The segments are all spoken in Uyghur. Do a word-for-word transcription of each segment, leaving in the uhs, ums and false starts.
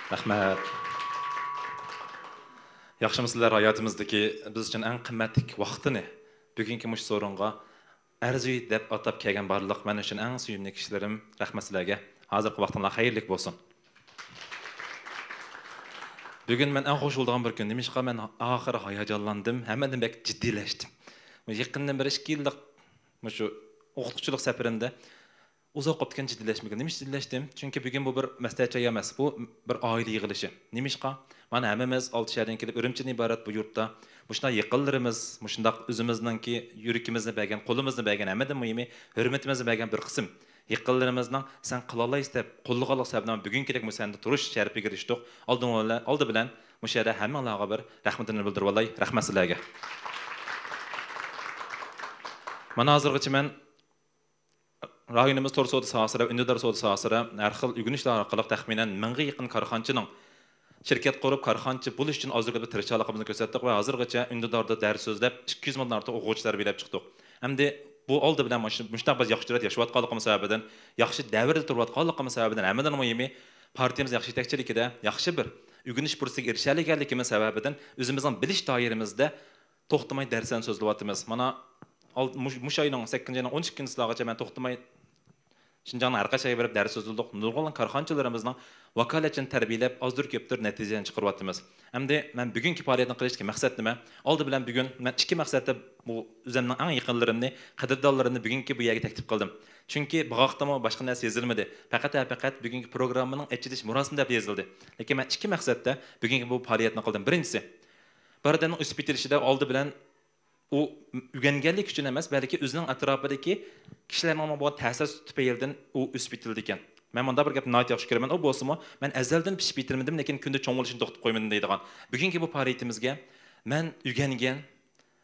رەھمەت. ياخشىمۇسىلەر؟ ھاياتىمىزدىكى بىز ئۈچۈن ئەڭ قىممەتلىك ۋاقتىنى بۈگۈنكى مۇشۇ سورۇنغا ئەرزۇ دەپ ئاتاپ كەلگەن بارلىق مەن ئۈچۈن ئەڭ سۆيۈملۈك كىشىلىرىم، رەھمەت سىلەرگە. ھازىرقى ۋاقتىڭلار خەيرلىك بولسۇن. بۈگۈن مەن ئەڭ خۇش بولىدىغان بىر كۈن. نېمىشقا مەن ئاخىرى ھاياجانلاندىم، ھەممىدىن بەك جىددىيلەشتىم. يېقىندىن بېرى ئىككى يىللىق مۇشۇ ئوقۇتقۇچىلىق سەپىرىمدە ئۇزاق قاپتىكەن جىددىيلەشمىگىلى. نېمە ئۈچۈن جىددىيلەشتىم؟ چۈنكى بۈگۈن بۇ بىر مەسلىھەت جايى ئەمەس، بۇ بىر ئائىلە يىغىلىشى. نېمىشقا؟ مانا ھەممىمىز ئالتە شەھەردىن كېلىپ ئۈرۈمچىدىن ئىبارەت بۇ يۇرتتا مۇشۇنداق يېقىنلىرىمىز، مۇشۇنداق ئۆزىمىزنىڭكى يۈرىكىمىزنى بەرگەن، قولىمىزنى بەرگەن، ھەممىدىن مۇھىمى ھۆرمىتىمىزنى بەرگەن بىر قىسىم يېقىنلىرىمىزنىڭ سەن قىلالايسەن دەپ قوللىغانلىقى سەۋەبىدىن بۈگۈنكىدەك مۇشۇ سەھنىدە تۇرۇش شەرىپىگە ئېرىشتۇق. ئالدى بىلەن، ئالدى بىلەن مۇشۇ يەردە ھەممىڭلارغا بىر رەھمىتىمنى بىلدۈرۈپ ئالاي. رەھمەت سىلەرگە. مانا ھازىرغىچە مەن رايونىمىز تور سودا ساھەسىدە، ئۈندىدار سودا ساھەسىدە ھەر خىل ئۆگىنىشلەر ئارقىلىق تەخمىنەن مىڭغا يېقىن كارخانىچىنىڭ شىركەت قۇرۇپ، كارخانىچى بولۇش ئۈچۈن ئازدۇر كۆپتۇر تىرىشچانلىقىمىزنى كۆرسەتتۇق ۋە ھازىرغىچە ئۈندىداردا دەرس سۆزلەپ، ئىككى يۈز مىڭدىن ئارتۇق ئوقۇغۇچى تەربىيەلەپ چىقتۇق. ئەمدى بۇ ئالدى بىلەن مۇش-، مۇشۇنداق بىز ياخشى شارائىتتا ياشاۋاتقانلىقىمىز سەۋەبىدىن، ياخشى دەۋردە تۇرۇۋاتقانلىقىمىز سەۋەبىدىن، ھەممىدىن مۇھىمى پارتىيىمىز ياخشى يېتەكچىلىكىدە ياخشى بىر ئۆگىنىش پۇرسىتىگە ئېرىشەلىگەنلىكىمىز سەۋەبىدىن ئۆزىمىزنىڭ بىلىش دائىرىمىزدە توختىماي دەرسلەرنى سۆزلىۋاتىمىز. مانا، ئال-، مۇش-، مۇشۇ ئاينىڭ سەككىزىنچى ئاينىڭ ئون ئىككىنچىسىغىچە مەن توختىماي شىنجاڭنىڭ ھەر قايسى جايىغا بېرىپ دەرس سۆزلىدۇق. نۇرغۇنلىغان كارخانىچىلىرىمىزنىڭ ۋاكالەتچىنى تەربىيەلەپ، ئازدۇر كۆپتۇر نەتىجىلەرنى چىقىرىۋاتىمىز. ئەمدى مەن بۈگۈنكى پائالىيەتنى قىلىشتىكى مەقسەت نېمە؟ ئالدى بىلەن بۈگۈن مەن ئىككى مەقسەتتە بۇ ئۆزۈمنىڭ ئەڭ يېقىنلىرىمنى، قەدىردانلىرىمنى بۈگۈنكى بۇ يەرگە تەكلىپ قىلدىم. چۈنكى بۇ ھەقتىمۇ باشقا نەرسە يېزىلمىدى. پەقەت ۋە پەقەت بۈگۈنكى پروگراممىنىڭ ئېچىلىش مۇراسىمى دەپ يېزىلدى. لېكىن مەن ئىككى مەقسەتتە بۈگۈنكى بۇ پائالىيەتنى قىلدىم. بىرىنچىسى، بىر ئادەمنىڭ ئۆسۈپ يېتىلىشىدە ئالدى بىلەن ئۇ ئۆگەنگەنلىكى ئۈچۈن ئەمەس، بەلكى ئۆزىنىڭ ئەتراپىدىكى كىشىلەرنىڭ بولغان تەسىر تۈپەيلىدىن ئۇ ئۆسۈپ يېتىلىدىكەن. مەن مۇنداق بىر گەپنى ناھايىتى ياخشى كۆرىمەن. ئۇ بولسىمۇ، مەن ئەزەلدىن پىشىپ يېتىلمىدىم، لېكىن كۈندە چوڭ بولۇشنى توختىتىپ قويمىدىم دەيدىغان. بۈگۈنكى بۇ پائالىيىتىمىزگە مەن ئۆگەنگەن،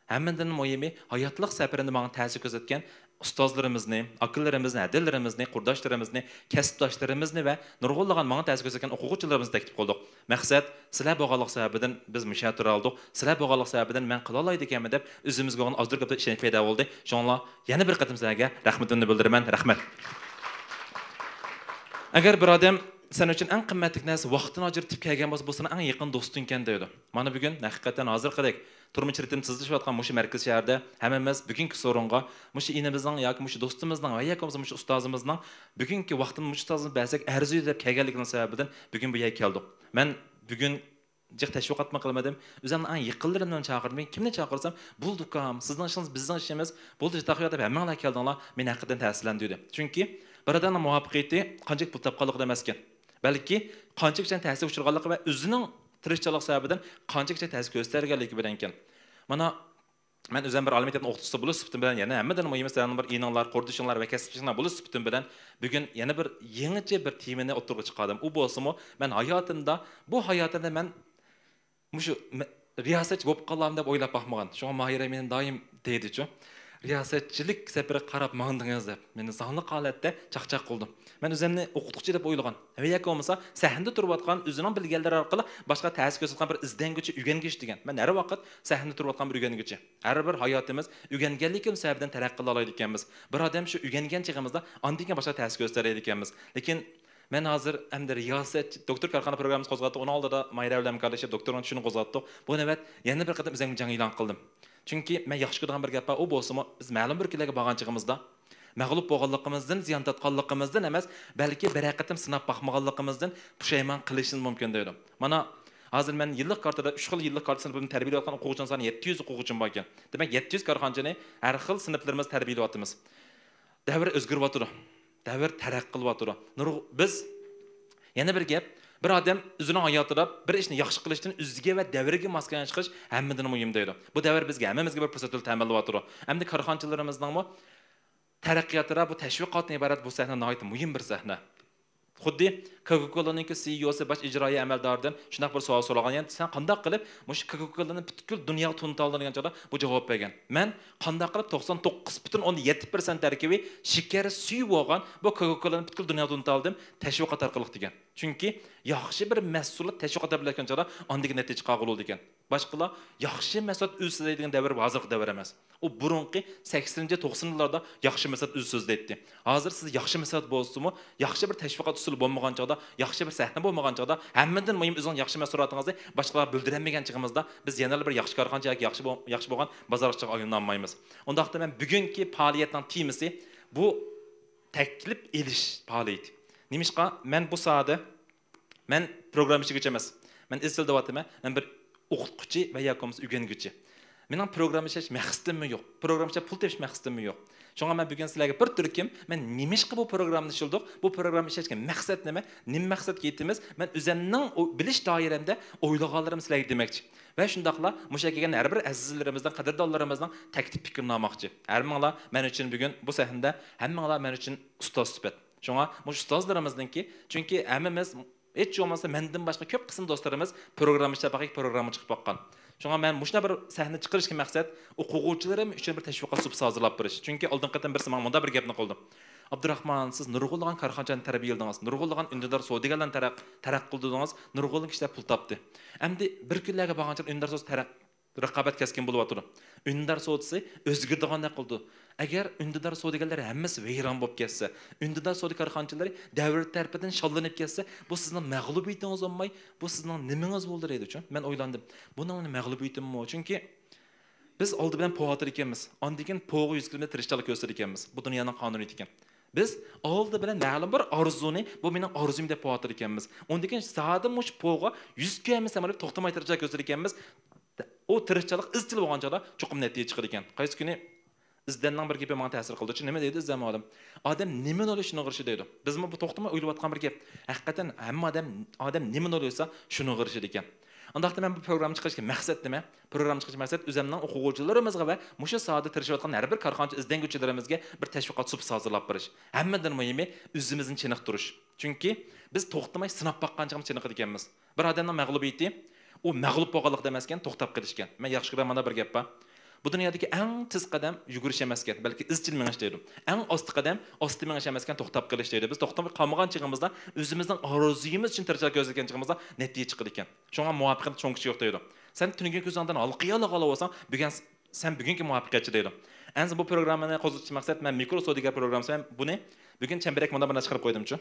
ھەممىدىن مۇھىمى، ھاياتلىق سەپىرىمدە ماڭا تەسىر كۆرسەتكەن ئۇستازلىرىمىزنى، ئاكىلىرىمىزنى، ھەدىلىرىمىزنى، قۇرداشلىرىمىزنى، كەسىپداشلىرىمىزنى ۋە نۇرغۇنلىغان ماڭا تەسىر كۆرسەتكەن ئوقۇغۇچىلىرىمىزنى تەكلىپ قىلدۇق. مەقسەت، سىلەر بولغانلىق سەۋەبىدىن بىز مۇشۇ يەردە تۇرالىدۇق. سىلەر بولغانلىق سەۋەبىدىن مەن قىلالايدىكەنمەن دەپ ئۆزىمىزگە بولغان ئازدۇر كۆپتۇر ئىشەنچ پەيدا بولدى. شۇڭلار يەنە بىر قېتىم سىلەرگە رەھمىتىمنى بىلدۈرىمەن. رەھمەت. ئەگەر بىر ئادەم سەن ئۈچۈن ئەڭ قىممەتلىك نەرسە ۋاقتىنى ئاجرىتىپ كەلگەن بولسا، بۇ سېنىڭ ئەڭ يېقىن دوستۇڭكەن دەيدۇ. مانا بۈگۈن ھەقىقەتەن ھازىرقىدەك تۇرمۇش رىتىمى تېزلىشىۋاتقان مۇشۇ مەركىزىي شەھەردە ھەممىمىز بۈگۈنكى سورۇنغا مۇشۇ ئىنىمىزنىڭ ياكى مۇشۇ دوستىمىزنىڭ ۋە ياكى بولمىسا مۇشۇ ئۇستازىمىزنىڭ بۈگۈنكى ۋاقتىنى مۇشۇ ئۇستازىمىزغا بەرسەك ئەرزىيدۇ دەپ كەلگەنلىكىنىڭ سەۋەبىدىن بۈگۈن بۇ يەرگە كەلدۇق. مەن بۈگۈن جىق تەشۋىقاتمۇ قىلمىدىم. ئۆزۈمنىڭ ئەڭ يېقىنلىرىمنى چاقىردىم. كىمنى چاقىرسام، بولدى ئۇكام، سىزنىڭ ئىشىڭىز بىزنىڭ ئىشىمىز، بولدى چاتاق يوق دەپ ھەممىڭلار كەلدىڭلار، مېنى ھەقىقەتەن تەسىرلەندۈردى. چۈنكى بىر ئادەمنىڭ مۇۋەپپەقىيىتى قانچىلىك پۇل تاپقانلىقىدا ئەمەسكەن، بەلكى قانچىلىك كىشىنىڭ تەسىرگە ئۇچرىغانلىقى ۋە ئۆزىنىڭ تىرىشچانلىق سەۋەبىدىن قانچىلىك كىشىنىڭ تەسىر كۆرسىتەلىگەنلىكى بىلەنكەن. مانا، مەن ئۆزۈم بىر ئالىي مەكتەپنىڭ ئوقۇتقۇچىسى بولۇش سۈپىتىم بىلەن يەنە ھەممىدىن مۇھىمى سىلەرنىڭ بىر ئىنىڭلار، قۇردىشىڭلار ۋە كەسىپدىشىڭلار بولۇش سۈپىتىم بىلەن بۈگۈن يەنە بىر يېڭىچە بىر تېمىنى ئوتتۇرىغا چىقاردىم. ئۇ بولسىمۇ، مەن ھاياتىمدا، بۇ ھاياتىمدا مەن مۇشۇ مە-، رىياسەتچى بولۇپ قالامەن دەپ ئويلاپ باقمىغان. شۇڭا ماھىرە مېنى دائىم دەيدىچۇ، «رىياسەتچىلىك سەپىرىگە قاراپ ماڭدىڭىز» دەپ، مېنى زاڭلىق ھالەتتە چاقچاق قىلىدۇ. مەن ئۆزۈمنى ئوقۇتقۇچى دەپ ئويلىغان. ۋە ياكى بولمىسا سەھنىدە تۇرۇۋاتقان، ئۆزىنىڭ بىلگەنلىرى ئارقىلىق باشقا تەسىر كۆرسەتكەن بىر ئىزدەنگۈچى، ئۆگەنگۈچى دېگەن. مەن ھەر ۋاقىت سەھنىدە تۇرۇۋاتقان بىر ئۆگەنگۈچى. ھەر بىر ھاياتىمىز ئۆگەنگەنلىكىمىز سەۋەبىدىن تەرەققىي قىلالايدىكەنمىز. بىر ئادەم شۇ ئۆگەنگەن چېغىمىزدا ئاندىن كېيىن باشقا تەسىر كۆرسىتەلەيدىكەنمىز. لېكىن مەن ھازىر ئەمدى رىياسەت، دوكتور كارخانا پروگراممىسى قوزغاتتۇق، ئۇنىڭ ئالدىدا ماھىرە بىلەن ھەمكارلىشىپ دوكتورنىڭ چۈشىنى قوزغاتتۇق. بۇ نۆۋەت يەنە بىر قېتىم ئۆزۈمگە جەڭ ئېلان قىلدىم. چۈنكى مەن ياخشى كۆرىدىغان بىر گەپ بار، ئۇ بولسىمۇ، بىز مەلۇم بىر كۈنلەرگە بارغان چېغىمىزدا، مەغلۇپ بولغانلىقىمىزدىن، زىيان تارتقانلىقىمىزدىن ئەمەس، بەلكى بىرەر قېتىم سىناپ باقمىغانلىقىمىزدىن پۇشايمان قىلىشىمىز مۇمكىن دەيدۇ. مانا، ھازىر مەن يىللىق كارتىدا، ئۈچ خىل يىللىق كارتا سىنىپىمدا تەربىيەلەۋاتقان ئوقۇغۇچىنىڭ سانى يەتتە يۈز ئوقۇغۇچىم باركەن. دېمەك، يەتتە يۈز كارخانىچىنى ھەر خىل سىنىپلىرىمىزدا تەربىيەلەۋاتىمىز. دەۋر ئۆزگىرىۋاتىدۇ. دەۋر تەرەققىي قىلىۋاتىدۇ. نۇر-، بىز، يەنە بىر گەپ، بىر ئادەم ئۆزىنىڭ ھاياتىدا بىر ئىشنى ياخشى قىلىشتىن ئۆزىگە ۋە دەۋرگە ماس كەلگەن ئىش قىلىش ھەممىدىن مۇھىم دەيدۇ. بۇ دەۋر بىزگە، ھەممىمىزگە بىر پۇرسەت تەمىنلەۋاتىدۇ. ئەمدى كارخانىچىلىرىمىزنىڭمۇ تەرەققىياتىدا بۇ تەشۋىقاتتىن ئىبارەت بۇ سەھنە ناھايىتى مۇھىم بىر سەھنە. خۇددى كوكا كولانىڭكى سىئىئوسى، باش ئىجرائىي ئەمەلدارىدىن شۇنداق بىر سوئال سورىغان، يەنى سەن قانداق قىلىپ مۇشۇ كوكا كولانى پۈتكۈل دۇنياغا تونۇتالدىڭ دېگەن چاغدا بۇ جاۋاب بەرگەن، مەن قانداق قىلىپ توقسان توققۇز پۈتۈن ئوندىن يەتتە پىرسەنت تەركىبى شېكەر سۈيى بولغان بۇ كوكا كولانى پۈتكۈل دۇنياغا تونۇتالدىم تەشۋىقات ئارقىلىق دېگەن. چۈنكى ياخشى بىر مەھسۇلات تەشۋىقات بىلەن چاغدا ئاندىكى نەتىجە چىقارغىلى بولىدىكەن. باشقىلار ياخشى مەسلىھەت ئۆزى سۆزلەيدىغان دەۋر ھازىرقى دەۋر ئەمەس. ئۇ بۇرۇنقى سەكسىنىنچى، توقسىنىنچى يىللاردا ياخشى مەسلىھەت ئۆزى سۆزلەيتتى. ھازىر سىز ياخشى مەسلىھەت بولسىمۇ، ياخشى بىر تەشۋىقات ئۇسۇلى بولمىغان چاغدا، ياخشى بىر سەھنە بولمىغان چاغدا، ھەممىدىن مۇھىم ئۆزىڭىز ياخشى مەھسۇلاتىڭىزنى باشقىلارغا بىلدۈرەلمىگەن چېغىمىزدا، بىز يەنىلا بىر ياخشى كارخانىچى ياكى ياخشى بو-، ياخشى بولغان بازارچىغا ئايلىنالمايمىز. ئۇنداقتا مەن بۈگۈنكى پائالىيەتنىڭ تېمىسى بۇ تەكلىپ ئېلىش پائالىيىتى. نېمىشقا مەن بۇ ساھەدە مەن پروگرامما ئىشلىگۈچى ئەمەس. مەن ئىزچىل دەۋاتىمەن. مەن بىر ئوقۇتقۇچى ۋە ياكى بولمىسا ئۆگەنگۈچى. مېنىڭ پروگرامما ئىشلەش مەقسىتىممۇ يوق. پروگرامما ئىشلەپ پۇل تېپىش مەقسىتىممۇ يوق. شۇڭا مەن بۈگۈن سىلەرگە بىر تۈركۈم، مەن نېمىشقا بۇ پروگراممىنى ئىشلىدۇق، بۇ پروگرامما ئىشلەشكە مەقسەت نېمە، نېمە مەقسەتكە يېتىمىز، مەن ئۆزۈمنىڭ ئو-، بىلىش دائىرەمدە ئويلىغانلىرىمنى سىلەرگە دېمەكچى. ۋە شۇنداقلا مۇشۇ يەرگە كەلگەن ھەر بىر ئەزىزلىرىمىزنىڭ، قەدىردانلىرىمىزنىڭ تەكلىپ پىكرىنى ئالماقچى. ھەممىڭلار مەن ئۈچۈن بۈگۈن بۇ سەھنىدە، ھەممىڭلار مەن ئۈچۈن ئۇستاز سۈپەت. شۇڭا مۇشۇ ئۇستازلىرىمىزنىڭكى، چۈنكى ھەممىمىز، ھېچ بولمىسا مەندىن باشقا كۆپ قىسىم دوستلىرىمىز پروگرامما ئىشلەپ باقاي، پروگرامما چىقىپ باققان. شۇڭا مەن مۇشۇنداق بىر سەھنە چىقىرىشتىكى مەقسەت ئوقۇغۇچىلىرىم ئۈچۈن بىر تەشۋىقات سۇپىسى ھازىرلاپ بېرىش. چۈنكى ئالدىنقى قېتىم بىرسى ماڭا مۇنداق بىر گەپنى قىلدى. «ئابدۇراخمان، سىز نۇرغۇنلىغان كارخانىچىلارنى تەربىيەلىدىڭىز، نۇرغۇنلىغان ئۈندىدار سودىگەرلەرنى تەرەق-، تەرەققىي قىلدۇردىڭىز، نۇرغۇنلىغان كىشىلەر پۇل تاپتى. ئەمدى بىر كۈنلەرگە بارغانچە ئۈندىدار سودىسى تەرەق-، رىقابەت كەسكىن بولۇۋاتىدۇ. ئۈندىدار سودىسى ئۆزگىرىدىغاندەك قىلىدۇ. ئەگەر ئۈندىدار سودىگەرلەر ھەممىسى ۋەيران بولۇپ كەتسە، ئۈندىدار سودا كارخانىچىلىرى دەۋر تەرىپىدىن شاللىنىپ كەتسە، بۇ سىزنىڭ مەغلۇبىيىتىڭىز بولماي، بۇ سىزنىڭ نېمىڭىز بولدى؟» دەيدىچۇ. مەن ئويلاندىم، بۇنىڭ مېنىڭ مەغلۇبىيىتىممۇ؟ چۈنكى بىز ئالدى بىلەن پوۋاتىدىكەنمىز، ئاندىن كېيىن پوغا يۈز كىرىمىز تىرىشچانلىق كۆرسىتىدىكەنمىز. بۇ دۇنيانىڭ قانۇنىيىتى ئىكەن. بىز ئالدى بىلەن مەلۇم بىر ئارزۇنى، بۇ مېنىڭ ئارزۇيۇم دەپ پوۋاتىدىكەنمىز. ئۇندىن كېيىن زادى مۇشۇ پوغا يۈز كۆرمىسەم دەپ توختىماي تىرىشچانلىق كۆرسىتىدىكەنمىز. ئۇ تىرىشچانلىق ئىزچىل بولغان چاغدا چوقۇم نەتىجە چىقىدىكەن. قايسى كۈنى ئىزدەننىڭ بىر گېپى ماڭا تەسىر قىلدى. نېمە دەيدۇ ئىزدەن مۇئەللىم؟ «ئادەم نېمىنى ئويلىسا، شۇنىغا ئېرىشىدۇ» دەيدۇ. بىزمۇ بۇ توختىماي ئويلاۋاتقان بىر گەپ. ھەقىقەتەن ھەممە ئادەم، ئادەم نېمىنى ئويلىسا، شۇنىغا ئېرىشىدىكەن. ئۇنداقتا مەن بۇ پروگرامما چىقىرىشتىكى مەقسەت نېمە؟ پروگرامما چىقىرىش مەقسەت ئۆزۈمنىڭ ئوقۇغۇچىلىرىمىزغا ۋە مۇشۇ ساھەدە تىرىشىۋاتقان ھەر بىر كارخانىچى ئىزدەنگۈچىلىرىمىزگە بىر تەشۋىقات سۇپىسى ھازىرلاپ بېرىش. ھەممىدىن مۇھىمى ئۆزىمىزنى چېنىقتۇرۇش. چۈنكى بىز توختىماي سىناپ باققان چېغىمىز چېنىقىدىكەنمىز. بىر ئادەمنىڭ مەغلۇبىيىتى، ئۇ مەغلۇپ بولغانلىقتا ئەمەسكەن، توختاپ قېلىشكەن. مەن ياخشى كۆرىدىغان مانا بىر گەپ بار. بۇ دۇنيادىكى ئەڭ تېز قەدەم يۈگۈرۈش ئەمەسكەن، بەلكى ئىزچىل مېڭىش دەيدۇ. ئەڭ ئاستا قەدەم ئاستا مېڭىش ئەمەسكەن، توختاپ قېلىش دەيدۇ. بىز توختىماي قالمىغان چېغىمىزدا، ئۆزىمىزنىڭ ئارزۇيىمىز ئۈچۈن تىرىشچانلىق كۆرسەتكەن چېغىمىزدا نەتىجە چىقىدىكەن. شۇڭا مۇۋەپپەقىيەتنىڭ چوڭ-كىچىكى يوق دەيدۇ. سەن تۈنۈگۈن كۆزۈڭدىن ھالقىيالىغان بولساڭ، بۈگۈن سەن بۈگۈنكى مۇۋەپپەقىيەتچى دەيدۇ. ئەمدى بۇ پروگراممىنى قوزغىتىش مەقسەت، مەن مىكرو سودىگەر پروگراممىسى، مەن بۇنى بۈگۈن چەمبىرەك مۇنداق بىر نەرسە قىلىپ قويدۇمچۇ.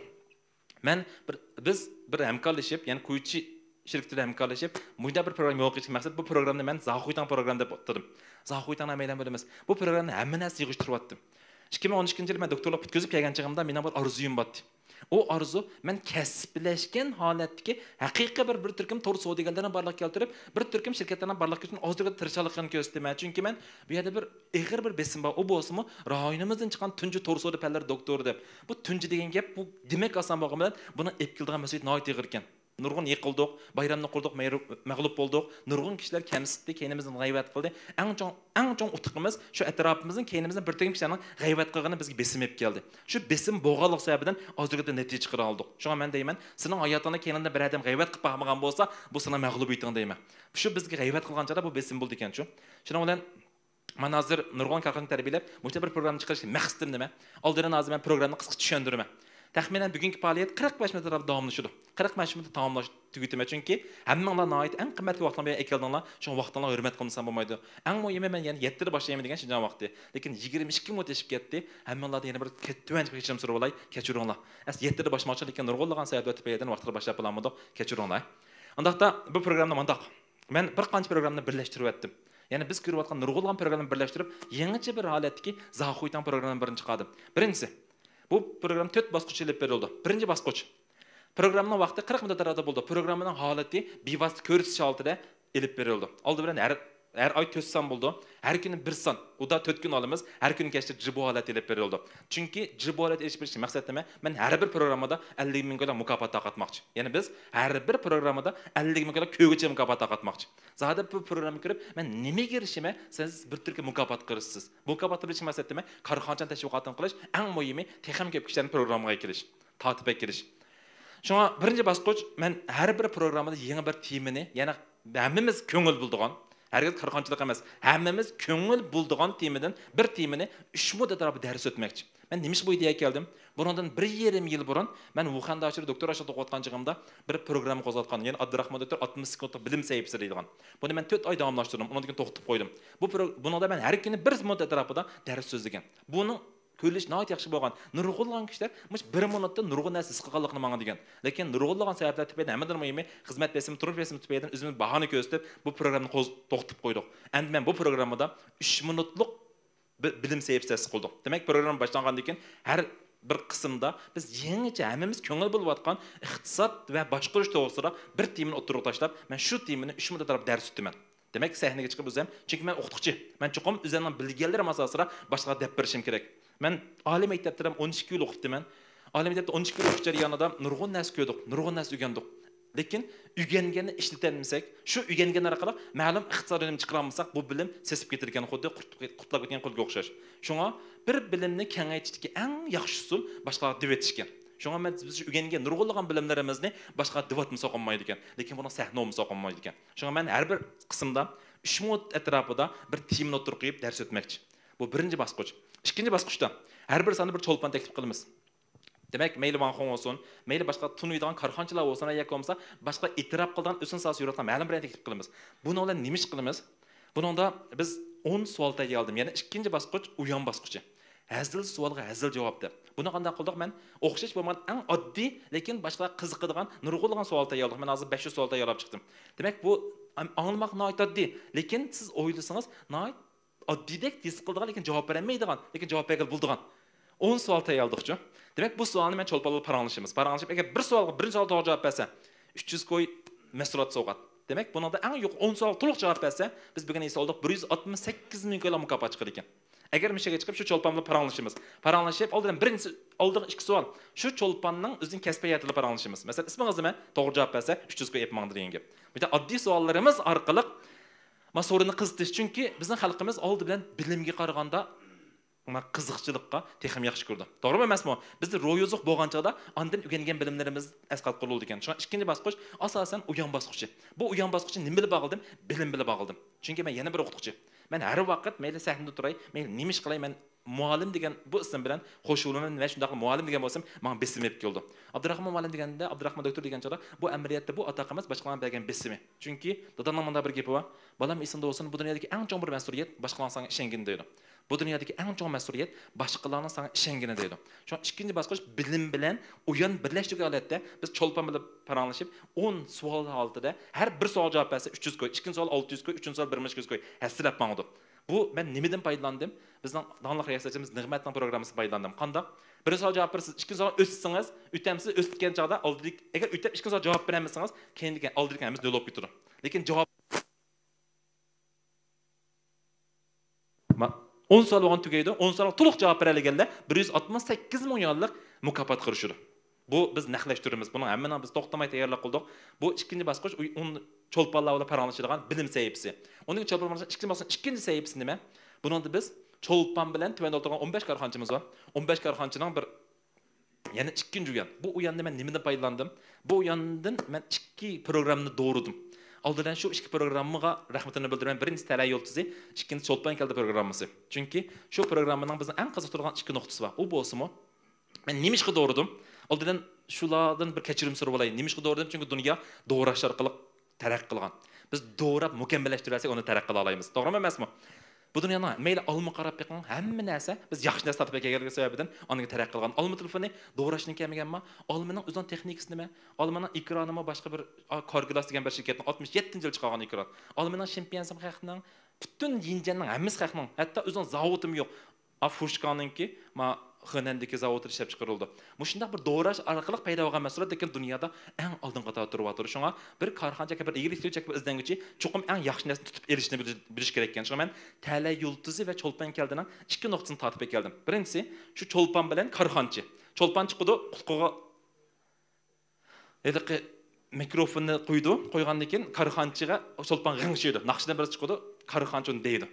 مەن بىر، بىز بىر ھەمكارلىشىپ، يەنى كۇيچى شىركىتى بىلەن ھەمكارلىشىپ، مۇشۇنداق بىر پروگرامما يولغا قويۇشتۇق. مەقسەت، بۇ پروگراممىنى مەن زاخۇيتاڭ پروگرامما دەپ ئاتىدىم. زاخۇيتاڭنى ھەممەيلەن بىلىمىز. بۇ پروگراممىنى ھەممە نەرسە يىغىشتۇرۇۋاتتىم. ئىككى مىڭ ئون ئىككىنچى يىلى مەن دوكتورلۇق پۈتكۈزۈپ كەلگەن چېغىمدا مېنىڭ بىر ئارزۇيۇم بار ئىدى. ئۇ ئارزۇ، مەن كەسىپلەشكەن ھالەتتىكى ھەقىقىي بىر، بىر تۈركۈم تور سودىگەرلىرىنى بارلىققا كەلتۈرۈپ، بىر تۈركۈم شىركەتلەرنى بارلىققا كەلتۈرۈپ، ئازراق تىرىشچانلىقىنى كۆرسىتىمەن. چۈنكى مەن بۇ يەردە بىر ئېغىر بىر بېسىم بار. ئۇ بولسىمۇ رايونىمىزدىن چىققان تۇنجى تور سودا پەنلىرى دوكتورى دەپ. بۇ تۇنجى دېگەن گەپ، بۇ دېمەك ئاسان بولغان بىلەن بۇنىڭ ئېلىپ كېلىدىغان مەسئۇلىيىتى ناھايىتى ئېغىر ئىكەن. نۇرغۇن يىقىلدۇق، بايرامنى قۇردۇق، مەيرۇ-، مەغلۇپ بولدۇق، نۇرغۇن كىشىلەر كەمسىتتى، كەينىمىزدىن غەيۋەت قىلدى. ئەڭ چوڭ، ئەڭ چوڭ ئۇتۇقىمىز شۇ ئەتراپىمىزدىن كەينىمىزدىن بىر تۈركۈم كىشىلەرنىڭ غەيۋەت قىلغىنى بىزگە بېسىم ئېلىپ كەلدى. شۇ بېسىم بولغانلىق سەۋەبىدىن ئازراق نەتىجە چىقىرالدۇق. شۇڭا مەن دەيمەن، سېنىڭ ھاياتىڭدا كەينىڭدىن بىر ئادەم غەيۋەت قىلىپ باقمىغان بولسا، بۇ سېنىڭ مەغلۇبىيىتىڭ دەيمەن. شۇ بىزگە غەيۋەت قىلغان چاغدا بۇ بېسىم بولىدىكەنچۇ. شۇنىڭ بىلەن مانا ھازىر نۇرغۇن كارخانا تەربىيەلەپ، مۇشۇنداق بىر پروگرامما چىقىرىشتىكى مەقسىتىم نېمە؟ ئالدىن ھازىر مەن پروگراممىنى قىسقىچە چۈشەندۈرىمەن. تەخمىنەن بۈگۈنكى پائالىيەت قىرىق بەش مىنۇت ئەتراپىدا داۋاملىشىدۇ. قىرىق بەش مىنۇتتا تاماملاش، تۈگىتىمەن. چۈنكى ھەممىڭلار ناھايىتى ئەڭ قىممەتلىك ۋاقىتلارنى بۇ يەرگە ئەكەلدىڭلار. شۇڭا ۋاقتىڭلارغا ھۆرمەت قىلمىسام بولمايدۇ. ئەڭ مۇھىمى، مەن يەنە يەتتىدە باشلايمەن دېگەن شىنجاڭ ۋاقتى. لېكىن يىگىرمە ئىككى مىنۇت ئېشىپ كەتتى. ھەممىڭلاردىن يەنە بىر كەت-، تۆۋەنچە كەچۈرۈم سورىۋالاي. كەچۈرۈڭلار. ئەسلى يەتتىدە باشلىماقچى، لېكىن نۇرغۇنلىغان سەۋەبلەر تۈپەيلىدىن ۋاقتىدا باشلاپ بولالمىدۇق. كەچۈرۈڭلار. ئۇنداقتا بۇ پروگراممىنى مۇنداق. مەن بىر قانچە پروگراممىنى بىرلەشتۈرۈۋەتتىم. يەنى بىز كۆرۈۋاتقان نۇرغۇنلىغان پروگراممىنى بىرلەشتۈرۈپ، يېڭىچە بىر ھالەتتىكى زاخۇيتاڭ پروگرامما بىرىنى چىقاردىم. بىرىنچىسى، بۇ پروگرامما تۆت باسقۇچ ئېلىپ بېرىلىدۇ. بىرىنچى باسقۇچ. پروگراممىنىڭ ۋاقتى قىرىق مىنۇت ئارىدا بولىدۇ. پروگراممىنىڭ ھالىتى بىۋاسىتە كۆرسىتىش ھالىتىدە ئېلىپ بېرىلىدۇ. ئالدى بىلەن ھەر، ھەر ئاي تۆت سان بولىدۇ. ھەر كۈنى بىر سان. ئۇدا تۆت كۈن ئالىمىز. ھەر كۈنى كەچتە جىبو ھالەتتە ئېلىپ بېرىلىدۇ. چۈنكى جىبو ھالەتتە ئېلىپ بېرىشتىكى مەقسەت نېمە؟ مەن ھەر بىر پروگراممادا ئەللىك مىڭ كويلۇق مۇكاپات تارقاتماقچى. يەنى بىز ھەر بىر پروگراممىدا ئەللىك مىڭ كويلۇق كۆگىچە مۇكاپات تارقاتماقچى. زادى بۇ پروگراممىغا كىرىپ، مەن نېمىگە ئېرىشىمەن؟ سىز بىر تۈركۈم مۇكاپات قىلىسىز. مۇكاپات بېرىش مەقسەت نېمە؟ كارخانىچىلار تەشۋىقاتىنى قىلىش، ئەڭ مۇھىمى، تېخىمۇ كۆپ كىشىلەرنى پروگراممىغا كىرىش، تارتىپ ئەكىرىش. شۇڭا بىرىنچى باسقۇچ، مەن ھەر بىر پروگراممىدا يېڭى بىر تېمىنى، يەنى ھەممىمىز كۆڭۈل بۆلىدىغان، ھەرگىز كارخانىچىلىق ئەمەس، ھەممىمىز كۆڭۈل بۆلىدىغان تېمىدىن بىر تېمىنى ئۈچ مۇددەت ئەتراپىدا دەرس ئۆتمەكچى. مەن نېمىشقا بۇ ئىدىيەگە كەلدىم؟ بۇنىڭدىن بىر يېرىم يىل بۇرۇن مەن ۋۇخەندە ئاشۇرۇ دوكتورا ئىشلىتىپ ئوقۇۋاتقان چېغىمدا بىر پروگرامما قوزغاتقان، يەنى ئابدۇراخمان دوكتور ئاتمىش سېكۇنتلۇق بىلىم سەھىپىسى دەيدىغان. بۇنى مەن تۆت ئاي داۋاملاشتۇردۇم، ئۇنىڭدىن كېيىن توختىتىپ قويدۇم. بۇ پرو-، بۇنىڭدا مەن ھەر كۈنى بىر مىنۇت ئەتراپىدا دەرس سۆزلىگەن. بۇنىڭ كۆرۈلۈشى ناھايىتى ياخشى بولغان. نۇرغۇنلىغان كىشىلەر مۇشۇ بىر مىنۇتتا نۇرغۇن نەرسە ھېس قىلغانلىقىنى ماڭا دېگەن. لېكىن نۇرغۇنلىغان سەۋەبلەر تۈپەيلىدىن، ھەممىدىن مۇھىمى خىزمەت بېسىمى، تۇرمۇش بېسىمى تۈپەيلىدىن ئۆزىمىز باھانە كۆرسىتىپ، بۇ پروگراممىنى قوز-، توختىتىپ قويدۇق. ئەمدى مەن بۇ پروگراممىدا ئۈچ مىنۇتلۇق بى-، بىلىم سەھىپىسى تەسىس قىلدۇق. دېمەك، پروگرامما باشلانغاندىن كېيىن ھەر بىر قىسىمدا بىز يېڭىچە ھەممىمىز كۆڭۈل بۆلۈۋاتقان ئىقتىساد ۋە باشقۇرۇش توغرىسىدا بىر تېمىنى ئوتتۇرىغا تاشلاپ، مەن شۇ تېمىنى ئۈچ مىنۇت ئەتراپىدا دەرس ئۆتتۈم مەن. دېمەك، سەھنىگە چىقىپ ئۆزۈم، چۈنكى مەن ئوقۇتقۇچى، مەن چوقۇم ئۆزۈمنىڭ بىلگەنلىرىم ئاساسىدا باشقىلارغا دەپ بېرىشىم كېرەك. مەن ئالىي مەكتەپتە ھەم ئون ئىككى يىل ئوقۇتتىمەن. ئالىي مەكتەپتە ئون ئىككى يىل ئوقۇش جەريانىدا نۇرغۇن نەرسە كۆردۇق، نۇرغۇن نەرسە ئۆگەندۇق. لېكىن ئۆگەنگەننى ئىشلىتەلمىسەك، شۇ ئۆگەنگەن ئارقىلىق مەلۇم ئىقتىسادىي ئۈنۈم چىقىرالمىساق، بۇ بىلىم سېسىپ كېتىدىكەن، خۇددى قۇرت-، قۇرتلاپ كەتكەن قۇلگا ئوخشاش. شۇڭا بىر بىلىمنى كېڭەيتىشتىكى ئەڭ ياخشى ئۇسۇل باشقىلارغا دېۋېتىشكەن. شۇڭا مەن، بىز شۇ ئۆگەنگەن نۇرغۇنلىغان بىلىملىرىمىزنى باشقىلارغا دېۋەتمىساق بولمايدىكەن. لېكىن بۇنىڭ سەھنە بولمىسا بولمايدىكەن. شۇڭا مەن ھەر بىر قىسىمدا ئۈچ مىنۇت ئەتراپىدا بىر تېمىنى ئوتتۇرىغا قويۇپ دەرس ئۆتمەكچى. بۇ بىرىنچى باسقۇچ. ئىككىنچى باسقۇچتا ھەر بىر ساندا بىر چولپان تەكلىپ قىلىمىز. دېمەك، مەيلى ۋاڭ خۇڭ بولسۇن، مەيلى باشقا تونۇيدىغان كارخانىچىلار بولسۇن ياكى بولمىسا باشقا ئېتىراپ قىلىدىغان ئۆسۈم ساھەسى يورۇتقان مەلۇم بىرەينى تەكلىپ قىلىمىز. بۇنىڭ بىلەن نېمە ئىش قىلىمىز؟ بۇنىڭدا بىز ئون سوئال تەييارلىدىم. يەنى ئىككىنچى باسقۇچ ئويۇن باسقۇچى. ھەزىل سوئالغا ھەزىل جاۋاب دەپ. بۇنى قانداق قىلدۇق؟ مەن ئوخشاش بولمىغان ئەڭ ئاددىي، لېكىن باشقىلار قىزىقىدىغان نۇرغۇنلىغان سوئال تەييارلىدىم. مەن ھازىر بەش يۈز سوئال تەييارلاپ چىقتىم. دېمەك، بۇ ئاڭلىماق ناھايىتى ئاددىي، لېكىن سىز ئويلىسىڭىز ناھايىتى ئاددىيدەك ھېس قىلىدىغان، لېكىن جاۋاب بېرەلمەيدىغان، لېكىن جاۋاب بەرگىلى بولىدىغان ئون سوئال تەييارلىدۇقچۇ. دېمەك، بۇ سوئالنى مەن چولپانلار پاراڭلىشىمىز. پاراڭلىشىپ، ئەگەر بىر سوئالغا بىرىنچى سوئال توغرا جاۋاب بەرسە، ئۈچ يۈز كوي مەھسۇلات سوۋغات. دېمەك، بۇنىڭدا ئەڭ يۇقىرى ئون سوئالغا تولۇق جاۋاب بەرسە، بىز بۈگۈن ھېساب قىلدۇق، بىر يۈز ئاتمىش سەككىز مىڭ كويلار مۇكاپات چىقىدىكەن. ئەگەر مۇشۇ يەرگە چىقىپ، شۇ چولپان بىلەن پاراڭلىشىمىز. پاراڭلىشىپ، ئالدىن بىرىنچى، ئالدىغا ئىككى سوئال. شۇ چولپاننىڭ ئۆزىنىڭ كەسپىي ھاياتى بىلەن پاراڭلىشىمىز. مەسىلەن، ئىسمىڭىز نېمە؟ توغرا جاۋاب بەرسە، ئۈچ يۈز كوي ئېلىپ ماڭىدۇ دېگەن گەپ. بۇ يەردە ئاددىي سوئاللىرىمىز ئارقىلىق ما سورۇننى قىزىتىش. چۈنكى بىزنىڭ خەلقىمىز ئالدى بىلەن بىلىمگە قارىغاندا، ما قىزىقچىلىققا تېخىمۇ ياخشى كۆرىدۇ. توغرىمۇ ئەمەسمۇ؟ بىزدە روھى ئوزۇق بولغان چاغدا ئاندىن ئۆگەنگەن بىلىملىرىمىز ئەسقاتقىلى بولىدىكەن. شۇڭا ئىككىنچى باسقۇچ ئاساسەن ئويۇن باسقۇچى. بۇ ئويۇن باسقۇچى نېمە بىلەن باغلىدىم؟ بىلىم بىلەن باغلىدىم. چۈنكى مەن يەنە بىر ئوقۇتقۇچى. مەن ھەر ۋاقىت مەيلى سەھنىدە تۇراي، مەيلى نېمە ئىش قىلاي، مەن مۇئەللىم دېگەن بۇ ئىسىم بىلەن خوش بولىمەن ۋە شۇنداقلا مۇئەللىم دېگەن بولسام، ماڭا بېسىم ئېلىپ كېلىدۇ. ئابدۇراخمان مۇئەللىم دېگەندە، ئابدۇراخمان دوكتور دېگەن چاغدا، بۇ ئەمەلىيەتتە بۇ ئاتاقىمىز باشقىلارغا بەرگەن بېسىمى. چۈنكى دادامنىڭ مۇنداق بىر گېپى بار، بالام، ئېسىڭدە بولسۇن، بۇ دۇنيادىكى ئەڭ چوڭ بىر مەسئۇلىيەت باشقىلارنىڭ ساڭا ئىشەنگىنى دەيدۇ. بۇ دۇنيادىكى ئەڭ چوڭ مەسئۇلىيەت باشقىلارنىڭ ساڭا ئىشەنگىنى دەيدۇ. شۇڭا ئىككىنچى باسقۇچ بىلىم بىلەن ئويۇن بىرلەشتۈرگەن ھالەتتە بىز چولپان بىلەن پاراڭلىشىپ، ئون سوئال ھالىتىدە ھەر بىر سوئالغا جاۋاب بەرسە، ئۈچ يۈز كوي، ئىككىنچى سوئال ئالتە يۈز كوي، ئۈچىنچى سوئال بىر مىڭ ئىككى يۈز كوي ھەسسىلەپ ماڭىدۇ. بۇ مەن نېمىدىن پايدىلاندىم؟ بىزنىڭ داڭلىق رىياسەتچىمىز نىغمەتنىڭ پروگراممىسىدىن پايدىلاندىم. قانداق؟ بىرىنچى سوئال جاۋاب بېرىسىز، ئىككىنچى سوئال ئۆتسىڭىز، ئۆتەمسىز، ئۆتكەن چاغدا ئالدىدىكى، ئەگەر ئۆتۈپ ئىككىنچى سوئال جاۋاب بېرەلمىسىڭىز، كېيىندىكى ئالدىدىكى ھەممىسى نۆل بولۇپ كېتىدۇ. لېكىن جاۋاب ما-، ئون سوئال بولغان تۈگەيدۇ. ئون سوئالغا تولۇق جاۋاب بېرەلىگەنلەر بىر يۈز ئاتمىش سەككىز مىڭ يۈەنلىك مۇكاپاتقا ئېرىشىدۇ. بۇ بىز نەقلەشتۈرىمىز. بۇنىڭ ھەممىنىڭ بىز توختىماي تەييارلىق قىلدۇق. بۇ ئىككىنچى باسقۇچ، ئۇ-، ئۇن-، چولپانلار بىلەن پاراڭلىشىدىغان بىلىم سەھىپىسى. ئۇنىڭ چولپان بىلەن ئىككىنچى باسقۇچ، ئىككىنچى سەھىپىسى نېمە؟ بۇنىڭدا بىز چولپان بىلەن تۆۋەندە ئولتۇرغان ئون بەش كارخانىچىمىز بار. ئون بەش كارخانىچىنىڭ بىر يەنە ئىككىنچى ئويۇن. بۇ ئويۇندىن مەن نېمىدىن پايدىلاندىم؟ بۇ ئويۇندىن مەن ئىككى پروگراممىنى دورىدىم. ئالدى بىلەن شۇ ئىككى پروگراممىغا رەھمىتىمنى بىلدۈرىمەن. بىرىنچىسى تەلەي يۇلتۇزى، ئىككىنچىسى چولپان كەلدى پروگراممىسى. چۈنكى شۇ پروگراممىنىڭ بىزنى ئەڭ قىزىقتۇرىدىغان ئىككى نۇقتىسى بار. ئۇ بولسىمۇ، مەن نېمە ئىشقا دورىدىم؟ ئالدى بىلەن شۇلاردىن بىر كەچۈرۈم سورىۋالاي. نېمە ئىشقا دورىدىم؟ چۈنكى دۇنيا دوراش ئارقىلىق تەرەققىي قىلغان. بىز دوراپ مۇكەممەللەشتۈرۈۋەرسەك، ئۇنى تەرەققىي قىلالايمىز. توغرىمۇ ئەمەسمۇ؟ بۇ دۇنيانىڭ مەيلى ئالما قاراپ بېقىڭ، ھەممە نەرسە بىز ياخشى نەرسە تارتىپ ئەكەلگەنلىكى سەۋەبىدىن ئاندىن تەرەققىي قىلغان. ئالما تېلېفونى دوراشتىن كەلمىگەنما؟ ئالمىنىڭ ئۆزىنىڭ تېخنىكىسى نېمە؟ ئالمىنىڭ ئېكرانىمۇ باشقا بىر، ئا، كارگىلاس دېگەن بىر شىركەتنىڭ ئاتمىش يەتتىنچى يىلى چىقارغان ئېكران. ئالمىنىڭ شىنپيەنسىمۇ خەقنىڭ، پۈتۈن يىنجەننىڭ ھەممىسى خەقنىڭ، ھەتتا ئۆزىنىڭ زاۋۇتىمۇ يوق. ئا، فۇشكانىڭكى، ما، خېنەندىكى زاۋۇتىدا ئىشلەپ چىقىرىلىدۇ. مۇشۇنداق بىر دوراش ئارقىلىق پەيدا بولغان مەھسۇلات، لېكىن دۇنيادا ئەڭ ئالدىنقى قاتاردا تۇرۇۋاتىدۇ. شۇڭا بىر كارخانىچى ياكى بىر ئىگىلىك سۈيىچى ياكى بىر ئىزدەنگۈچى چوقۇم ئەڭ ياخشى نەرسىنى تۇتۇپ ئېلىشنى بىل-، بىلىشى كېرەك ئىكەن. شۇڭا مەن تەلەي يۇلتۇزى ۋە چولپان كەلدىنىڭ ئىككى نۇقتىسىنى تارتىپ ئەكەلدىم. بىرىنچىسى، شۇ چولپان بىلەن كارخانىچى. چولپان چىقىدۇ، قۇتقىغا ھېلىقى مىكروفوننى قويىدۇ، قويغاندىن كېيىن كارخانىچىغا چولپان غىڭشىيدۇ. ناخشىدىن بىرسى چىقىدۇ، كارخانىچى ئۇنى دەيدۇ.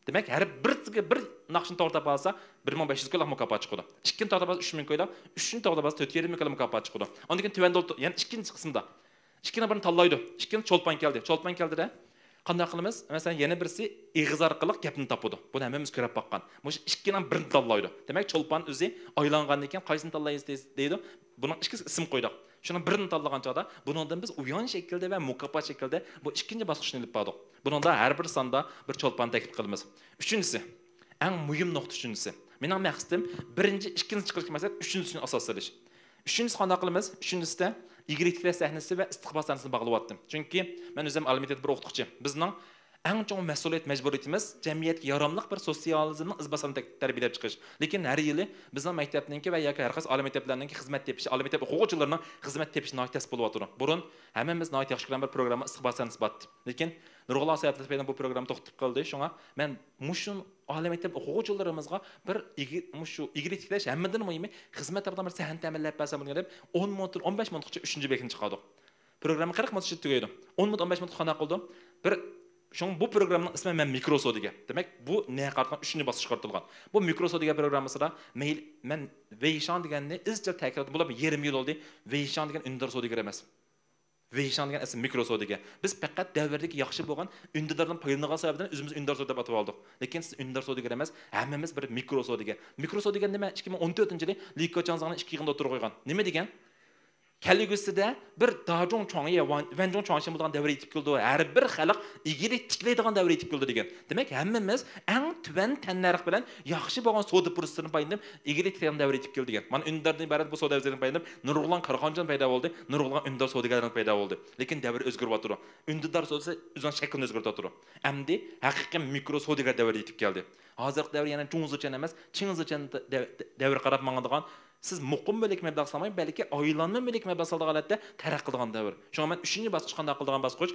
دېمەك، ھەر بىرسىگە بىر ناخشىنى توغرا تاپالسا، بىر مىڭ بەش يۈز كويلاق مۇكاپات چىقىدۇ. ئىككىنى توغرا تاپالسا، ئۈچ مىڭ كويلاق، ئۈچىنى توغرا تاپالسا، تۆت يېرىم مىڭ كويلاق مۇكاپات چىقىدۇ. ئاندىن كېيىن تۆۋەندە ئولتۇر-، يەنى ئىككىنچى قىسىمدا ئىككىنى بىرنى تاللايدۇ. ئىككىنى چولپان كەلدى. چولپان كەلدىدە، قانداق قىلىمىز؟ مەسىلەن، يەنە بىرسى ئېغىز ئارقىلىق گەپنى تاپىدۇ. بۇنى ھەممىمىز كۆرۈپ باققان. مۇشۇ ئىككىنىڭ بىرىنى تاللايدۇ. دېمەك، چولپان ئۆزى ئايلانغاندىن كېيىن قايسىنى تاللايسىز دەيدۇ. بۇنىڭ ئىككىسىگە ئىسىم قويدۇق. شۇنىڭ بىرىنى تاللىغان چاغدا بۇنىڭدىن بىز ئويۇن شەكلىدە ۋە مۇكاپات شەكلىدە بۇ ئىككىنچى باسقۇچنى ئېلىپ باردۇق. بۇنىڭدا ھەر بىر ساندا بىر چولپان تەكلىپ قىلىمىز. ئۈچىنچىسى، ئەڭ مۇھىم نۇقتا ئۈچىنچىسى. مېنىڭ مەقسىتىم بىرىنچى، ئىككىنچى چىقىرىش مەقسەت، ئۈچىنچىسىنى ئاساس سېلىش. ئۈچىنچىسى قانداق قىلىمىز؟ ئۈچىنچىسىدە ئىگىلىك تىكلەش سەھنىسى ۋە ئىستىقبال سەھنىسىنى باغلىۋاتتىم. چۈنكى مەن ئۆزۈم ئالىي مەكتەپتە بىر ئوقۇتقۇچى. بىزنىڭ ئەڭ چوڭ مەسئۇلىيەت، مەجبۇرىيىتىمىز جەمئىيەتكە ياراملىق بىر سوتسىيالىزمنىڭ ئىزباسارىنى تەك-، تەربىيەلەپ چىقىش. لېكىن ھەر يىلى بىزنىڭ مەكتەپنىڭكى ۋە ياكى ھەر قايسى ئالىي مەكتەپلەرنىڭكى خىزمەت تېپىشى، ئالىي مەكتەپ ئوقۇغۇچىلىرىنىڭ خىزمەت تېپىشى ناھايىتى تەس بولۇۋاتىدۇ. بۇرۇن ھەممىمىز ناھايىتى ياخشى كۆرگەن بىر پروگرامما ئىستىقبال سەھنىسى بار ئىدى. لېكىن نۇرغۇنلىغان سەۋەبلەر تۈپەيلىدىن بۇ پروگرامما توختىتىپ قالدى. شۇڭا مەن مۇشۇ ئالىي مەكتەپ ئوقۇغۇچىلىرىمىزغا بىر ئىگە-، مۇشۇ ئىگىلىك تىكلەش، ھەممىدىن مۇھىمى خىزمەت تاپىدىغان بىر سەھنە تەمىنلەپ بەرسەم بولىدىكەن دەپ، ئون مىنۇتتىن ئون بەش مىنۇتقىچە ئۈچىنچى بېكىتنى چىقاردۇق. پروگرامما قىرىق مىنۇت ئىچىدە تۈگەيدۇ. ئون مىنۇت، ئون بەش مىنۇت قانداق قىلىدۇ؟ بىر، شۇڭا بۇ پروگراممىنىڭ ئىسمى مەن مىكرو سودىگەر. دېمەك، بۇ نەگە قارىتىلغان؟ ئۈچىنچى باسقۇچقا قارىتىلغان. بۇ مىكرو سودىگەر پروگراممىسىدا مەيلى، مەن ۋېيشاڭ دېگەننى ئىزچىل تەكرار، بۇلار يېرىم يىل بولدى، ۋېيشاڭ دېگەن ئۈندىدار سودىگەر ئەمەس. ۋېيشاڭ دېگەن ئەسلى مىكرو سودىگەر. بىز پەقەت دەۋردىكى ياخشى بولغان ئۈندىداردىن پايدىلانغان سەۋەبىدىن ئۆزىمىزنى ئۈندىدار سودىگەر دەپ ئاتىۋالدۇق. لېكىن سىز ئۈندىدار سودىگەر ئەمەس، ھەممىمىز بىر مىكرو سودىگەر. مىكرو سودىگەر نېمە؟ ئىككى مىڭ ئون تۆتىنچى يىلى لى كېچاڭزاڭنىڭ ئىككى يىغىنىدا ئوتتۇرىغا قويغان. نېمە دېگەن؟ كەلگۈسىدە بىر داجۇڭ چۇاڭيې، ۋەن-، ۋەنجۇڭ چۇاڭشىن بولىدىغان دەۋر يېتىپ كېلىدۇ. ھەر بىر خەلق ئىگىلىك تىكلەيدىغان دەۋر يېتىپ كېلىدۇ دېگەن. دېمەك، ھەممىمىز ئەڭ تۆۋەن تەننەرخ بىلەن ياخشى بولغان سودا پۇرسىتىدىن پايدىلىنىپ، ئىگىلىك تىكلەيدىغان دەۋر يېتىپ كېلىدۇ دېگەن. مانا ئۈندىداردىن ئىبارەت بۇ سودا ئۆزىدىن پايدىلىنىپ، نۇرغۇنلىغان كارخانىچىلار پەيدا بولدى، نۇرغۇنلىغان ئۈندىدار سودىگەرلەر پەيدا بولدى. لېكىن دەۋر ئۆزگىرىۋاتىدۇ. ئۈندىدار سودىسى ئۆزىنىڭ شەكلىنى ئۆزگەرتىۋاتىدۇ. ئەمدى ھەقىقىي مىكرو سودىگەر دەۋرى يېتىپ كەلدى. ھازىرقى دەۋر يەنە چۇڭزىچەن ئەمەس، چىڭزىچەن دە-، دە-، دەۋرگە قاراپ ماڭىدىغان، سىز مۇقىم مۈلۈك مەبلەغ سالماي، بەلكى ئايلانما مۈلۈك مەبلەغ سالىدىغان ھالەتتە تەرەققىي قىلىدىغان دەۋر. شۇڭا مەن ئۈچىنچى باسقۇچ قانداق قىلىدىغان باسقۇچ؟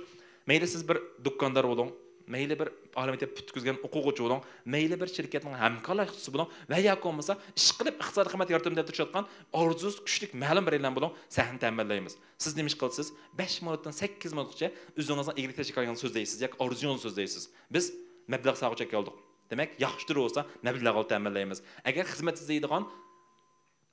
مەيلى سىز بىر دۇكاندار بولۇڭ، مەيلى بىر ئالىي مەكتەپ پۈتكۈزگەن ئوقۇغۇچى بولۇڭ، مەيلى بىر شىركەتنىڭ ھەمكارلاشقۇچىسى بولۇڭ ۋە ياكى بولمىسا ئىشقىلىپ ئىقتىسادىي خىزمەت يارىتىمەن دەپ تۇرۇشۇۋاتقان ئارزۇسى كۈچلۈك مەلۇم بىر ئېلان بولۇڭ، سەھنە تەمىنلەيمىز. سىز نېمە ئىش قىلىسىز؟ بەش مىنۇتتىن سەككىز مىنۇتقىچە ئۆزىڭىزنىڭ ئىگىلىك تىكلەش ھېكايىڭىزنى سۆزلەيسىز ياكى ئارزۇيىڭىزنى سۆزلەيسىز. بىز مەبلەغ سالغۇچى ئەكەلدۇق. دېمەك، ياخشى تۈرى بولسا مەبلەغ تەمىنلەيمىز. ئەگەر خىزمەت ئىزدەيدىغان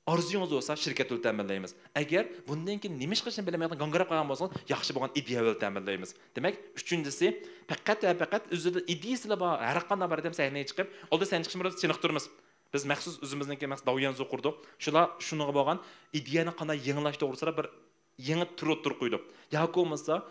ئارزۇيىڭىز بولسا شىركەت بىلەن تەمىنلەيمىز. ئەگەر بۇندىن كېيىن نېمە ئىش قىلىشنى بىلمەيدىغان گاڭگىراپ قالغان بولسىڭىز، ياخشى بولغان ئىدىيە بىلەن تەمىنلەيمىز. دېمەك، ئۈچىنچىسى، پەقەت ۋە پەقەت ئۆزىدە ئىدىيەسىلا بار ھەر قانداق بىر ئادەم سەھنىگە چىقىپ، ئالدى سەھنىگە چىقىشنى بىر چېنىقتۇرىمىز. بىز مەخسۇس ئۆزىمىزنىڭكى مەخسۇس داۋيەنزۇ قۇردۇق. شۇلار شۇنىڭغا بولغان ئىدىيەنى قانداق يېڭىلاش توغرىسىدا بىر يېڭى تۈر ئوتتۇرىغا قويدۇق. ياكى بولمىسا،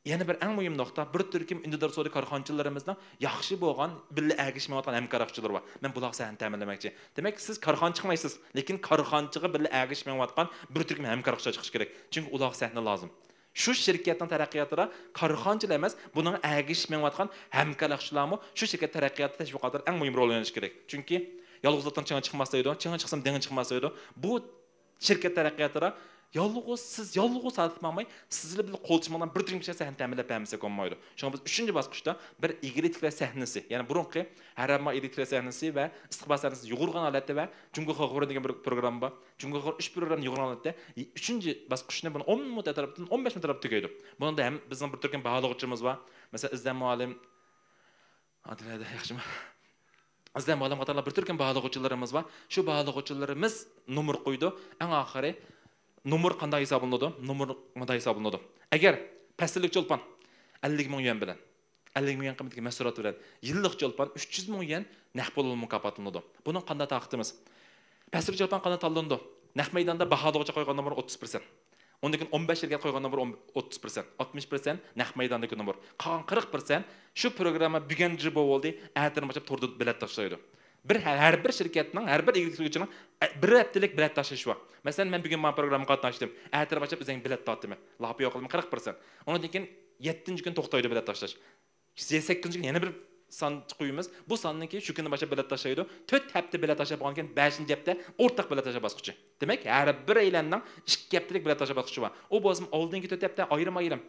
يەنە بىر ئەڭ مۇھىم نۇقتا، بىر تۈركۈم ئۈندىدار سودا كارخانىچىلىرىمىزنىڭ ياخشى بولغان، بىللە ئەگىشىپ مېڭىۋاتقان ھەمكارلىقچىلىرى بار. مەن بۇلارغا سەھنە تەمىنلىمەكچى. دېمەك، سىز كارخانا چىقمايسىز، لېكىن كارخانىچىغا بىللە ئەگىشىپ مېڭىۋاتقان بىر تۈركۈم ھەمكارلىقچىلار چىقىشى كېرەك. چۈنكى ئۇلارغا سەھنە لازىم. شۇ شىركەتنىڭ تەرەققىياتىدا كارخانىچىلا ئەمەس، بۇنىڭغا ئەگىشىپ مېڭىۋاتقان ھەمكارلىقچىلارمۇ شۇ شىركەت تەرەققىياتىدا تەشۋىقاتلىرىدا ئەڭ مۇھىم رول ئوينىشى كېرەك. چۈنكى يالغۇزلۇقتىن چىڭ چىقماس دەيدۇ، چىڭ چىقسىمۇ دېڭى چىقماس دەيدۇ. بۇ شىركەت تەرەققىياتىدا يالغۇز سىز، يالغۇز تارتىپ ماڭماي، سىز بىلەن بىللە قول تۇتۇش بىلەن بىر تۈركۈم كىشىلەر سەھنە تەمىنلەپ بەرمىسەك بولمايدۇ. شۇڭا بىز ئۈچىنچى باسقۇچتا بىر ئىگىلىك تىكلەش سەھنىسى، يەنى بۇرۇنقى ھەر ئامما ئىگىلىك تىكلەش سەھنىسى ۋە ئىستىقبال سەھنىسى يۇغۇرغان ھالەتتە ۋە جۇڭگو خەلق ھۇرۇنى دېگەن بىر پروگرامما بار. جۇڭگو خەلق ھۇرۇنى ئۈچ پروگرامما يۇغۇرغان ھالەتتە، ئۈچىنچى باسقۇچنى بۇنى ئون مىنۇت ئەتراپىدىن، ئون بەش مىنۇت ئەتراپىدا تۈگەيدۇ. بۇنىڭدا ھەم بىزنىڭ بىر تۈركۈم باھالىغۇچىمىز بار. مەسىلەن، ئىززەت مۇئەللىم، ئادىلە ھەيدەر، ياخشىمۇ؟ ئىززەت مۇئەللىم قاتارلىق بىر تۈركۈم باھالىغۇچىلىرىمىز بار. شۇ باھالىغۇچىلىرىمىز نومۇر قويىدۇ. ئەڭ ئاخىرى نومۇر قانداق ھېسابلىنىدۇ؟ نومۇر مۇنداق ھېسابلىنىدۇ. ئەگەر پەسىللىك چولپان ئەللىك مىڭ يۈەن بىلەن، ئەللىك مىڭ يۈەن قىممىتىدىكى مەھسۇلات بىلەن يىللىق چولپان ئۈچ يۈز مىڭ يۈەن نەق پۇل مۇكاپاتلىنىدۇ. بۇنىڭ قانداق تارقىتىمىز؟ پەسىللىك چولپان قانداق تاللىنىدۇ؟ نەق مەيداندا باھالىغۇچى قويغان نومۇر ئوتتۇز پىرسەنت. ئۇندىن كېيىن ئون بەش يىلغا قويغان نومۇر ئون، ئوتتۇز پىرسەنت، ئاتمىش پىرسەنت نەق مەيداندىكى نومۇر. قالغان قىرىق پىرسەنت شۇ پروگرامما بۈگۈن جىبو بولدى، ئەتىدىن باشلاپ توردا بېلەت تاشلايدۇ. بىر ھە-، ھەر بىر شىركەتنىڭ، ھەر بىر ئىگىلىك تىكلىگۈچىنىڭ، ئە، بىر ھەپتىلىك بېلەت تاشلىشى بار. مەسىلەن، مەن بۈگۈن مانا پروگراممىغا قاتناشتىم، ئەتىدىن باشلاپ ئۆزۈڭگە بېلەت تارتىمەن. لاپا يوق قىلىمەن، قىرىق پىرسەنت. ئۇنىڭدىن كېيىن يەتتىنچى كۈنى توختايدۇ بېلەت تاشلاش. سەككىزىنچى كۈنى يەنە بىر سان قويىمىز. بۇ ساندىن كېيىن شۇ كۈنى باشلاپ بېلەت تاشلايدۇ. تۆت ھەپتە بېلەت تاشلاپ بولغاندىن كېيىن بەشىنچى ھەپتە ئورتاق بېلەت تاشلاش باسقۇچى. دېمەك، ھەر بىر ئەيلەننىڭ ئىككى ھەپتىلىك بېلەت تاشلاش باسقۇچى بار. ئۇ بولسىمۇ ئالدىنقى تۆت ھەپتە ئايرىم-ئايرىم.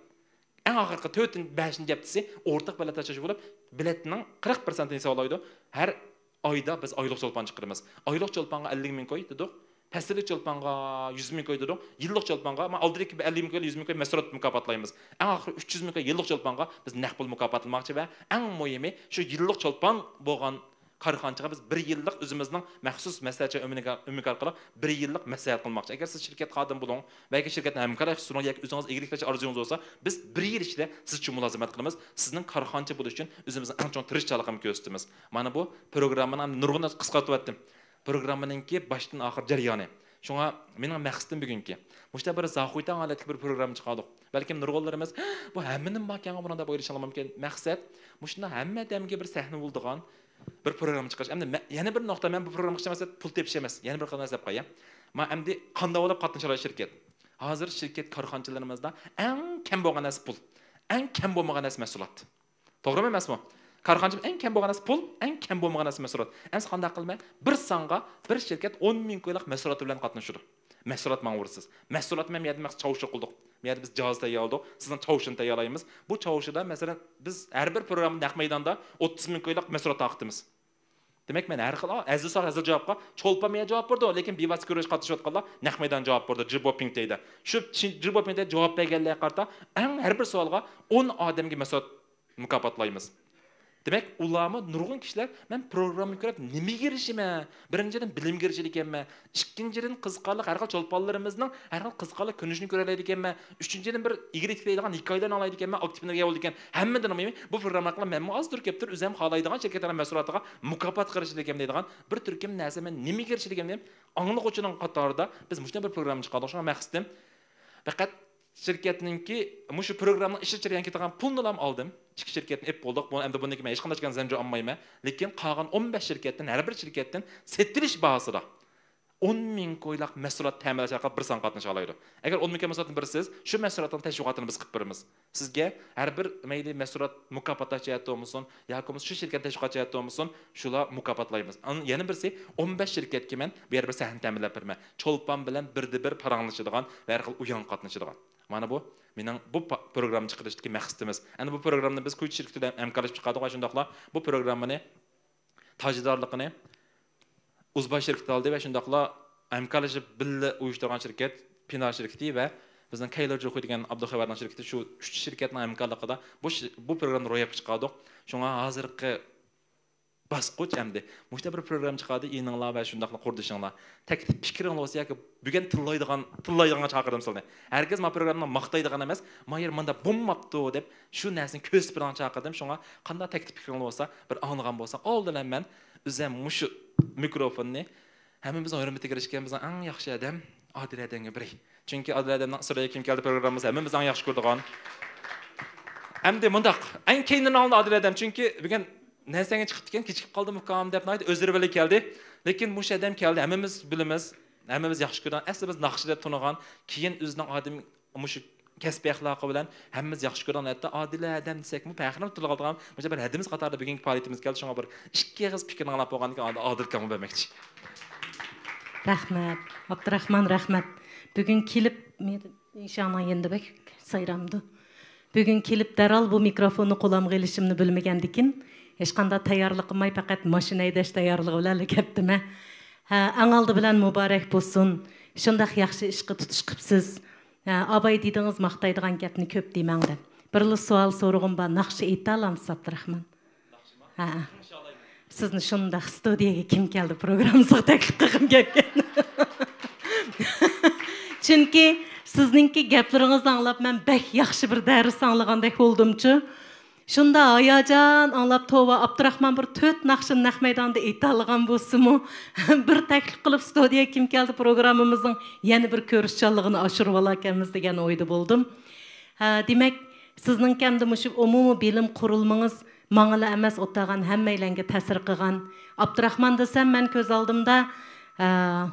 ئەڭ ئاخىرقى تۆتىنچى، بەشىنچى ھەپتىسى ئورتاق بېلەت تاشلاش بولۇپ، بېلەتنىڭ قىرىق پىرسەنتىنى ھېسابلايدۇ. ھەر ئايدا بىز ئايلىق چولپان چىقىرىمىز. ئايلىق چولپانغا ئەللىك مىڭ كوي دېدۇق. پەسىللىك چولپانغا يۈز مىڭ كوي دېدۇق. يىللىق چولپانغا، مانا ئالدىدىكى بىر ئەللىك مىڭ كوي، يۈز مىڭ كوي مەھسۇلات مۇكاپاتلايمىز. ئەڭ ئاخىرى ئۈچ يۈز مىڭ كوي يىللىق چولپانغا بىز نەق پۇل مۇكاپاتلىماقچى ۋە ئەڭ مۇھىمى شۇ يىللىق چولپان بولغان كارخانىچىغا بىز بىر يىللىق ئۆزىمىزنىڭ مەخسۇس مەسلىھەتچى ئۆمىكى ئارقىلىق بىر يىللىق مەسلىھەت قىلماقچى. ئەگەر سىز شىركەت خادىمى بولۇڭ ۋە ياكى شىركەتنى ھەمكارلاشتۇرۇڭ ياكى ئۆزىڭىز ئىگىلىك قىلىش ئارزۇيىڭىز بولسا، بىز بىر يىل ئىچىدە سىز ئۈچۈن مۇلازىمەت قىلىمىز. سىزنىڭ كارخانىچى بولۇش ئۈچۈن ئۆزىمىزنىڭ ئەڭ چوڭ تىرىشچانلىقىنى كۆرسىتىمىز. مانا بۇ پروگراممىنى نۇرغۇن قىسقارتىۋەتتىم. پروگراممىنىڭكى باشتىن ئاخىر جەريانى. شۇڭا مېنىڭ مەقسىتىم بۈگۈنكى، مۇشۇنداق بىر زاخۇيتاڭ ھالەتتىكى بىر پروگرامما چىقاردۇق. بەلكىم نۇرغۇنلىرىمىز، بۇ ھەممىنىڭ باركەن بۇنىڭ دەپ ئويلىشىڭلار مۇمكىن. مەقسەت، مۇشۇنداق ھەممە ئادەمگە بىر سەھنە بولىدىغان بىر پروگرامما چىقىرىش. ئەمدى مە-، يەنە بىر نۇقتا، مەن بۇ پروگرامما چىقىرىش مەقسەت پۇل تېپىش ئەمەس. يەنە بىر قېتىم دەپ قوياي. ما ئەمدى قانداق بولۇپ قاتنىشالايدۇ شىركەت؟ ھازىر شىركەت كارخانىچىلىرىمىزدا ئەڭ كەم بولغان نەرسە پۇل. ئەڭ كەم بولمىغان نەرسە مەھسۇلات. توغرىمۇ ئەمەسمۇ؟ كارخانىچىمىز ئەڭ كەم بولغان نەرسە پۇل، ئەڭ كەم بولمىغان نەرسە مەھسۇلات. ئەمسە قانداق قىلىمەن؟ بىر سانغا بىر شىركەت ئون مىڭ كويلۇق مەھسۇلاتى بىلەن قاتنىشىدۇ. مەھسۇلات ماڭا بۇيرۇسىز. مەھسۇلات مەن بۇ يەردە مەخسۇس چاۋشى قىلدۇق. بۇ يەردە بىز جاھاز تەييارلىدۇق. سىزنىڭ چاۋشىنى تەييارلايمىز. بۇ چاۋشىدا، مەسىلەن، بىز ھەر بىر پروگرامما نەق مەيداندا ئوتتۇز مىڭ كويلۇق مەھسۇلات تارقىتىمىز. دېمەك، مەن ھەر خىل، ئا، ھەزىل سوئال، ھەزىل جاۋابقا چولپان مېيە جاۋاب بېرىدۇ، لېكىن بىۋاسىتە كۆرۈش قاتنىشىۋاتقانلار نەق مەيدان جاۋاب بېرىدۇ، جىبوپىڭ دەيدۇ. شۇ چىن-، جىبوپىڭ دەيدۇ جاۋاب بەرگەنلەرگە قارىتا، ئەڭ ھەر بىر سوئالغا ئون ئادەمگە مەھسۇلات مۇكاپاتلايمىز. دېمەك، ئۇلارمۇ نۇرغۇن كىشىلەر، مەن پروگراممىنى كۆرۈپ نېمىگە ئېرىشىمەن؟ بىرىنچىدىن، بىلىمگە ئېرىشىدىكەنمەن. ئىككىنچىدىن، قىزىقارلىق ھەر خىل چولپانلىرىمىزنىڭ ھەر خىل قىزىقارلىق كۆرۈنۈشىنى كۆرەلەيدىكەنمەن. ئۈچىنچىدىن، بىر ئىگىلىك تىكلەيدىغان ھېكايىلەرنى ئاڭلايدىكەنمەن، ئاكتىپ ئېنېرگىيە بولىدىكەن. ھەممىدىن مۇھىمى، بۇ پروگرامما ئارقىلىق مەنمۇ ئاز تۇرۇپ كەپتۇر، ئۆزۈم خالايدىغان شىركەتلەرنىڭ مەھسۇلاتىغا مۇكاپات قىلىشىدىكەن دەيدىغان بىر تۈركۈم نەرسە، مەن نېمىگە ئېرىشىدىكەن دەپ ئاڭلىغۇچىنىڭ قاتارىدا بىز مۇشۇنداق بىر پروگرامما چىقاردۇق. شۇڭا مەقسىتىم، پەقەت شىركەتنىڭكى مۇشۇ پروگراممىنىڭ ئىشىدا جەريان كېتىدىغان پۇلنىلا ئالدىم. ئىككى شىركەتنى ئېلىپ بولدۇق. بۇ ئەمدى بۇندىن كېيىن مەن ھېچقانداق زەنجىر ئالمايمەن. لېكىن قالغان ئون بەش شىركەتتىن، ھەر بىر شىركەتتىن سېتىلىش باھاسىدا ئون مىڭ كويلۇق مەھسۇلات تەمىنلەش ئارقىلىق بىر سان قاتنىشالايدۇ. ئەگەر ئون مىڭ كوي مەھسۇلاتنى بېرىسىز، شۇ مەھسۇلاتنىڭ تەشۋىقاتىنى بىز قىلىپ بېرىمىز. سىزگە ھەر بىر مەيلى مەھسۇلات مۇكاپاتلاش جەھەتتە بولمىسۇن، ياكى بولمىسا شۇ شىركەت تەشۋىقات جەھەتتە بولمىسۇن، شۇلار مۇكاپاتلايمىز. ئان-، يەنە بىرسى، ئون بەش شىركەتكە مەن بۇ يەردە بىر سەھنە تەمىنلەپ بېرىمەن. چولپان بىلەن بىردە بىر پاراڭلىشىدىغان ۋە ھەر خىل ئويۇنغا قاتنىشىدىغان. مانا بۇ مېنىڭ بۇ پا-، پروگرامما چىقىرىشتىكى مەقسىتىمىز. ئەنە بۇ پروگراممىنى بىز كۇيچى شىركىتى بىلەن ھەمكارلىشىپ چىقاردۇق ۋە شۇنداقلا بۇ پروگراممىنى تاجدارلىقىنى ئۇزباش شىركىتى ئالدى ۋە شۇنداقلا ھەمكارلىشىپ بىللە ئۇيۇشتۇرغان شىركەت پىنار شىركىتى ۋە بىزنىڭ كەيلور جۇخۇي دېگەن ئابدۇخېۋەرنىڭ شىركىتى، شۇ ئۈچ شىركەتنىڭ ھەمكارلىقىدا بۇ شى-، بۇ پروگراممىنى روياپقا چىقاردۇق. شۇڭا ھازىرقى باسقۇچ ئەمدى مۇشۇنداق بىر پروگرامما چىقاردى، ئىنىڭلار ۋە شۇنداقلا قۇردىشىڭلار تەكلىپ پىكرىڭلار بولسا ياكى بۈگۈن تىللايدىغان، تىللايدىغان چاقىردىم سىلەرنى. ھەرگىز ما پروگراممىنى ماختايدىغان ئەمەس، ما يېرى مانداق بولماپتۇ دەپ شۇ نەرسىنى كۆرسىتىپ بېرىدىغان چاقىردىم. شۇڭا قانداق تەكلىپ پىكرىڭلار بولسا، بىر ئاڭلىغان بولساڭ، ئالدى بىلەن مەن ئۆزۈم مۇشۇ مىكروفوننى ھەممىمىزنىڭ ھۆرمىتىگە ئېرىشكەن بىزنىڭ ئەڭ ياخشى ئادەم ئادىل ئادەمگە بېرەي. چۈنكى ئادىل ئادەمنىڭ ئىسرائىلىيە كىم كەلدى پروگراممىسى ھەممىمىز ئەڭ ياخشى كۆرىدىغان. ئەمدى مۇنداق، ئەڭ كەينىدىن ئاڭلىدى ئادىل ئادەم، چۈنكى بۈگۈن نەرسەڭگە چىقىپتىكەن، كېچىكىپ قالدىم ئۇكام دەپ ناھايىتى ئۆزرە بىللە كەلدى. لېكىن مۇشۇ ئادەم كەلدى، ھەممىمىز بىلىمىز، ھەممىمىز ياخشى كۆرىدىغان، ئەسلى بىز ناخشىچى دەپ تونۇغان، كېيىن ئۆزىنىڭ ئادىمى مۇشۇ كەسپىي ئەخلاقى بىلەن ھەممىمىز ياخشى كۆرىدىغان، ھەتتا ئادىل ئادەم دېسەكمۇ پەخىرلىنىپ تۇرغان بىر ھەدىمىز قاتارىدا بۈگۈنكى پائالىيىتىمىز كەلدى. شۇڭا بىر ئىككى ئېغىز پىكرىنى ئاڭلاپ بولغاندىن كېيىن ئادىل ئاكامغا بەرمەكچى. رەھمەت، ئابدۇراخمان، رەھمەت. بۈگۈن كېلىپ، ئىنشائاللا يېنىدا بەك سايرامدۇ. بۈگۈن كېلىپ دەرھال بۇ مىكروفوننى قولۇمغا ئېلىشىمنى بىلمىگەندىكىن، ھېچقانداق تەييارلىق قىلماي پەقەت ماشىنا ھەيدەش تەييارلىقى بىلەنلا كەپتىمەن. ھە، ئەڭ ئالدى بىلەن مۇبارەك بولسۇن. شۇنداق ياخشى ئىشقا تۇتۇش قىپسىز. ھە، ئاباي دېدىڭىز، ماختايدىغان گەپنى كۆپ دېمەڭ دەپ. بىرلا سوئال سورىغۇم بار، ناخشا ئېيتالامسىز، ئابدۇراخمان؟ ھە. سىزنى شۇنداق ستۇدىيەگە كىم كەلدى پروگراممىسىغا تەكلىپ قىلغۇم كەلگەن. چۈنكى سىزنىڭكى گەپلىرىڭىزنى ئاڭلاپ مەن بەك ياخشى بىر دەرس ئاڭلىغاندەك بولدۇمچۇ. شۇنداق ھاياجان ئاڭلاپ، توۋا، ئابدۇراخمان بىر تۆت ناخشىنى نەق مەيداندا ئېيتالىغان بولسىمۇ، بىر تەكلىپ قىلىپ ستۇدىيەگە كىم كەلدى پروگراممىمىزنىڭ يەنە بىر كۆرۈشچانلىقىنى ئاشۇرۇۋالاكەنمىز دېگەن ئويدا بولدۇم. ھە، دېمەك، سىزنىڭكى ئەمدى مۇشۇ ئومۇمىي بىلىم قۇرۇلمىڭىز ماڭىلا ئەمەس، ئولتۇرغان ھەممەيلەنگە تەسىر قىلغان. ئابدۇراخمان دېسەم، مەن كۆز ئالدىمدا، ئە،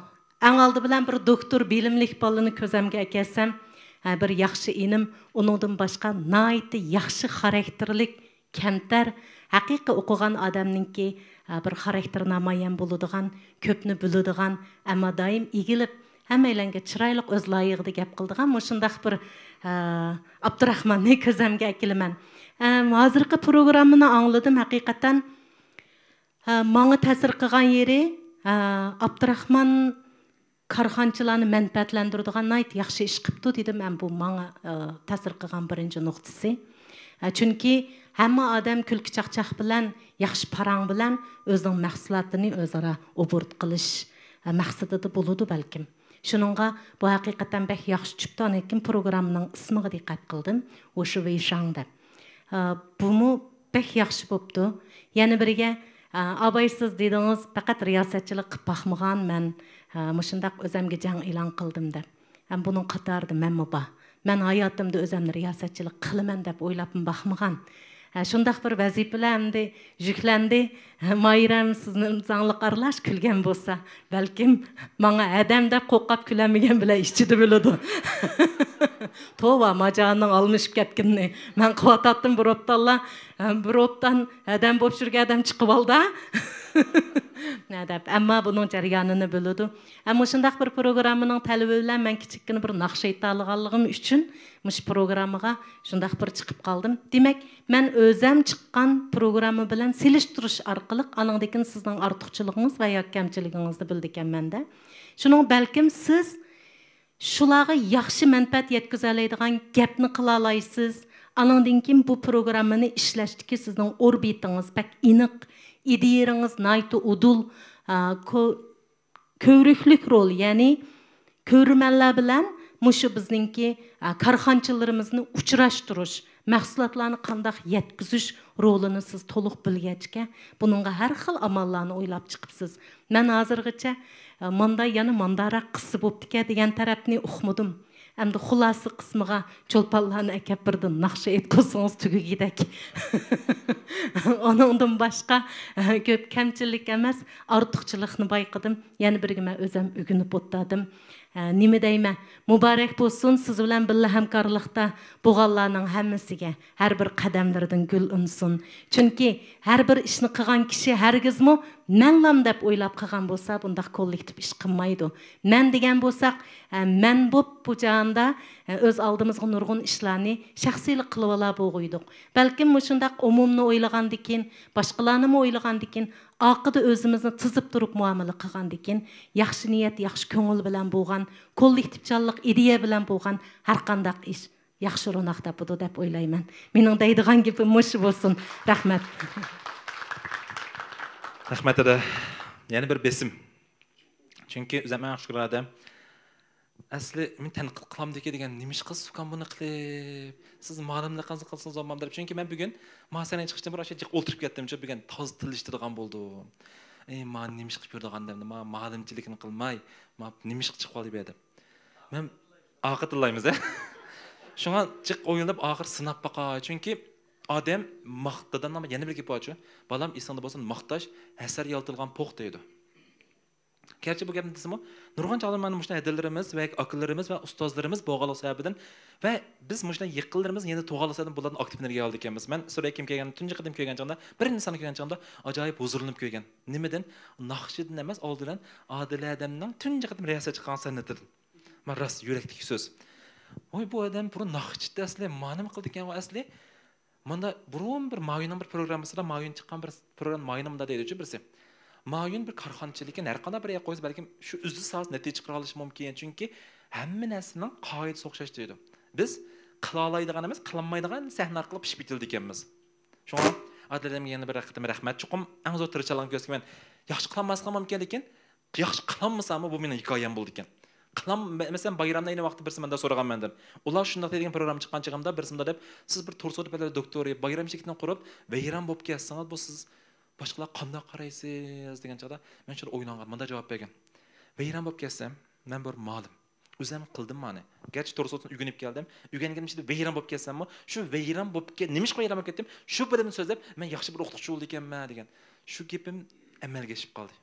ئەڭ ئالدى بىلەن بىر دوكتور بىلىملىك بالىنى كۆزۈمگە ئەكەلسەم، ئە، بىر ياخشى ئىنىم، ئۇنىڭدىن باشقا ناھايىتى ياخشى خاراكتېرلىك، كەمتەر، ھەقىقىي ئوقۇغان ئادەمنىڭكى، ئە، بىر خاراكتېرى نامايان بولىدىغان، كۆپنى بىلىدىغان، ئەمما دائىم ئېگىلىپ، ھەممەيلەنگە چىرايلىق ئۆز لايىقىدا گەپ قىلىدىغان مۇشۇنداق بىر، ئە، ئابدۇراخماننى كۆزۈمگە ئەكېلىمەن. ئەم، ھازىرقى پروگراممىنى ئاڭلىدىم، ھەقىقەتەن، ئە، ماڭا تەسىر قىلغان يېرى، ئە، ئابدۇراخمان كارخانىچىلارنى مەنپەئەتلەندۈرىدىغان ناھايىتى ياخشى ئىش قىپتۇ دېدىم، ھەم بۇ ماڭا، ئە، تەسىر قىلغان بىرىنچى نۇقتىسى. ھە، چۈنكى ھەممە ئادەم كۈلكە چاقچاق بىلەن، ياخشى پاراڭ بىلەن ئۆزىنىڭ مەھسۇلاتىنى ئۆزئارا ئوبوروت قىلىش، ھە، مەقسىتىدە بولىدۇ بەلكىم. شۇنىڭغا بۇ ھەقىقەتەن بەك ياخشى چۈشۈپتۇ. ئاندىن كېيىن پروگراممىنىڭ ئىسمىغا دىققەت قىلدىم، ۋۇشۇ ۋېيشاڭ دەپ. ھە، بۇمۇ بەك ياخشى بوپتۇ. يەنە بىرىگە، ھە، ئابايسىز دېدىڭىز، پەقەت رىياسەتچىلىك قىلىپ باقمىغان مەن، ھە، مۇشۇنداق ئۆزەمگە جەڭ ئېلان قىلدىم دەپ. ھەم بۇنىڭ قاتارىدا مەنمۇ بار. مەن ھاياتىمدا ئۆزەمنى رىياسەتچىلىك قىلىمەن دەپ ئويلاپمۇ باقمىغان. ھە، شۇنداق بىر ۋەزىپىلەر ئەمدى يۈكلەندى. ھە، ماھىرەم سىزنىڭ ئىمزاڭلىق ئارىلاش كۈلگەن بولسا، بەلكىم ماڭا ھەدەم دەپ قورقۇپ كۈلەلمىگەن بىلەن ئىچىدە بىلىدۇ. توۋا، ماجانىڭ ئالمىشىپ كەتكىنىنى. مەن قىلىۋاتاتتىم بىر ئوبدانلا، ھە، بىر ئوبدان ھەدەم بوپ يۈرگەن ئادەم چىقىۋالدى. نە دەپ، ئەمما بۇنىڭ جەريانىنى بىلىدۇ. ئەمما شۇنداق بىر پروگراممىنىڭ تەلىپى بىلەن مەن كىچىككىنە بىر ناخشا ئېيتالىغانلىقىم ئۈچۈن مۇشۇ پروگراممىغا شۇنداق بىر چىقىپ قالدىم. دېمەك، مەن ئۆزەم چىققان پروگرامما بىلەن سېلىشتۇرۇش ئارقىلىق ئانىڭدىن كېيىن سىزنىڭ ئارتۇقچىلىقىڭىز ۋە ياكى كەمچىلىكىڭىزنى بىلىدىكەنمەن-دە. شۇنىڭ بەلكىم سىز شۇلارغا ياخشى مەنپەئەت يەتكۈزەلەيدىغان گەپنى قىلالايسىز. ئانىڭدىن كېيىن بۇ پروگراممىنى ئىشلەشتىكى سىزنىڭ ئوربىتىڭىز بەك ئېنىق، ئىدىيىڭىز ناھايىتى ئۇدۇل، ئا، كو-، كۆۋرۈكلۈك رول، يەنى كۆرۈرمەنلەر بىلەن مۇشۇ بىزنىڭكى، ئا، كارخانىچىلىرىمىزنى ئۇچراشتۇرۇش، مەھسۇلاتلارنى قانداق يەتكۈزۈش رولىنى سىز تولۇق بىلگەچكە، بۇنىڭغا ھەر خىل ئاماللارنى ئويلاپ چىقىپسىز. مەن ھازىرغىچە، ئە، ماندا يەنە مانداراق قىسسا بوپتىكەن دېگەن تەرەپنى ئۇقمىدىم. ئەمدى خۇلاسە قىسمىغا چولپانلارنى ئەكەپ بىردىن ناخشا ئېيتقۇزسىڭىز تۈگىگۈدەك. ئۇنىڭدىن باشقا، ئە، كۆپ كەمچىلىك ئەمەس، ئارتۇقچىلىقنى بايقىدىم. يەنە بىرگە مەن ئۆزۈم ئۆگىنىپ ئولتۇردۇم. ھە، نېمە دەيمەن؟ مۇبارەك بولسۇن سىز بىلەن بىللە ھەمكارلىقتا بولغانلارنىڭ ھەممىسىگە. ھەر بىر قەدەملىرىدىن گۈل ئۈنسۇن. چۈنكى ھەر بىر ئىشنى قىلغان كىشى ھەرگىزمۇ مەنلام دەپ ئويلاپ قىلغان بولسا، بۇنداق كوللېكتىپ ئىش قىلمايدۇ. مەن دېگەن بولساق، ھە، مەن بوپ بۇ جاھاندا، ھە، ئۆز ئالدىمىزغا نۇرغۇن ئىشلارنى شەخسىيلىك قىلىۋالا بولغۇيدۇق. بەلكىم مۇشۇنداق ئومۇمنى ئويلىغاندىكىن، باشقىلارنىمۇ ئويلىغاندىكىن، ئارقىدا ئۆزىمىزنى تىزىپ تۇرۇپ مۇئامىلە قىلغاندىكىن، ياخشى نىيەت، ياخشى كۆڭۈل بىلەن بولغان، كوللېكتىپچانلىق، ئىدىيە بىلەن بولغان ھەر قانداق ئىش ياخشى روناق تاپىدۇ دەپ ئويلايمەن. مېنىڭ دەيدىغان گېپىم مۇشۇ بولسۇن. رەھمەت. رەھمەت، دادا. يەنە بىر بېسىم. چۈنكى ئۆزۈم ئەڭ ياخشى كۆرگەن ئادەم. ئەسلى مېنى تەنقىد قىلامدىكى دېگەن، نېمىشقا سۇكام بۇنى قىلىپ، سىز مالىملىقىڭىزنى قىلسىڭىز بولمامدۇ دەپ. چۈنكى مەن بۈگۈن ما سەھنىگە چىقىشتىن بۇرۇن ئاشۇ جىق ئولتۇرۇپ كەتتىمچۇ، بۈگۈن تازا تىللىشىدىغان بولدۇم. ئەي، ما نېمىشقا قىلىپ يۈرىدىغان ئادەمنى، ما مالىمچىلىكنى قىلماي، ما نېمىشقا چىقىپ قالدى بۇ يەردە. مەن ئارقا تىللايمىز، ھە؟ شۇڭا جىق ئويلىنىپ، ئاخىر سىناپ باقاي. چۈنكى ئادەم ماخت-، دادامنىڭ يەنە بىر گېپى بارچۇ، بالام، ئېسىڭدە بولسۇن، ماختاش ھەسەر يالتىلىغان پوق دەيدۇ. گەرچە بۇ گەپنى دېسىمۇ، نۇرغۇن چاغلار مانا مۇشۇنداق ھەدىلىرىمىز ۋە ئاكىلىرىمىز ۋە ئۇستازلىرىمىز بولغانلىقى سەۋەبىدىن ۋە بىز مۇشۇنداق يېقىنلىرىمىز يەنە تۇغانلىقى سەۋەبىدىن بۇلاردىن ئاكتىپ ئېنېرگىيە ئالىدىكەنمىز. مەن سۈرەيكىم كەلگەن، تۇنجى قېتىم كۆرگەن چاغدا، بىرىنچى ساننى كۆرگەن چاغدا ئاجايىپ ھۇزۇرلىنىپ كۆرگەن. نېمىدىن؟ ناخشىدىن ئەمەس، ئالدى بىلەن ئادىل ھەدەمنىڭ تۇنجى قېتىم رىياسەت چىققان سەھنىدىن. مانا راست يۈرەكتىكى سۆز. ۋاي، بۇ ئادەم بۇرۇن ناخشىچىدى ئەسلى، ما نېمە قىلىدىكەن ئۇ ئەسلى؟ مانا بۇرۇن بىر مايوننىڭ بىر پروگراممىسىدا، مايون چىققان بىر پروگرامما، مايوننىڭ مۇنداق دەيدۇچۇ بىرسى. مايون بىر كارخانىچىلىككەن، ھەر قانداق بىر يەرگە قويسا، بەلكىم شۇ ئۆزى ساز نەتىجە چىقىرالىشى مۇمكىن. چۈنكى ھەممە نەرسىنىڭ قائىدىسى ئوخشاش دەيدۇ. بىز قىلالايدىغان ئەمەس، قىلالمايدىغان سەھنە ئارقىلىق پىشىپ يېتىلىدىكەنمىز. شۇڭا ئادىل ھەدەمگە يەنە بىر قېتىم رەھمەت. چوقۇم ئەڭ زور تىرىشچانلىقنى كۆرسىتىپ، مەن ياخشى قىلالماسلىقىم مۇمكىن، لېكىن ياخشى قىلالمىساممۇ، بۇ مېنىڭ ھېكايەم بولىدىكەن. قىلام-، مە-، مەسىلەن، بايرامدا ئەينى ۋاقىتتا بىرسى مەندىن سورىغان مەندىن. ئۇلار شۇنداق دەيدىغان پروگرامما چىققان چېغىمدا بىرسى مۇنداق دەپ، سىز بىر تور سودا پەنلىرى دوكتورى، بايرام شىركىتىنى قۇرۇپ، ۋەيران بولۇپ كەتسىڭىز، بۇ سىز باشقىلارغا قانداق قارايسىز دېگەن چاغدا، مەن شۇنداق ئويلانغان، مۇنداق جاۋاب بەرگەن. ۋەيران بولۇپ كەتسەم، مەن بىر مالىم. ئۆزۈم قىلدىم مانى. گەرچە تور سودىسىنى ئۆگىنىپ كەلدىم، ئۆگەنگىنىم ئىچىدە ۋەيران بولۇپ كەتسەممۇ، شۇ ۋەيران بولۇپ كەت-، نېمىشقا ۋەيران بولۇپ كەتتىم؟ شۇ بىلىمنى سۆزلەپ، مەن ياخشى بىر ئوقۇتقۇچى بولىدىكەنمەن دېگەن. شۇ گېپىم ئەمەلگە ئېشىپ قالدى.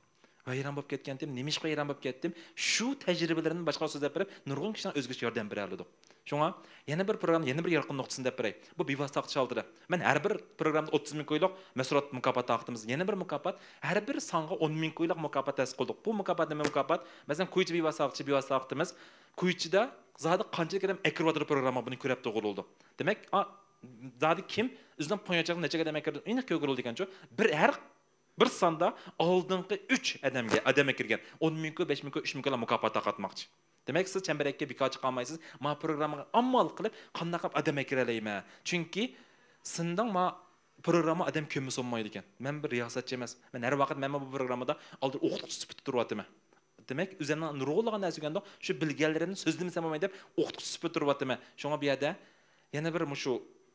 ۋەيران بولۇپ كەتكەنتىم، نېمىشقا ۋەيران بولۇپ كەتتىم؟ شۇ تەجرىبىلىرىمنى باشقىلارغا سۆزلەپ بېرىپ، نۇرغۇن كىشىنىڭ ئۆزگىرىشىگە ياردەم بېرەلىدۇق. شۇڭا يەنە بىر پروگرامما، يەنە بىر يارقىن نۇقتىسىنى دەپ بېرەي. بۇ بىۋاسىتە ساقچى ھالىتىدە. مەن ھەر بىر پروگراممىدا ئوتتۇز مىڭ كويلۇق مەھسۇلات مۇكاپاتى تارقىتىمىز. يەنە بىر مۇكاپات، ھەر بىر سانغا ئون مىڭ كويلۇق مۇكاپات تەسىس قىلدۇق. بۇ مۇكاپات نېمە مۇكاپات؟ مەسىلەن، كويچى بىۋاسىتە ساقچى، بىۋاسىتە تارقىتىمىز. كويچىدا زادى قانچىلىك ئادەم ئەكىرىۋاتىدۇ پروگرامما، بۇنى كۆرۈپ تۇرغىلى بولىدۇ. دېمەك، ئا، زادى كىم ئۆزىنىڭ پوياچىغا نەچچە ئادەم ئەكىردى، ئېنىق كۆرگىلى بولىدىكەنچۇ. بىر ھەر بىر ساندا ئالدىنقى ئۈچ ئادەمگە، ئادەم ئەكىرگەن. ئون مىڭ كوي، بەش مىڭ كوي، ئۈچ مىڭ كويلار مۇكاپات تارقاتماقچى. دېمەك، سىز چەمبىرەككە بىكار چىقالمايسىز. ما پروگراممىغا ئامال قىلىپ، قانداق قىلىپ ئادەم ئەكىرەلەيمەن؟ چۈنكى سىندىڭ ما پروگرامما ئادەم كۆممىسە بولمايدىكەن. مەن بىر رىياسەتچى ئەمەس. مەن ھەر ۋاقىت مەنمۇ بۇ پروگراممىدا ئالدىن ئوقۇتقۇچى سۈپىتىدە تۇرۇۋاتىمەن. دېمەك، ئۆزۈمنىڭ نۇرغۇنلىغان نەرسە ئۆگەندۇق. شۇ بىلگەنلىرىمنى سۆزلىمىسەم بولماي دەپ ئوقۇتقۇچى سۈپىتىدە تۇرۇۋاتىمەن. شۇڭا بۇ يەردە يەنە بىر مۇشۇ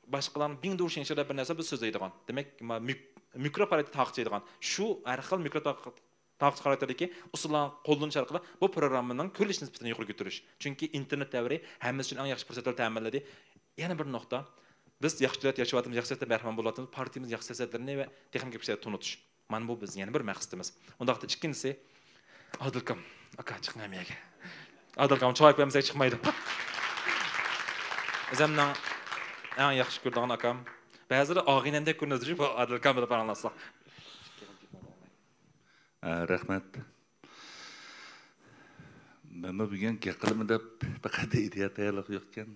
باشقىلارنىڭ بىڭدۇشىڭشى دەپ بىر نەرسە بىز سۆزلەيدىغان. دېمەك، ما-، مىك-، مىكرو پارىتېت تارقىتىدىغان. شۇ ھەر خىل مىكرو تارقىت-، تارقىتىش خاراكتېرىدىكى ئۇسۇللارنى قوللىنىش ئارقىلىق بۇ پروگراممىنىڭ كۆرۈلۈش نىسبىتىنى يۇقىرى كۆتۈرۈش. چۈنكى ئىنتېرنېت دەۋرى ھەممىسى ئۈچۈن ئەڭ ياخشى پۇرسەتلەرنى تەمىنلىدى. يەنە بىر نۇقتا، بىز ياخشى دۆلەت ياشاۋاتىمىز، ياخشى سىياسەتلەر بەھرىمەن بولۇۋاتىمىز، پارتىيىمىز ياخشى سىياسەتلىرىنى ۋە تېخىمۇ كۆپ سىياسەت تونۇتۇش. مانا بۇ بىزنىڭ يەنە بىر مەقسىتىمىز. ئۇنداقتا ئىككىنچىسى، ئادىل ئاكام. ئاكا، چىقىڭ ھەم يەرگە. ئادىل ئاكام، چاۋاك بەرمىسەك چىقمايدۇ. ئۆزۈمنىڭ ئەڭ ياخشى كۆرىدىغان ئاكام. بەزىلەر ئاغىنەمدەك كۆرۈنىدۇ، بۇ ئادىل ئاكام بىلەن پاراڭلاشساق. ئە، رەھمەت. مەنمۇ بۈگۈن گەپ قىلىمەن دەپ بىر قەدەر ئىدىيە تەييارلىق يوق ئىكەن.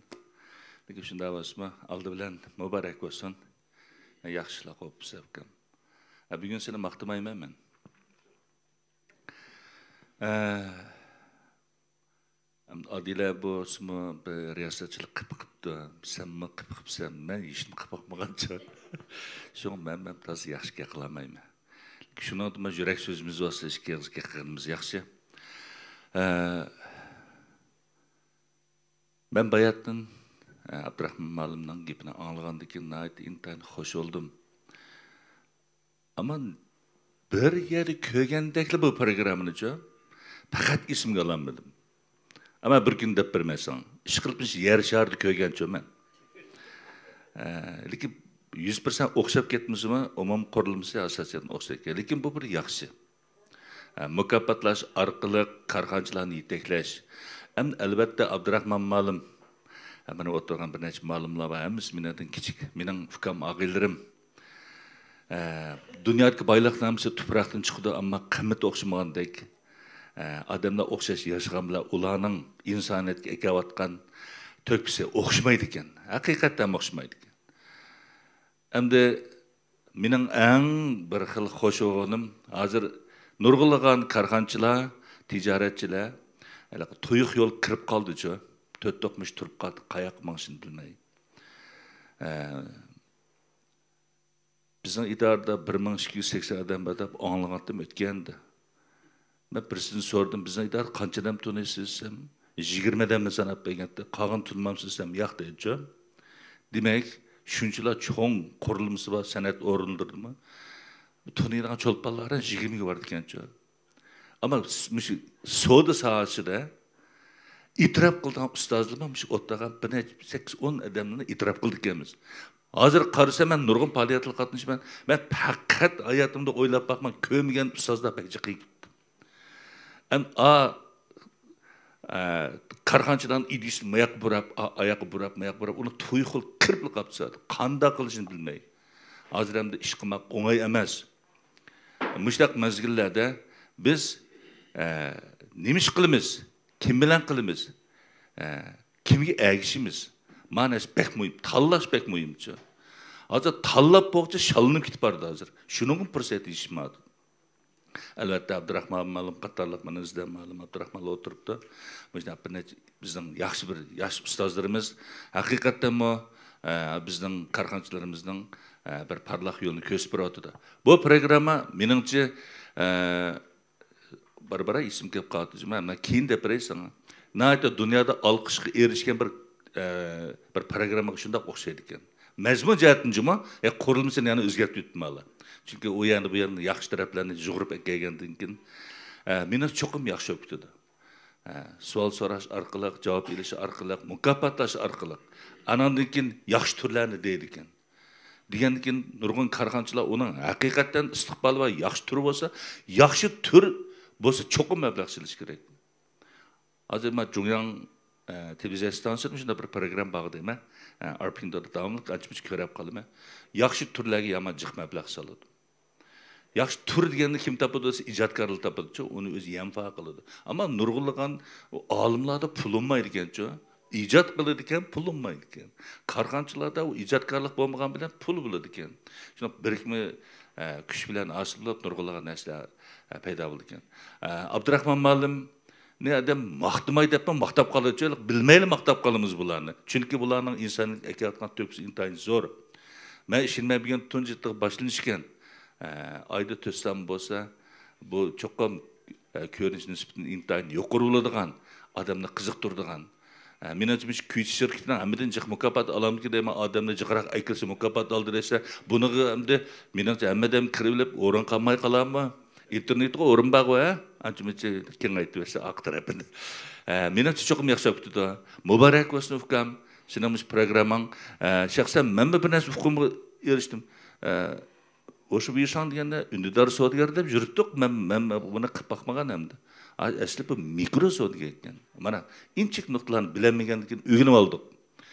لېكىن شۇنداق بولسىمۇ، ئالدى بىلەن مۇبارەك بولسۇن. ياخشىلار قوپسا ئۇكام. ئە، بۈگۈن سېنى ماختىمايمەن مەن. ئە، ئادىلە بولسىمۇ بىر رىياسەتچىلىك قىپ قىپتۇ. سەنمۇ قىپ قىپسەن. مەن ھېچنېمە قىپ باقمىغانچۇ. شۇڭا مەن، مەن تازا ياخشى گەپ قىلالمايمەن. شۇنىڭدىمۇ يۈرەك سۆزىمىز بولسا ئىككى ئېغىز گەپ قىلغىنىمىز ياخشى. ئە، مەن باياتتىن، ئە، ئابدۇراخمان مالىمنىڭ گېپىنى ئاڭلىغاندىن كېيىن ناھايىتى ئىنتايىن خوش بولدۇم. ئەمما بىر يەردە كۆرگەندەكلا بۇ پروگراممىنىچۇ، پەقەت ئېسىمگە ئالالمىدىم. ئەمما بىر كۈن دەپ بېرىمەن ساڭا. ئىشقىلىپ يەر شارىدا كۆرگەنچۇ مەن. ئە، لېكىن يۈز پىرسەنت ئوخشاپ كەتمىسىمۇ، ئومۇمىي قۇرۇلمىسى ئاساسەن ئوخشايدىكەن. لېكىن بۇ بىر ياخشى. ئە، مۇكاپاتلاش ئارقىلىق كارخانىچىلارنى يېتەكلەش. ئەمدى ئەلۋەتتە ئابدۇراخمان مالىم، ئە، مانا ئولتۇرغان بىر نەچچە مالىملار بار، ھەممىسى مېنىڭدىن كىچىك. مېنىڭ ئۇكام ئاغىنىلىرىم. ئە، دۇنيادىكى بايلىقنىڭ ھەممىسى تۇپراقتىن چىقىدۇ، ئەمما قىممىتى ئوخشىمىغاندەك. ئە، ئادەملەر ئوخشاش ياشىغان بىلەن ئۇلارنىڭ ئىنسانىيەتكە ئەكەۋاتقان تۆھپىسى ئوخشىمايدىكەن. ھەقىقەتەن ئوخشىمايدىكەن. ئەمدى مېنىڭ ئەڭ بىر خىل خوش بولغىنىم، ھازىر نۇرغۇنلىغان كارخانىچىلار، تىجارەتچىلەر ھېلىقى تۇيۇق يول كىرىپ قالدىچۇ. تۆت دوقمۇش تۇرۇپ قالدى، قاياققا ماڭىشىنى بىلمەي. ئە، بىزنىڭ ئىدارىدە بىر مىڭ ئىككى يۈز سەكسەن ئادەم بار دەپ ئاڭلىغانتىم ئۆتكەندە. مەن بىرسىدىن سورىدىم، بىزنىڭ ئىدارىدە قانچە ئادەم تونۇيسىز دېسەم، يىگىرمە ئادەمنى ساناپ بەرگەنتى، قالغىنىنى تونۇمامسىز دېسەم، ياق دەيدىچۇ. دېمەك، شۇنچىلا چوڭ قۇرۇلمىسى بار سەنئەت ئورۇنلىرىدىمۇ تونۇيدىغان چولپانلار يىگىرمىگە بارىدىكەنچۇ. ئەمما مۇشۇ سودا ساھەسىدە ئېتىراپ قىلىدىغان ئۇستازلىرىمۇ مۇشۇ ئولتۇرغان بىر نەچچە سەككىز ئون ئادەمنى ئېتىراپ قىلىدىكەنمىز. ھازىر قارىسام، مەن نۇرغۇن پائالىيەتلەرگە قاتنىشىمەن. مەن پەقەت ھاياتىمدا ئويلاپ باقمىغان، كۆرمىگەن ئۇستازلار بەك جىق كېلىپ كەتتى. ئەمما ئا، ئە، كارخانىچىلارنىڭ ئىدىيىسىنى ماياققا بۇراپ، ئا-، ئاياققا بۇراپ، ماياققا بۇراپ، ئۇنى تۇيۇقلا قىرىپلا قاپسىتىۋاتىدۇ. قانداق قىلىشىنى بىلمەي. ھازىر ئەمدى ئىش قىلماق ئوڭاي ئەمەس. مۇشۇنداق مەزگىللەردە بىز، ئە، نېمە ئىش قىلىمىز؟ كىم بىلەن قىلىمىز؟ ئە، كىمگە ئەگىشىمىز؟ مانا نەرسە بەك مۇھىم، تاللاش بەك مۇھىمچۇ. ھازىر تاللاپ بولغۇچە شاللىنىپ كېتىپ بارىدۇ ھازىر. شۇنىڭغا پۇرسەت يېتىشمەيدۇ. ئەلۋەتتە، ئابدۇراخمان مالىم قاتارلىق، مانا ئىزدەن مالىم، ئابدۇراخمانلار ئولتۇرۇپتۇ. مۇشۇنداق بىر نەچچە بىزنىڭ ياخشى بىر ياش ئۇستازلىرىمىز ھەقىقەتەنمۇ، ئە، بىزنىڭ كارخانىچىلىرىمىزنىڭ، ئە، بىر پارلاق يولىنى كۆرسىتىپ بېرىۋاتىدۇ. بۇ پروگرامما مېنىڭچە، ئە، بارا-بارا ئېسىمگە كېلىپ قالدى. مەن، مەن كېيىن دەپ بېرەي ساڭا. ناھايىتى دۇنيادا ئالقىشقا ئېرىشكەن بىر، ئە، بىر پروگراممىغا شۇنداق ئوخشايدىكەن. مەزمۇن جەھەتتىن جۇمۇ، ئە، قۇرۇلمىسىنى يەنە ئۆزگەرتىپ يۈتتۈم ھالا. چۈنكى ئۇ يەرنى، بۇ يەرنى ياخشى تەرەپلەرنى يۇغۇرۇپ ئەكەلگەندىن كېيىن، ئە، مېنىڭ چوقۇم ياخشى بولۇپ كېتىدۇ. ئە، سوئال سوراش ئارقىلىق، جاۋاب ئېلىش ئارقىلىق، مۇكاپاتلاش ئارقىلىق، ئاناندىن كېيىن ياخشى تۈرلەرنى دەيدىكەن. دېگەندىن كېيىن نۇرغۇن كارخانىچىلار ئۇنىڭ ھەقىقەتەن ئىستىقبالى بار ياخشى تۈرى بولسا، ياخشى تۈر بولسا چوقۇم مەبلەغ سېلىش كېرەك. ھازىر مانا جۇڭياڭ، ئە، تېلېۋىزىيە ئىستانسىسىدا شۇنداق بىر پروگرامما بار دەيمەن. ئە، ئارپىڭدوردا داۋاملىق ئانچە-مۇنچە كۆرۈپ قالىمەن. ياخشى تۈرلەرگە يامان جىق مەبلەغ سالىدۇ. ياخشى تۈر دېگەننى كىم تاپىدۇ دېسە، ئىجادكارلار تاپىدۇچۇ، ئۇنى ئۆزى يەنفا قىلىدۇ. ئەمما نۇرغۇنلىغان ئالىملاردا پۇل بولمايدىكەنچۇ. ئىجاد قىلىدىكەن، پۇل بولمايدىكەن. كارخانىچىلاردا ئۇ ئىجادكارلىق بولمىغان بىلەن پۇل بولىدىكەن. شۇنداق بىرىكمە، ئە، كۈچ بىلەن ھاسىل بولۇپ، نۇرغۇنلىغان نەرسىلەر، ئە، پەيدا بولىدىكەن. ئە، ئابدۇراخمان مالىم نى ئادەم ماختىماي دەپمۇ ماختاپ قالىدۇ. بىلمەيلا ماختاپ قالىمىز بۇلارنى. چۈنكى بۇلارنىڭ ئىنسانىيەتكە ئەكېلىۋاتقان تۆھپىسى ئىنتايىن زور. مەن ئىشىنىمەن، بۈگۈن تۇنجى باشلىنىشكەن. ئە، ئايدا تۆت سان بولسا، بۇ چوقۇم، ئە، كۆرۈنۈش نىسبىتىنى ئىنتايىن يۇقىرى بولىدىغان، ئادەمنى قىزىقتۇرىدىغان. ئە، مېنىڭچە، مۇشۇ كۈيچى شىركىتىنىڭ ھەممىدىن جىق مۇكاپات ئالامدىكىن دەيمەن، ئادەمنى جىقراق ئەكىرسە مۇكاپات ئالدى دەيسە، بۇنىڭغا ئەمدى، مېنىڭچە، ھەممە ئادەم كىرىۋېلىپ ئورۇن قالماي قالارمۇ؟ ئىنتېرنېتقا ئورۇن بارغۇ، ھە؟ ئانچە مۇنچە كېڭەيتىۋەتسە ئارقا تەرىپىنى. ئە، مېنىڭچە، چوقۇم ياخشى بوپتۇ. مۇبارەك بولسۇن، ئۇكام. سېنىڭ مۇشۇ پروگرامماڭ، ئە، شەخسەن مەنمۇ بىر نەرسە ئۇقۇمغا ئېرىشتىم. ئە، ھوشۇ بۇيرۇساڭ دېگەندە، ئۈندىدار سودىگەر دەپ يۈرۈپتۇق. مەن، مەن بۇنى قىلىپ باقمىغان ئەمدى. ئا، ئەسلى بۇ مىكرو سودىگەر ئىكەن. مانا، ئىنچىكە نۇقتىلارنى بىلەلمىگەندىكىن ئۆگىنىۋالدۇق.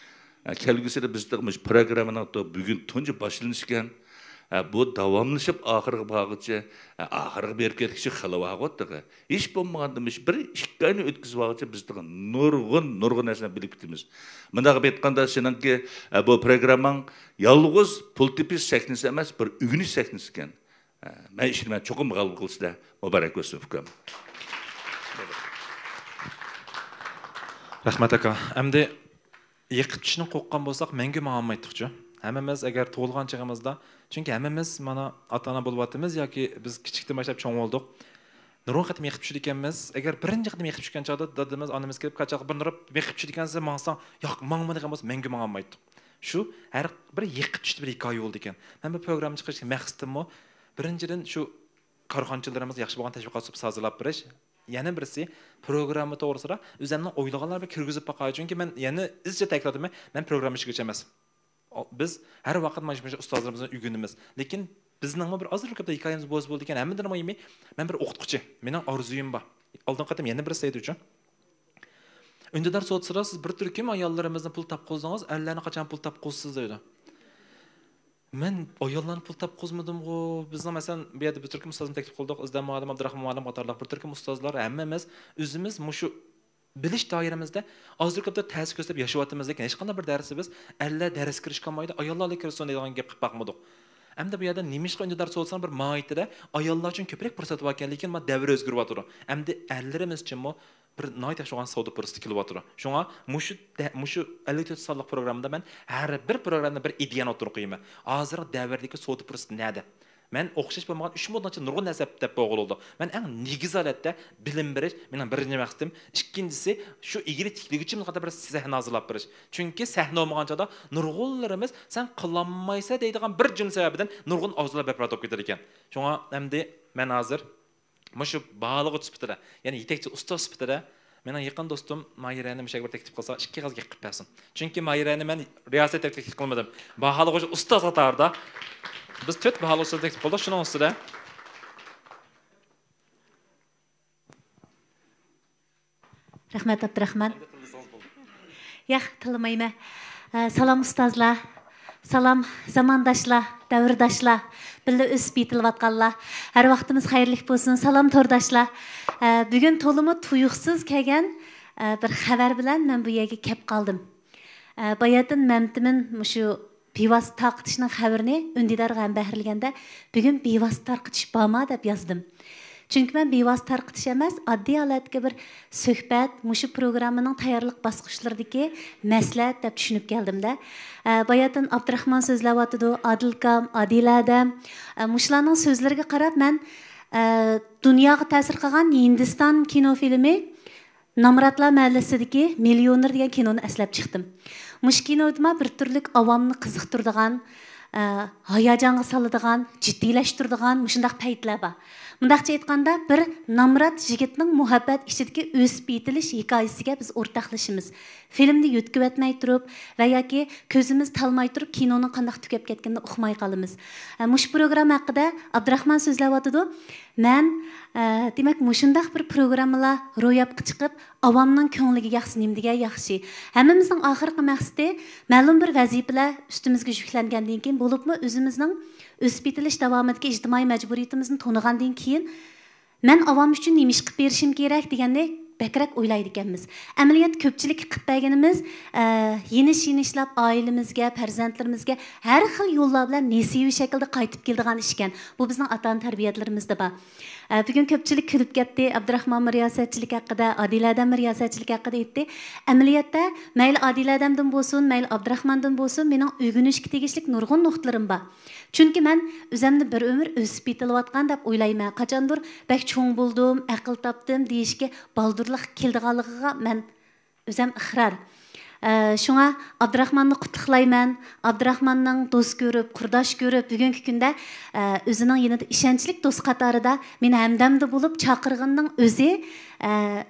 ئە، كەلگۈسىدە بىز تېخى مۇشۇ پروگراممىنىڭ بۈگۈن تۇنجى باشلىنىشكەن. ئە، بۇ داۋاملىشىپ ئاخىرىغا بارغۇچە، ئە، ئاخىرىغا بېرىپ كەتكۈچە خېلى بارغۇ تېخى. ھېچ بولمىغاندا مۇشۇ بىر ئىككى ئاينى ئۆتكۈزۈۋالغۇچە بىز تېخى نۇرغۇن، نۇرغۇن نەرسىلەرنى بىلىپ كېتىمىز. مۇنداق بېيىتقاندا، سېنىڭكى، ئە، بۇ پروگرامماڭ يالغۇز پۇل تېپىش سەھنىسى ئەمەس، بىر ئۆگىنىش سەھنىسى ئىكەن. ئە، مەن ئىشىنىمەن، چوقۇم غەلىبە قىلىسىلەر. مۇبارەك بولسۇن، ئۇكام. رەھمەت، ئاكا. ئەمدى يىقىپ چۈشۈشتىن قورققان بولساق، مەڭگۈ ماڭالمايتتۇقچۇ. ھەممىمىز ئەگەر تۇغۇلغان چېغىمىزدا، چۈنكى ھەممىمىز مانا ئاتا-ئانا بولۇۋاتىمىز ياكى بىز كىچىكتىن باشلاپ چوڭ بولدۇق. نۇرغۇن قېتىم يىقىپ چۈشىدىكەنمىز. ئەگەر بىرىنچى قېتىم يىقىپ چۈشكەن چاغدا دادىمىز، ئانىمىز كېلىپ، قاچاققا بىر ئۇرۇپ، «يىقىپ چۈشىدىكەنسىز، ماڭساڭ، ياق، ماڭما» دېگەن بولسا، مەڭگۈ ماڭالمايتتۇق. شۇ ھەر بىر يىقىپ چۈشتە بىر ھېكايە بولىدىكەن. مەن بۇ پروگرامما چىقىرىشتىكى مەقسىتىممۇ، بىرىنچىدىن، شۇ كارخانىچىلىرىمىزغا ياخشى بولغان تەشۋىقات سۇپىسى ھازىرلاپ بېرىش. يەنە بىرسى، پروگرامما توغرىسىدا ئۆزۈمنىڭ ئويلىغانلىرىنى بىر كىرگۈزۈپ باقاي. چۈنكى مەن يەنە ئىزچىل تەكىتلەيمەن، مەن پروگرامما ئىشلىگۈچى ئەمەس. ئو-، بىز ھەر ۋاقىت مانا شۇ ئۇستازلىرىمىزدىن ئۆگىنىمىز. لېكىن بىزنىڭمۇ بىر ئازراق ھېكايىمىز بولسا بولىدىكەن. ھەممىدىن مۇھىمى، مەن بىر ئوقۇتقۇچى. مېنىڭ ئارزۇيۇم بار. ئالدىنقى قېتىم يەنە بىرسى دەيدۇچۇ. ئۈندىدار سودا سىرا، سىز بىر تۈركۈم ئاياللىرىمىزنى پۇل تاپقۇزدىڭىز، ئەرلەرنى قاچان پۇل تاپقۇزىسىز دەيدۇ. مەن ئاياللارنى پۇل تاپقۇزمىدىمغۇ. بىزنىڭ، مەسىلەن، بۇ يەردە بىر تۈركۈم ئۇستازنى تەكلىپ قىلدۇق. ئىزدەم مۇئەللىم، ئابدۇراخمان مۇئەللىم قاتارلىق بىر تۈركۈم ئۇستازلار، ھەممىمىز ئۆزىمىز مۇشۇ بىلىش دائىرىمىزدە ئازراق كۆپتە تەسىر كۆرسىتىپ ياشاۋاتىمىز، لېكىن ھېچقانداق بىر دەرسىمىز «ئەرلەر دەرسكە كىرىشكە بولمايدۇ، ئاياللارلا كىرسۇن» دەيدىغان گەپ قىلىپ باقمىدۇق. ئەمدى بۇ يەردە نېمىشقا ئۈندىدار سودا سىرانىڭ بىر ماھىيىتىدە ئاياللار ئۈچۈن كۆپرەك پۇرسەت باركەن، لېكىن ما دەۋر ئۆزگىرىۋاتىدۇ. ئەمدى ئەرلىرىمىز ئۈچۈنمۇ بىر ناھايىتى ياخشى بولغان سودا پۇرسىتى كېلىۋاتىدۇ. شۇڭا مۇشۇ دە-، مۇشۇ ئەللىك تۆت سانلىق پروگراممىدا مەن ھەر بىر پروگراممىدا بىر ئىدىيەنى ئوتتۇرىغا قويىمەن. ھازىرقى دەۋردىكى سودا پۇرسىتى نەدە؟ مەن ئوخشاش بولمىغان ئۈچ مۇددىچە نۇرغۇن نەرسە دەپ بولغىلى بولىدۇ. مەن ئەڭ نېگىز ھالەتتە بىلىم بېرىش مېنىڭ بىرىنچى مەقسىتىم. ئىككىنچىسى، شۇ ئىگىلىك تىكلىگۈچىمىزگە قانداق بىر سەھنە ھازىرلاپ بېرىش. چۈنكى سەھنە بولمىغان چاغدا نۇرغۇنلىرىمىز «سەن قىلالمايسەن» دەيدىغان بىر جۈملە سەۋەبىدىن نۇرغۇن ئارزۇلار بەربات بولۇپ كېتىدىكەن. شۇڭا ئەمدى مەن ھازىر مۇشۇ باھالىغۇچى سۈپىتىدە، يەنى يېتەكچى ئۇستاز سۈپىتىدە، مېنىڭ يېقىن دوستۇم ماھىرەنى مۇشۇ يەرگە بىر تەكلىپ قىلسا، ئىككى قىزغا قىلىپ بەرسۇن. چۈنكى ماھىرەنى مەن رىياسەت تەكلىپ قىلمىدىم. باھالىغۇچى ئۇستاز قاتارىدا بىز تۆت باھالىغۇچىنى تەكلىپ قىلدۇق. شۇنىڭ ئۈستىدە. رەھمەت، ئابدۇراخمان. ياق، تىللىمايمەن. ئە، سالام ئۇستازلار، سالام زامانداشلار، دەۋرداشلار، بىللە ئۆسۈپ يېتىلىۋاتقانلار. ھەر ۋاقتىمىز خەيرلىك بولسۇن، سالام تورداشلار. ئە، بۈگۈن تولىمۇ تۇيۇقسىز كەلگەن، ئە، بىر خەۋەر بىلەن مەن بۇ يەرگە كەپ قالدىم. ئە، باياتىن مەمتىمىن مۇشۇ بىۋاسىتە تارقىتىشنىڭ خەۋىرىنى ئۈندىدارغا ھەمبەھىرلىگەندە، بۈگۈن بىۋاسىتە تارقىتىش بارما دەپ يازدىم. چۈنكى مەن بىۋاسىتە تارقىتىش ئەمەس، ئاددىي ھالەتتىكى بىر سۆھبەت، مۇشۇ پروگراممىنىڭ تەييارلىق باسقۇچلىرىدىكى مەسلىھەت دەپ چۈشىنىپ كەلدىم-دە. ئە، باياتىن ئابدۇراخمان سۆزلەۋاتىدۇ، ئادىلكام، ئادىلە ھەدەم. ئە، مۇشۇلارنىڭ سۆزلىرىگە قاراپ مەن، ئە، دۇنياغا تەسىر قىلغان ھىندىستان كىنو فىلىمى نامراتلار مەھەللىسىدىكى مىليونېر دېگەن كىنونى ئەسلەپ چىقتىم. مۇشۇ كىنودىمۇ بىر تۈرلۈك ئاۋامنى قىزىقتۇرىدىغان، ئە، ھاياجانغا سالىدىغان، جىددىيلەشتۈرىدىغان مۇشۇنداق پەيتلەر بار. مۇنداقچە ئېيتقاندا، بىر نامرات يىگىتنىڭ مۇھەببەت ئىچىدىكى ئۆسۈپ يېتىلىش ھېكايىسىگە بىز ئورتاقلىشىمىز. فىلىمنى يۆتكىۋەتمەي تۇرۇپ ۋە ياكى كۆزىمىز تالماي تۇرۇپ كىنونىڭ قانداق تۈگەپ كەتكىنىنى ئۇقماي قالىمىز. ئە، مۇشۇ پروگرامما ھەققىدە ئابدۇراخمان سۆزلەۋاتىدۇ. مەن، ئە، دېمەك، مۇشۇنداق بىر پروگراممىلار روياپقا چىقىپ، ئاۋامنىڭ كۆڭلىگە ياقسا نېمە دېگەن ياخشى. ھەممىمىزنىڭ ئاخىرقى مەقسىتى مەلۇم بىر ۋەزىپىلەر ئۈستىمىزگە يۈكلەنگەندىن كېيىن، بولۇپمۇ ئۆزىمىزنىڭ ئۆسۈپ يېتىلىش داۋامىدىكى ئىجتىمائىي مەجبۇرىيىتىمىزنى تونۇغاندىن كېيىن، مەن ئاۋام ئۈچۈن نېمە ئىش قىلىپ بېرىشىم كېرەك دېگەننى بەكرەك ئويلايدىكەنمىز. ئەمەلىيەتتە كۆپچىلىككە قىلىپ بەرگىنىمىز، ئە، يېنىش-يېنىشلاپ ئائىلىمىزگە، پەرزەنتلىرىمىزگە ھەر خىل يوللار بىلەن نېسىۋە شەكلىدە قايتىپ كېلىدىغان ئىشكەن. بۇ بىزنىڭ ئاتا-ئانا تەربىيەتلىرىمىزدە بار. ئە، بۈگۈن كۆپچىلىك كۈلۈپ كەتتى. ئابدۇراخمانمۇ رىياسەتچىلىك ھەققىدە، ئادىلە ئادەممۇ رىياسەتچىلىك ھەققىدە ئېيتتى. ئەمەلىيەتتە مەيلى ئادىلە ئادەمدىن بولسۇن، مەيلى ئابدۇراخماندىن بولسۇن، مېنىڭ ئۆگىنىشكە تېگىشلىك نۇرغۇن نۇقتىلىرىم بار. چۈنكى مەن ئۆزەمنى بىر ئۆمۈر ئۆسۈپ يېتىلىۋاتقان دەپ ئويلايمەن. قاچاندۇر بەك چوڭ بولدۇم، ئەقىل تاپتىم دېيىشكە بالدۇرلۇق كېلىدىغانلىقىغا مەن ئۆزەم ئىقرار. ئە، شۇڭا ئابدۇراخماننى قۇتلۇقلايمەن. ئابدۇراخماننىڭ دوست كۆرۈپ، قۇرداش كۆرۈپ، بۈگۈنكى كۈندە، ئە، ئۆزىنىڭ يېنىدا ئىشەنچلىك دوست قاتارىدا مېنى ھەمدەمدە بولۇپ چاقىرغىنىنىڭ ئۆزى، ئە،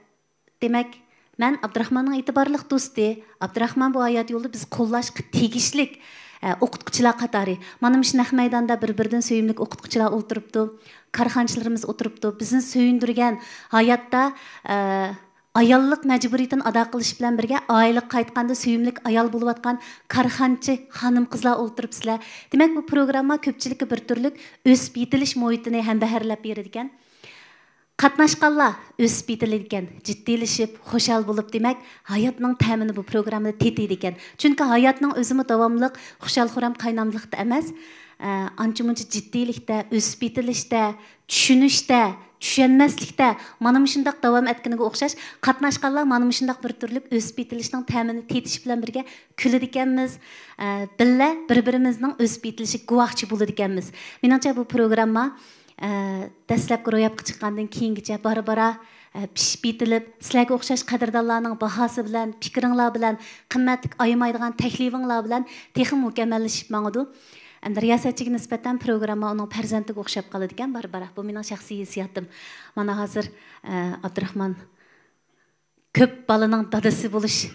دېمەك، مەن ئابدۇراخماننىڭ ئېتىبارلىق دوستى. ئابدۇراخمان بۇ ھايات يولىدا بىز قوللاشقا تېگىشلىك، ئە، ئوقۇتقۇچىلار قاتارى. مانا مۇشۇ نەق مەيداندا بىر-بىرىدىن سۆيۈملۈك ئوقۇتقۇچىلار ئولتۇرۇپتۇ، كارخانىچىلىرىمىز ئولتۇرۇپتۇ. بىزنى سۆيۈندۈرگەن ھاياتتا، ئە، ئاياللىق مەجبۇرىيىتىنى ئادا قىلىش بىلەن بىرگە، ئائىلىگە قايتقاندا سۆيۈملۈك ئايال بولۇۋاتقان كارخانىچى خانىم-قىزلار ئولتۇرۇپسىلەر. دېمەك، بۇ پروگرامما كۆپچىلىككە بىر تۈرلۈك ئۆسۈپ يېتىلىش مۇھىتىنى ھەمبەھىرلەپ بېرىدىكەن. قاتناشقانلار ئۆسۈپ يېتىلىدىكەن، جىددىيلىشىپ، خۇشال بولۇپ، دېمەك، ھاياتنىڭ تەمىنى بۇ پروگراممىدا تېتىيدىكەن. چۈنكى ھاياتنىڭ ئۆزىمۇ داۋاملىق خۇشال-خۇرام قايناملىقتا ئەمەس، ئە، ئانچە-مۇنچە جىددىيلىكتە، ئۆسۈپ يېتىلىشتە، چۈشىنىشتە، چۈشەنمەسلىكتە، مانا مۇشۇنداق داۋام ئەتكىنىگە ئوخشاش، قاتناشقانلار مانا مۇشۇنداق بىر تۈرلۈك ئۆسۈپ يېتىلىشنىڭ تەمىنى تېتىش بىلەن بىرگە كۈلىدىكەنمىز، ئە، بىللە بىر-بىرىمىزنىڭ ئۆسۈپ يېتىلىشىگە گۇۋاھچى بولىدىكەنمىز. مېنىڭچە، بۇ پروگرامما، ئە، دەسلەپكى روياپقا چىققاندىن كېيىنگىچە بارا-بارا، ئە، پىشىپ يېتىلىپ، سىلەرگە ئوخشاش قەدىردانلارنىڭ باھاسى بىلەن، پىكرىڭلار بىلەن، قىممەتلىك ئايىمايدىغان تەكلىپىڭلار بىلەن تېخىمۇ مۇكەممەللىشىپ ماڭىدۇ. ئەمدى رىياسەتچىگە نىسبەتەن پروگرامما ئۇنىڭ پەرزەنتىگە ئوخشاپ قالىدىكەن، بارا-بارا. بۇ مېنىڭ شەخسىي ھېسسىياتىم. مانا ھازىر، ئە، ئابدۇراخمان كۆپ بالىنىڭ دادىسى بولۇش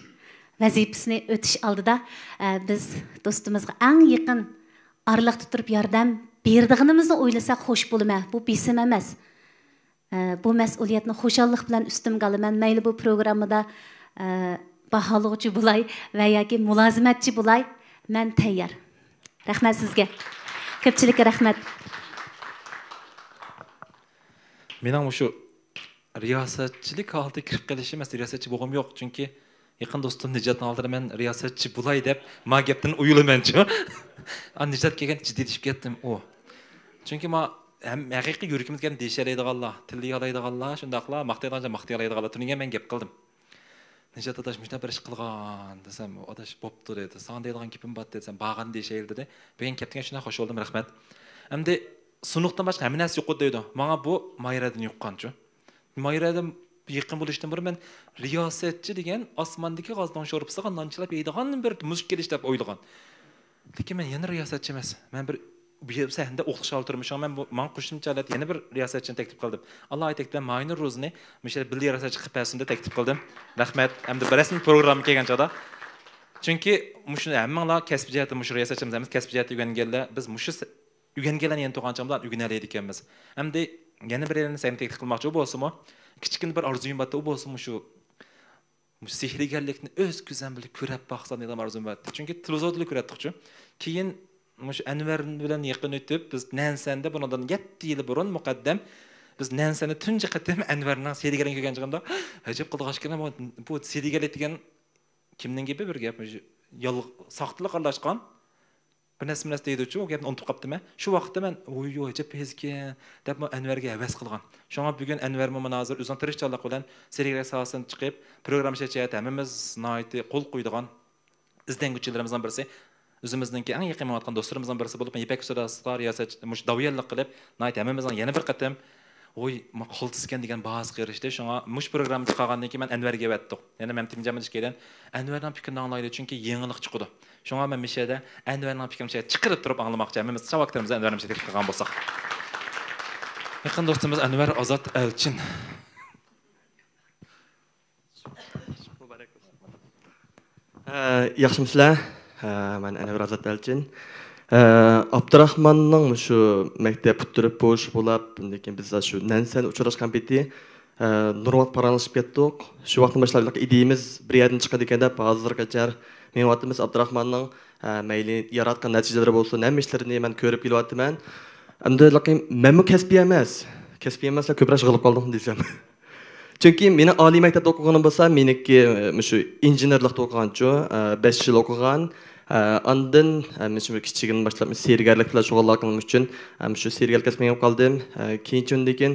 ۋەزىپىسىنى ئۆتۈش ئالدىدا، ئە، بىز دوستىمىزغا ئەڭ يېقىن ئارىلىقتا تۇرۇپ ياردەم بېرىدىغىنىمىزنى ئويلىساق خوش بولىمەن. بۇ بېسىم ئەمەس. ئە، بۇ مەسئۇلىيەتنى خۇشاللىق بىلەن ئۈستۈمگە ئالىمەن. مەيلى بۇ پروگراممىدا، ئە، باھالىغۇچى بولاي ۋە ياكى مۇلازىمەتچى بولاي، مەن تەييار. رەھمەت سىزگە. كۆپچىلىككە رەھمەت. مېنىڭ مۇشۇ رىياسەتچىلىك ھالىتىگە كىرىپ قېلىشىم، ئەسلى رىياسەتچى بولغۇم يوق. چۈنكى يېقىن دوستۇم نىجاتنىڭ ئالدىدا مەن رىياسەتچى بولاي دەپ ما گەپتىن ئۇيىلىمەنچۇ. ئا، نىجات كەلگەن جىددىيلىشىپ كەتتىم ئۇ. چۈنكى ما ھەم ھەقىقىي يۈرىكىمىزگە دېيىشەلەيدىغانلار، تىللىيالايدىغانلار، شۇنداقلا ماختايدىغان جاي ماختىيالايدىغانلار تۈرگەن مەن گەپ قىلدىم. نىجات ئاداش مۇشۇنداق بىر ئىش قىلغان دېسەم، ئۇ ئاداش بوپتۇ دېدى. ساڭا دەيدىغان گېپىم بار دېسەم، بارغاندا دېيىشەيلى دېدى. بۈگۈن كەپتىكەن شۇنداق خوش بولدۇم، رەھمەت. ئەمدى سۇنۇقتىن باشقا ھەممە نەرسە يۇقىدۇ دەيدۇ. ماڭا بۇ ماھىرەدىن يۇققانچۇ. ماھىرەدىن يېقىن بولۇشتىن بۇرۇن مەن رىياسەتچى دېگەن ئاسماندىكى غازنىڭ شورپىسىغا نان چىلاپ يەيدىغان بىر مۇشۇ كېلىش دەپ ئويلىغان. لېكىن مەن يەنە رىياسەتچى ئەمەس. مەن بىر بۇ سەھنىدە ئوقۇتقۇچى ھالىتى تۇرمۇش. شۇڭا مەن بۇ، ماڭا قوشۇمچە ھالەتتە يەنە بىر رىياسەتچىنى تەكلىپ قىلدىم. ئاللا ئايى تەكلىپلەر ماھىنۇر روزىنى مۇشۇ يەردە بىللە رىياسەتچى قىلىپ بەرسۇن دەپ تەكلىپ قىلدىم. رەھمەت. ئەمدى بىر رەسمىي پروگرامما كەلگەن چاغدا. چۈنكى مۇشۇ ھەممىڭلار كەسپىي جەھەتتە مۇشۇ رىياسەتچىمىز ئەمەس، كەسپىي جەھەتتە ئۆگەنگەنلەر، بىز مۇشۇ ئۆگەنگەنلەرنى يەنە تۇرغان چاغدا ئۆگىنەلەيدىكەنمىز. ئەمدى يەنە بىر يەرنى سەھنىگە تەكلىپ قىلماقچى. ئۇ بولسىمۇ، كىچىككىنە بىر ئارزۇيۇم بارتى، ئۇ بولسىمۇ شۇ مۇشۇ سېھىرگەرلىكنى ئۆز كۆزۈم بىلەن كۆرۈپ باقسام دېگەن ئارزۇم بار ئىدى. چۈنكى تېلېۋىزوردىلا كۆرەتتۇقچۇ. كېيىن مۇشۇ ئەنۋەر بىلەن يېقىن ئۆتۈپ، بىز نەنسەندە بۇنىڭدىن يەتتە يىل بۇرۇن مۇقەددەم، بىز نەنسەندە تۇنجى قېتىم ئەنۋەرنىڭ سېھىرگەرلىكىنى كۆرگەن چېغىمدا، ئەجەب قىلغاچكىنا بۇ، بۇ سېھىرگەرلىك دېگەن كىمنىڭ گېپى بىر گەپ؟ مۇشۇ يال-، ساختىلىق ئارىلاشقان بىر نەرسە، بىر نەرسە دەيدۇچۇ، ئۇ گەپنى ئۇنتۇپ قاپتىمەن. شۇ ۋاقىتتا مەن، ۋوي، ۋوي، ئەجەب پېزىكەن دەپ، مەن ئەنۋەرگە ھەۋەس قىلغان. شۇڭا بۈگۈن ئەنۋەرمۇ مانا ھازىر ئۆزىنىڭ تىرىشچانلىقى بىلەن سېھىرگەر ساھەسىدىن چىقىپ، پروگرامما ئىشلەش جەھەتتە ھەممىمىز ناھايىتى قول قويىدىغان ئىزدەنگۈچىلىرىمىزنىڭ بىرسى. ئۆزىمىزنىڭكى ئەڭ يېقىن مېڭىۋاتقان دوستلىرىمىزنىڭ بىرسى بولۇپ، يىپەك ئۈستىلى ئاستىغا رىياسەت، مۇشۇ داۋيەنلىك قىلىپ، ناھايىتى ھەممىمىزنىڭ يەنە بىر قېتىم ۋوي، ما قالتىسكەن دېگەن باھاسىغا ئېرىشتى. شۇڭا مۇشۇ پروگرامما چىقارغاندىن كېيىن مەن ئەنۋەرگە ئەۋەتتۇق. يەنە مەمتىمجانمۇ ئىككىيلەن ئەنۋەرنىڭ پىكرىنى ئاڭلايلى، چۈنكى يېڭىلىق چىقىدۇ. شۇڭا مەن مۇشۇ يەردە ئەنۋەرنىڭ پىكرىنى مۇشۇ يەردە چىقىرىپ تۇرۇپ ئاڭلىماقچى. ھەممىمىز چاۋاك تىلىمىزدا ئەنۋەرنى مۇشۇ يەردە تەكلىپ قىلغان بولساق. يېقىن دوستىمىز ئەنۋەر ئازات ئەلچىن. ھە، ياخشىمۇسىلەر؟ ھە، مەن ئەنۋەر ئازات ئەلچىن. ھە، ئابدۇراخماننىڭ مۇشۇ مەكتەپ پۈتتۈرۈپ بوش بولاپ، ئاندىن كېيىن بىز شۇ نەنسەندە ئۇچراشقان پېتى، ھە، نۇرغۇن پاراڭلىشىپ كەتتۇق. شۇ ۋاقىتتىن باشلاپ ئىدىيىمىز بىر يەردىن چىقىدىكەن دەپ ھازىرغىچە مېڭىۋاتىمىز. ئابدۇراخماننىڭ، ھە، مەيلى ياراتقان نەتىجىلىرى بولسۇن، ھەممە ئىشلىرىنى مەن كۆرۈپ كېلىۋاتىمەن. ئەمدى لېكىن مەنمۇ كەسپىي ئەمەس. كەسپىي ئەمەسلا كۆپرەك يىغىلىپ قالدىم دېسەم. چۈنكى مېنىڭ ئالىي مەكتەپتە ئوقۇغىنىم بولسا، مېنىڭكى، ئە، مۇشۇ ئىنژېنېرلىقتا ئوقۇغانچۇ، ئە، بەش يىل ئوقۇغان. ئە، ئاندىن، ئە، مەن شۇ كىچىكىمدىن باشلاپ سېھىرگەرلىك بىلەن شۇغۇللانغىنىم ئۈچۈن، ئە، مۇشۇ سېھىرگەرلىك كەسپىگە يولۇغۇپ قالدىم. ئە، كېيىنچە ئۇندىن كېيىن،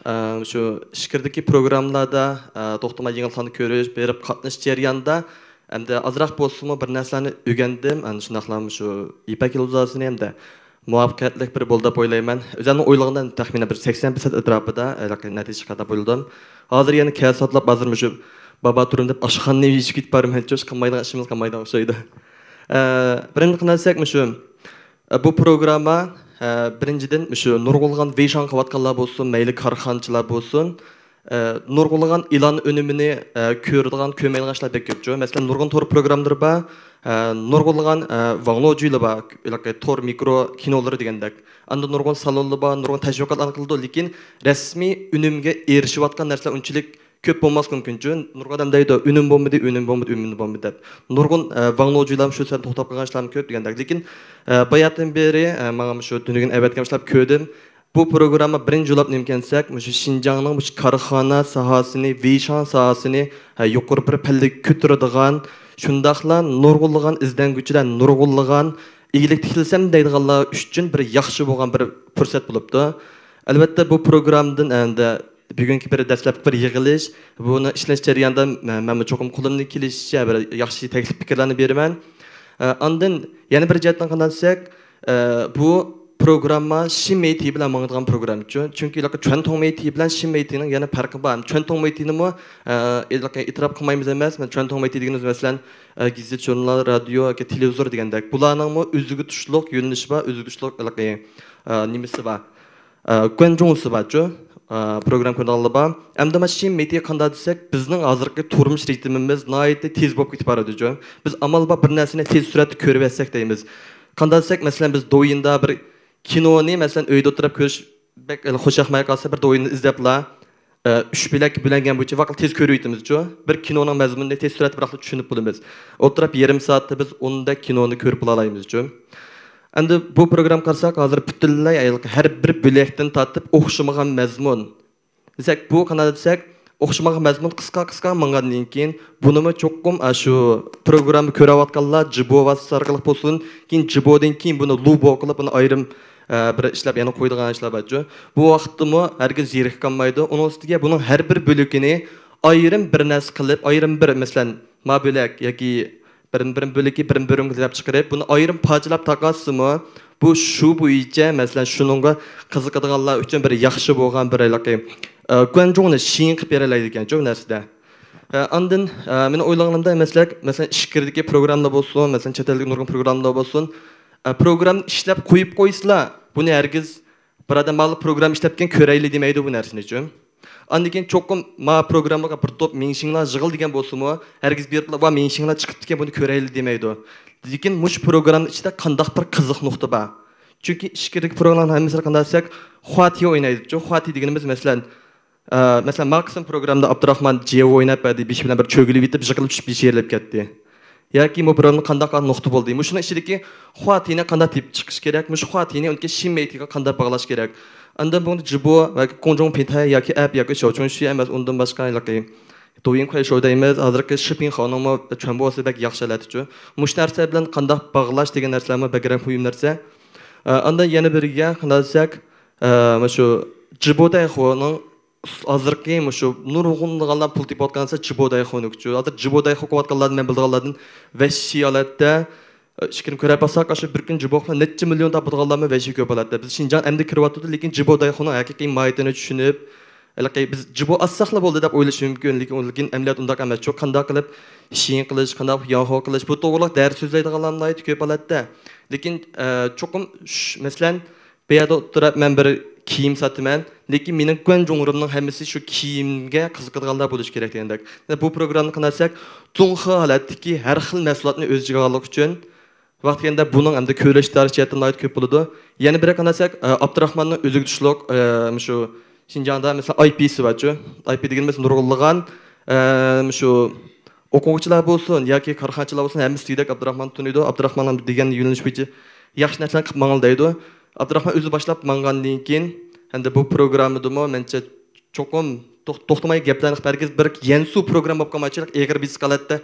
ئە، مۇشۇ ئىچكىرىدىكى پروگراممىلاردا، ئە، توختىماي يېڭىلىقلارنى كۆرۈش، بېرىپ قاتنىشىش جەريانىدا، ئەمدى ئازراق بولسىمۇ بىر نەرسىلەرنى ئۆگەندىم. ئەنە شۇنداقلا مۇشۇ يىپەك يۇلتۇزى ھاسىسىنى ھەمدە مۇۋەپپەقىيەتلىك بىرى بولدى دەپ ئويلايمەن. ئۆزۈمنىڭ ئويلىغىنىدىن تەخمىنەن بىر سەكسەن پىرسەنت ئەتراپىدا ھېلىقى نەتىجە چىققان دەپ ئويلىدىم. ھازىر يەنە كەلسە ئاتلاپ، ھازىر مۇشۇ بابا تۇرۇم دەپ ئاشخانىنى يېيىشكە كېتىپ بارىمەن، چوش قىلمايدىغان ئىشىمىز قالمايدىغان ئوخشايدۇ. ئە، بىرىنچى قىلساق مۇشۇ، ئە، بۇ پروگرامما، ئە، بىرىنچىدىن، مۇشۇ نۇرغۇنلىغان ۋېيشاڭ قىلىۋاتقانلار بولسۇن، مەيلى كارخانىچىلار بولسۇن، ئە، نۇرغۇنلىغان ئېلان ئۈنۈمىنى، ئە، كۆرىدىغان، كۆرمەيدىغان ئىشلار بەك كۆپ. مەسىلەن، نۇرغۇن تور پروگراممىلىرى بار، ئە، نۇرغۇنلىغان، ئە، ۋاڭلوجۈيلار بار، ھېلىقى تور مىكرو كىنولىرى دېگەندەك. ئاندا نۇرغۇن سالونلار بار، نۇرغۇن تەشۋىقاتلارنى قىلىدۇ، لېكىن رەسمىي ئۈنۈمگە ئېرىشىۋاتقان نەرسىلەر ئۇنچىلىك كۆپ بولماسلىقى مۇمكىنچۇ. نۇرغۇن ئادەم دەيدۇ، ئۈنۈم بولمىدى، ئۈنۈم بولمىدى، ئۈنۈم بولمىدى دەپ. نۇرغۇن، ئە، ۋاڭلوجۇيلارمۇ شۇ سەۋەبتىن توختاپ قالغان ئىشلارمۇ كۆپ دېگەندەك. لېكىن، ئە، باياتىن بېرى، ئە، ماڭا شۇ تۈنۈگۈن ئەۋەتكەن ئىشلار كۆردۈم. بۇ پروگرامما بىرىنچى يوللاپ نېمە ئىكەنسەك، مۇشۇ شىنجاڭنىڭ مۇشۇ كارخانا ساھەسىنى، ۋېيشاڭ ساھەسىنى، ھە، يۇقىرى بىر پەللىگە كۆتۈرىدىغان، شۇنداقلا نۇرغۇنلىغان ئىزدەنگۈچىلەر، نۇرغۇنلىغان ئىگىلىك تىكلىسەم دەيدىغانلار ئۈچۈن بىر ياخشى بولغان بىر پۇرسەت بولۇپتۇ. ئەلۋەتتە، بۇ پروگراممىدىن ئەمدى بۈگۈنكى بىر دەسلەپكى بىر يىغىلىش، بۇنى ئىشلەش جەريانىدا مە-، مەنمۇ چوقۇم قولۇمدىن كېلىشىچە بىر ياخشى تەكلىپ پىكىرلەرنى بېرىمەن. ئە، ئاندىن يەنە بىر جەھەتتىن قاراپ ئۆتسەك، ئە، بۇ پروگرامما شىن مېيتى بىلەن ماڭىدىغان پروگراممىچۇ. چۈنكى ھېلىقى چۈەنتۇڭ مېيتى بىلەن شىن مېيتىنىڭ يەنە پەرقى بار. چۈەنتۇڭ مېيتىنىمۇ، ئە، ھېلىقى ئېتىراپ قىلمايمىز ئەمەس. مەن چۈەنتۇڭ مېيتى دېگىنىمىز، مەسىلەن، ئە، گېزىت، ژۇرنال، رادىيو ياكى تېلېۋىزور دېگەندەك. بۇلارنىڭمۇ ئۆزىگە تۇشلۇق يۆنىلىشى بار، ئۆزىگە تۇشلۇق ھېلىقى، ئە، نېمىسى بار. ئە، گۇەنجۇڭسى بارچۇ، ئە، پروگرامما كۆرىدىغانلار بار. ئەمدى مانا شىن مېيتى قانداق دېسەك، بىزنىڭ ھازىرقى تۇرمۇش رىتىمىمىز ناھايىتى تېز بولۇپ كېتىپ بارىدۇچۇ. بىز ئامال بار بىر نەرسىنى تېز سۈرئەتتە كۆرۈۋەتسەك دەيمىز. قانداق دېسەك، مەسىلەن، بىز دوۋيىندا بىر كىنونى، مەسىلەن، ئۆيدە ئولتۇرۇپ كۆرۈش بەك خوش ياقماي قالسا، بىر دوۋيىننى ئىزدەپلا، ئە، ئۈچ بۆلەككە بۆلۈنگەن بويىچە ۋاقىت تېز كۆرۈۋېتىمىزچۇ. بىر كىنونىڭ مەزمۇنىنى تېز سۈرئەتتە بىراقلا چۈشىنىپ بولىمىز. ئولتۇرۇپ يېرىم سائەتتە بىز ئوندەك كىنونى كۆرۈپ بولالايمىزچۇ. ئەمدى بۇ پروگرامما قارىساق، ھازىر پۈتۈنلەي ھەر بىر بۆلەكتىن تارتىپ ئوخشىمىغان مەزمۇن. دېسەك، بۇ قانداق دېسەك، ئوخشىمىغان مەزمۇن قىسقا قىسقا ماڭغاندىن كېيىن، بۇنىمۇ چوقۇم، ئاشۇ پروگرامما كۆرۈۋاتقانلار جىبو ۋاسىتىسى ئارقىلىق بولسۇن، كېيىن جىبودىن كېيىن بۇنى لۇبو قىلىپ، بۇنى ئايرىم، ئە، بىر ئىشلەپ يەنە قويىدىغان ئىشلار بارچۇ. بۇ ۋاقىتتىمۇ ھەرگىز زېرىكىپ قالمايدۇ. ئۇنىڭ ئۈستىگە بۇنىڭ ھەر بىر بۆلىكىنى ئايرىم بىر نەرسە قىلىپ، ئايرىم بىر، مەسىلەن، ما بۆلەك ياكى بىر، بىر بۆلىكى بىر بۆلۈمگە دەپ چىقىرىپ، بۇنى ئايرىم پارچىلاپ تارقاتسىمۇ، بۇ شۇ بويىچە، مەسىلەن، شۇنىڭغا قىزىقىدىغانلار ئۈچۈن بىر ياخشى بولغان بىر ھېلىقى، ئە، گۇەنجۇڭنى شىن قىلىپ بېرەلەيدىكەنچۇ بۇ نەرسىدە. ئە، ئاندىن، ئە، مېنىڭ ئويلىغىنىمدا، مەسىلەن، مەسىلەن، ئىچكىرىدىكى پروگراممىلار بولسۇن، مەسىلەن، چەت ئەلدىكى نۇرغۇن پروگراممىلار بولسۇن، ئە، پروگراممىنى ئىشلەپ قويۇپ قويسىلا، بۇنى ھەرگىز بىر ئادەم مانا پروگرامما ئىشلەپتىكەن، كۆرەيلى دېمەيدۇ بۇ نەرسىنىچۇ. ئاندىن كېيىن چوقۇم ما پروگرامماغا بىر توپ مېڭىشىڭلار يىغىل دېگەن بولسىمۇ، ھەرگىز بېرىپلا، ۋا مېڭىشىڭلار چىقىپتىكەن، بۇنى كۆرەيلى دېمەيدۇ. لېكىن مۇشۇ پروگرامما ئىچىدە قانداق بىر قىزىق نۇقتا بار. چۈنكى ئىچكىرىدىكى پروگراممىلارنىڭ ھەممىسىنى قانداق دېسەك، خۇاتى ئوينايدۇچۇ. خۇاتى دېگىنىمىز، مەسىلەن، ئە، مەسىلەن، ما قىسىم پروگراممىدا ئابدۇراخمان جياۋ ئويناپ بەردى، بېشى بىلەن بىر چۆگىلىپ يېتىپ، يىقىلىپ چۈشۈپ، بېشى يېرىلىپ كەتتى. ياكى بۇ پروگرامما قانداق نۇقتا بولدى؟ مۇشۇنىڭ ئىچىدىكى خۇاتىنى قانداق تېپىپ چىقىش كېرەك؟ مۇشۇ خۇاتىنى ئۇنىڭكى شىن مېيتىگە قانداق باغلاش كېرەك؟ ئاندىن بۇنى جىبو ياكى كۇڭجۇڭ پىنتەي ياكى ئەپ ياكى شاۋچۈنشۈ ئەمەس، ئۇندىن باشقا ھېلىقى دوۋيىن كۇەيشوۋ دەيمىز، ھازىرقى شىپىڭخاۋنىڭمۇ چۈەنبوسى بەك ياخشى ھالەتتىچۇ. مۇشۇ نەرسە بىلەن قانداق باغلاش دېگەن نەرسىلەرمۇ بەكرەك مۇھىم نەرسە. ئە، ئاندىن يەنە بىرىگە قانداق دېسەك، ئە، مۇشۇ جىبو دەيخۇنىڭ ھازىرقى مۇشۇ نۇرغۇنلىغانلار پۇل تېپىۋاتقان نەرسە جىبو دەيخۇنىكىچۇ. ھازىر جىبو دەيخۇ قىلىۋاتقانلارنى مەن بىلىدىغانلاردىن ۋەھشىي ھالەتتە، ئىچكىرىنى كۆرۈپ باقساق، ئاشۇ بىر كۈن جىبو قىلىپ نەچچە مىليون تاپىدىغانلارمۇ ۋەھشىي كۆپ ھالەتتە. بىز شىنجاڭ ئەمدى كىرىۋاتىدۇ، لېكىن جىبو دەيخۇنىڭ ھەقىقىي ماھىيىتىنى چۈشىنىپ، ھېلىقى بىز جىبو ئالساقلا بولدى دەپ ئويلىشى مۇمكىن، لېكىن، لېكىن ئەمەلىيەت ئۇنداق ئەمەسچۇ. قانداق قىلىپ شىن قىلىش، قانداق ياڭخۇ قىلىش، بۇ توغرىلىق دەرس سۆزلەيدىغانلارمۇ ناھايىتى كۆپ ھالەتتە. لېكىن، ئە، چوقۇم ش-، مەسىلەن، بۇ يەردە ئولتۇرۇپ مەن بىر كىيىم ساتىمەن، لېكىن مېنىڭ گۇەنجۇڭرۇمنىڭ ھەممىسى شۇ كىيىمگە قىزىقىدىغانلار بولۇشى كېرەك دېگەندەك. بۇ پروگراممىنى قانداق دېسەك، جۇڭخې ھالەتتىكى ھەر خىل مەھسۇلاتنى ئۆز ئىچىگە ئالغانلىقى ئۈچۈن، ۋاقتى كەلگەندە بۇنىڭ ئەمدى كۆرۈلۈش دائىرىسى جەھەتتىن ناھايىتى كۆپ بولىدۇ. يەنە بىرى قانداق دېسەك، ئابدۇراخماننىڭ ئۆزىگە تۇشلۇق، ئە، مۇشۇ شىنجاڭدا، مەسىلەن، ئاي پىسى بارچۇ. ئاي پى دېگىنىمىز نۇرغۇنلىغان، ئە، مۇشۇ ئوقۇغۇچىلار بولسۇن ياكى كارخانىچىلار بولسۇن، ھەممىسى دېگۈدەك ئابدۇراخماننى تونۇيدۇ. ئابدۇراخمان دېگەن يۆنىلىش بويىچە ياخشى نەرسىلەرنى قىلىپ ماڭىلا دەيدۇ. ئابدۇراخمان ئۆزى باشلاپ ماڭغاندىن كېيىن، ئەمدى بۇ پروگراممىدىمۇ مەنچە چوقۇم توخ-، توختىماي گەپلەرنى قىلىپ، ھەرگىز بىر يەنسۇ پروگرامما بولۇپ قالمايچىلىق، ئېغىر بېسىق ھالەتتە،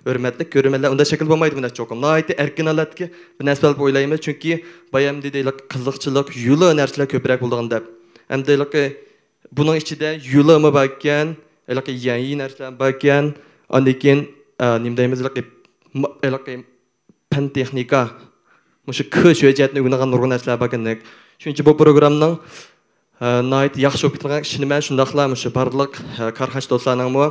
ھۆرمەتلىك كۆرۈرمەنلەر، ئۇنداق شەكىل بولمايدۇ بۇ نەرسە چوقۇم. ناھايىتى ئەركىن ھالەتتىكى بىر نەرسە بولۇپ ئويلايمىز، چۈنكى بايام دېدى، ھېلىقى قىزىقچىلىق، يۇلۇ نەرسىلەر كۆپرەك بولىدىغان دەپ. ئەمدى ھېلىقى بۇنىڭ ئىچىدە يۇلۇمۇ باركەن، ھېلىقى يەنيى نەرسىلەر باركەن، ئاندىن كېيىن، ئە، نېمە دەيمىز، ھېلىقى، م-، ھېلىقى پەن تېخنىكا، مۇشۇ ك شۆجەتنى ئۆگىنىدىغان نۇرغۇن نەرسىلەر باركەن. شۇنىڭ ئۈچۈن بۇ پروگرامنىڭ، ئە، ناھايىتى ياخشى بولۇپ كېتىدىغان ئىشىنىمەن. شۇنداقلا مۇشۇ بارلىق، ئە، كارخانىچى دوستلارنىڭمۇ،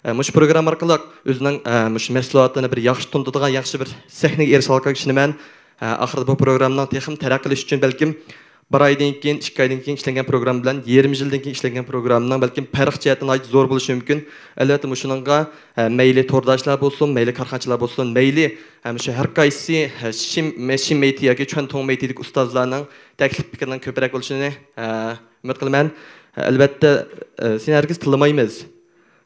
ئە، مۇشۇ پروگرامما ئارقىلىق ئۆزىنىڭ، ئە، مۇشۇ مەھسۇلاتىنى بىر ياخشى تونۇتىدىغان ياخشى بىر سەھنىگە ئېرىشەلىگەنلىكىگە ئىشىنىمەن. ئە، ئاخىرىدا بۇ پروگراممىنىڭ تېخىمۇ تەرەققىي قىلىشى ئۈچۈن بەلكىم بىر ئايدىن كېيىن، ئىككى ئايدىن كېيىن ئىشلەنگەن پروگرامما بىلەن يېرىم يىلدىن كېيىن ئىشلەنگەن پروگراممىنىڭ بەلكىم پەرق جەھەتتىن ناھايىتى زور بولۇشى مۇمكىن. ئەلۋەتتە، مۇشۇنىڭغا، ئە، مەيلى تورداشلار بولسۇن، مەيلى كارخانىچىلار بولسۇن، مەيلى، ئە، مۇشۇ ھەر قايسى، ئە، شىم، شىم مېيتى ياكى چۈەنتۇڭ مېيتىدىكى ئۇستازلارنىڭ تەكلىپ پىكرىنىڭ كۆپرەك بولۇشىنى، ئە، ئۈمىد قىلىمەن. ئەلۋەتتە، ئە، سېنى ھەرگىز تىللىمايمىز.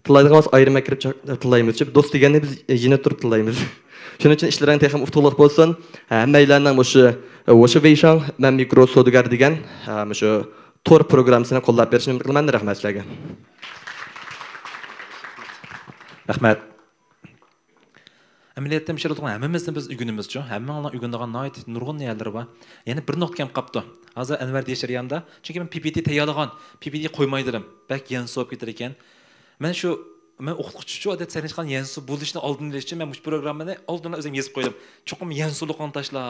تىللايدىغان بولسا ئايرىم كىرىپ چاق-، تىللايمىز. دوست دېگەننى بىز يەنە تۇرۇپ تىللايمىز. شۇنىڭ ئۈچۈن ئىشلىرىڭ تېخىمۇ ئۇتۇقلۇق بولسۇن. ھەممەيلەننىڭ مۇشۇ، ۋوشى ۋېيشاڭ، مەن مىكرو سودىگەر دېگەن، مۇشۇ تور پروگراممىسىنى قوللاپ بېرىشىنى ئۈمىد قىلىمەن. رەھمەت سىلەرگە. رەھمەت. ئەمەلىيەتتە مۇشۇ يەردە ئولتۇرغان ھەممىمىزدىن بىز ئۆگىنىمىزچۇ. ھەممىڭلار ئۆگىنىدىغان ناھايىتى نۇرغۇن يەرلىرى بار. يەنە بىر نۇقتا كەم قاپتۇ. ھازىر ئەنۋەر دېيىش جەريانىدا، چۈنكى مەن پى پى تى تەييارلىغان، پى پى تى قويماي دېدىم. بەك يەنسۇ بولۇپ كېتىدىكەن. مەن شۇ، مەن ئوقۇتقۇچىچۇ، ئادەتتە سەھنىگە چىققان يەنسۇ بولۇشنى ئالدىنى ئېلىش ئۈچۈن مەن مۇشۇ پروگراممىنى ئالدىن ئۆزۈم يېزىپ قويدۇم. چوقۇم يەنسۇلۇقىڭنى تاشلا.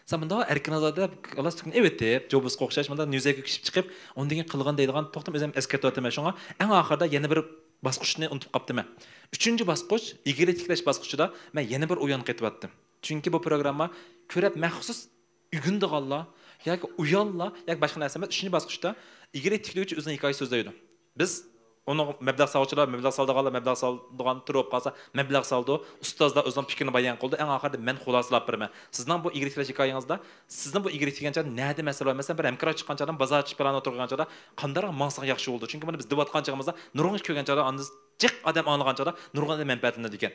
سەن مۇنداق ئەركىن ئازادە كىلاستىكىنى ئېۋېتىپ، جوبىسقا ئوخشاش مۇنداق نۈزەككە كىشىپ چىقىپ، ئۇندىن كېيىن قىلغىن دەيدىغان توختىمۇ ئۆزۈم ئەسكەرتىۋاتىمەن. شۇڭا ئەڭ ئاخىرىدا يەنە بىر باسقۇچنى ئۇنتۇپ قاپتىمەن. ئۈچىنچى باسقۇچ، ئىگىلىك تىكلەش باسقۇچىدا مەن يەنە بىر ئويۇن قېتىۋەتتىم. چۈنكى بۇ پروگرامما كۆرەپ مەخسۇس ئۆگىنىدىغانلار ياكى ئۇيانلار ياكى باشقا نەرسە ئەمەس. ئۈچىنچى باسقۇچتا ئىگىلىك تىكلىگۈچى ئۆزىنىڭ ھېكايە سۆزلەيدۇ. بىز ئۇنىڭ مەبلەغ سالغۇچىلار، مەبلەغ سالىدىغانلار، مەبلەغ سالىدىغان تۈرى بولۇپ قالسا، مەبلەغ سالىدۇ. ئۇستازلار ئۆزىنىڭ پىكرىنى بايان قىلىدۇ. ئەڭ ئاخىرىدا مەن خۇلاسىلاپ بېرىمەن. سىزنىڭ بۇ ئىگىلىك تىكلەش ھېكايىڭىزدا، سىزنىڭ بۇ ئىگىلىك تىكلىگەن چاغدا نەدە مەسىلە بار؟ مەسىلەن، بىر ھەمكارغا چىققان چاغدا، بازار چىقىپ پىلان ئولتۇرغان چاغدا قانداق ماڭساڭ ياخشى بولىدۇ؟ چۈنكى بۇنى بىز دېۋاتقان چېغىمىزدا نۇرغۇن ئىش كۆرگەن چاغدا، ئاندىن جىق ئادەم ئاڭلىغان چاغدا نۇرغۇن ئادەم مەنپەئەتلىنىدىكەن.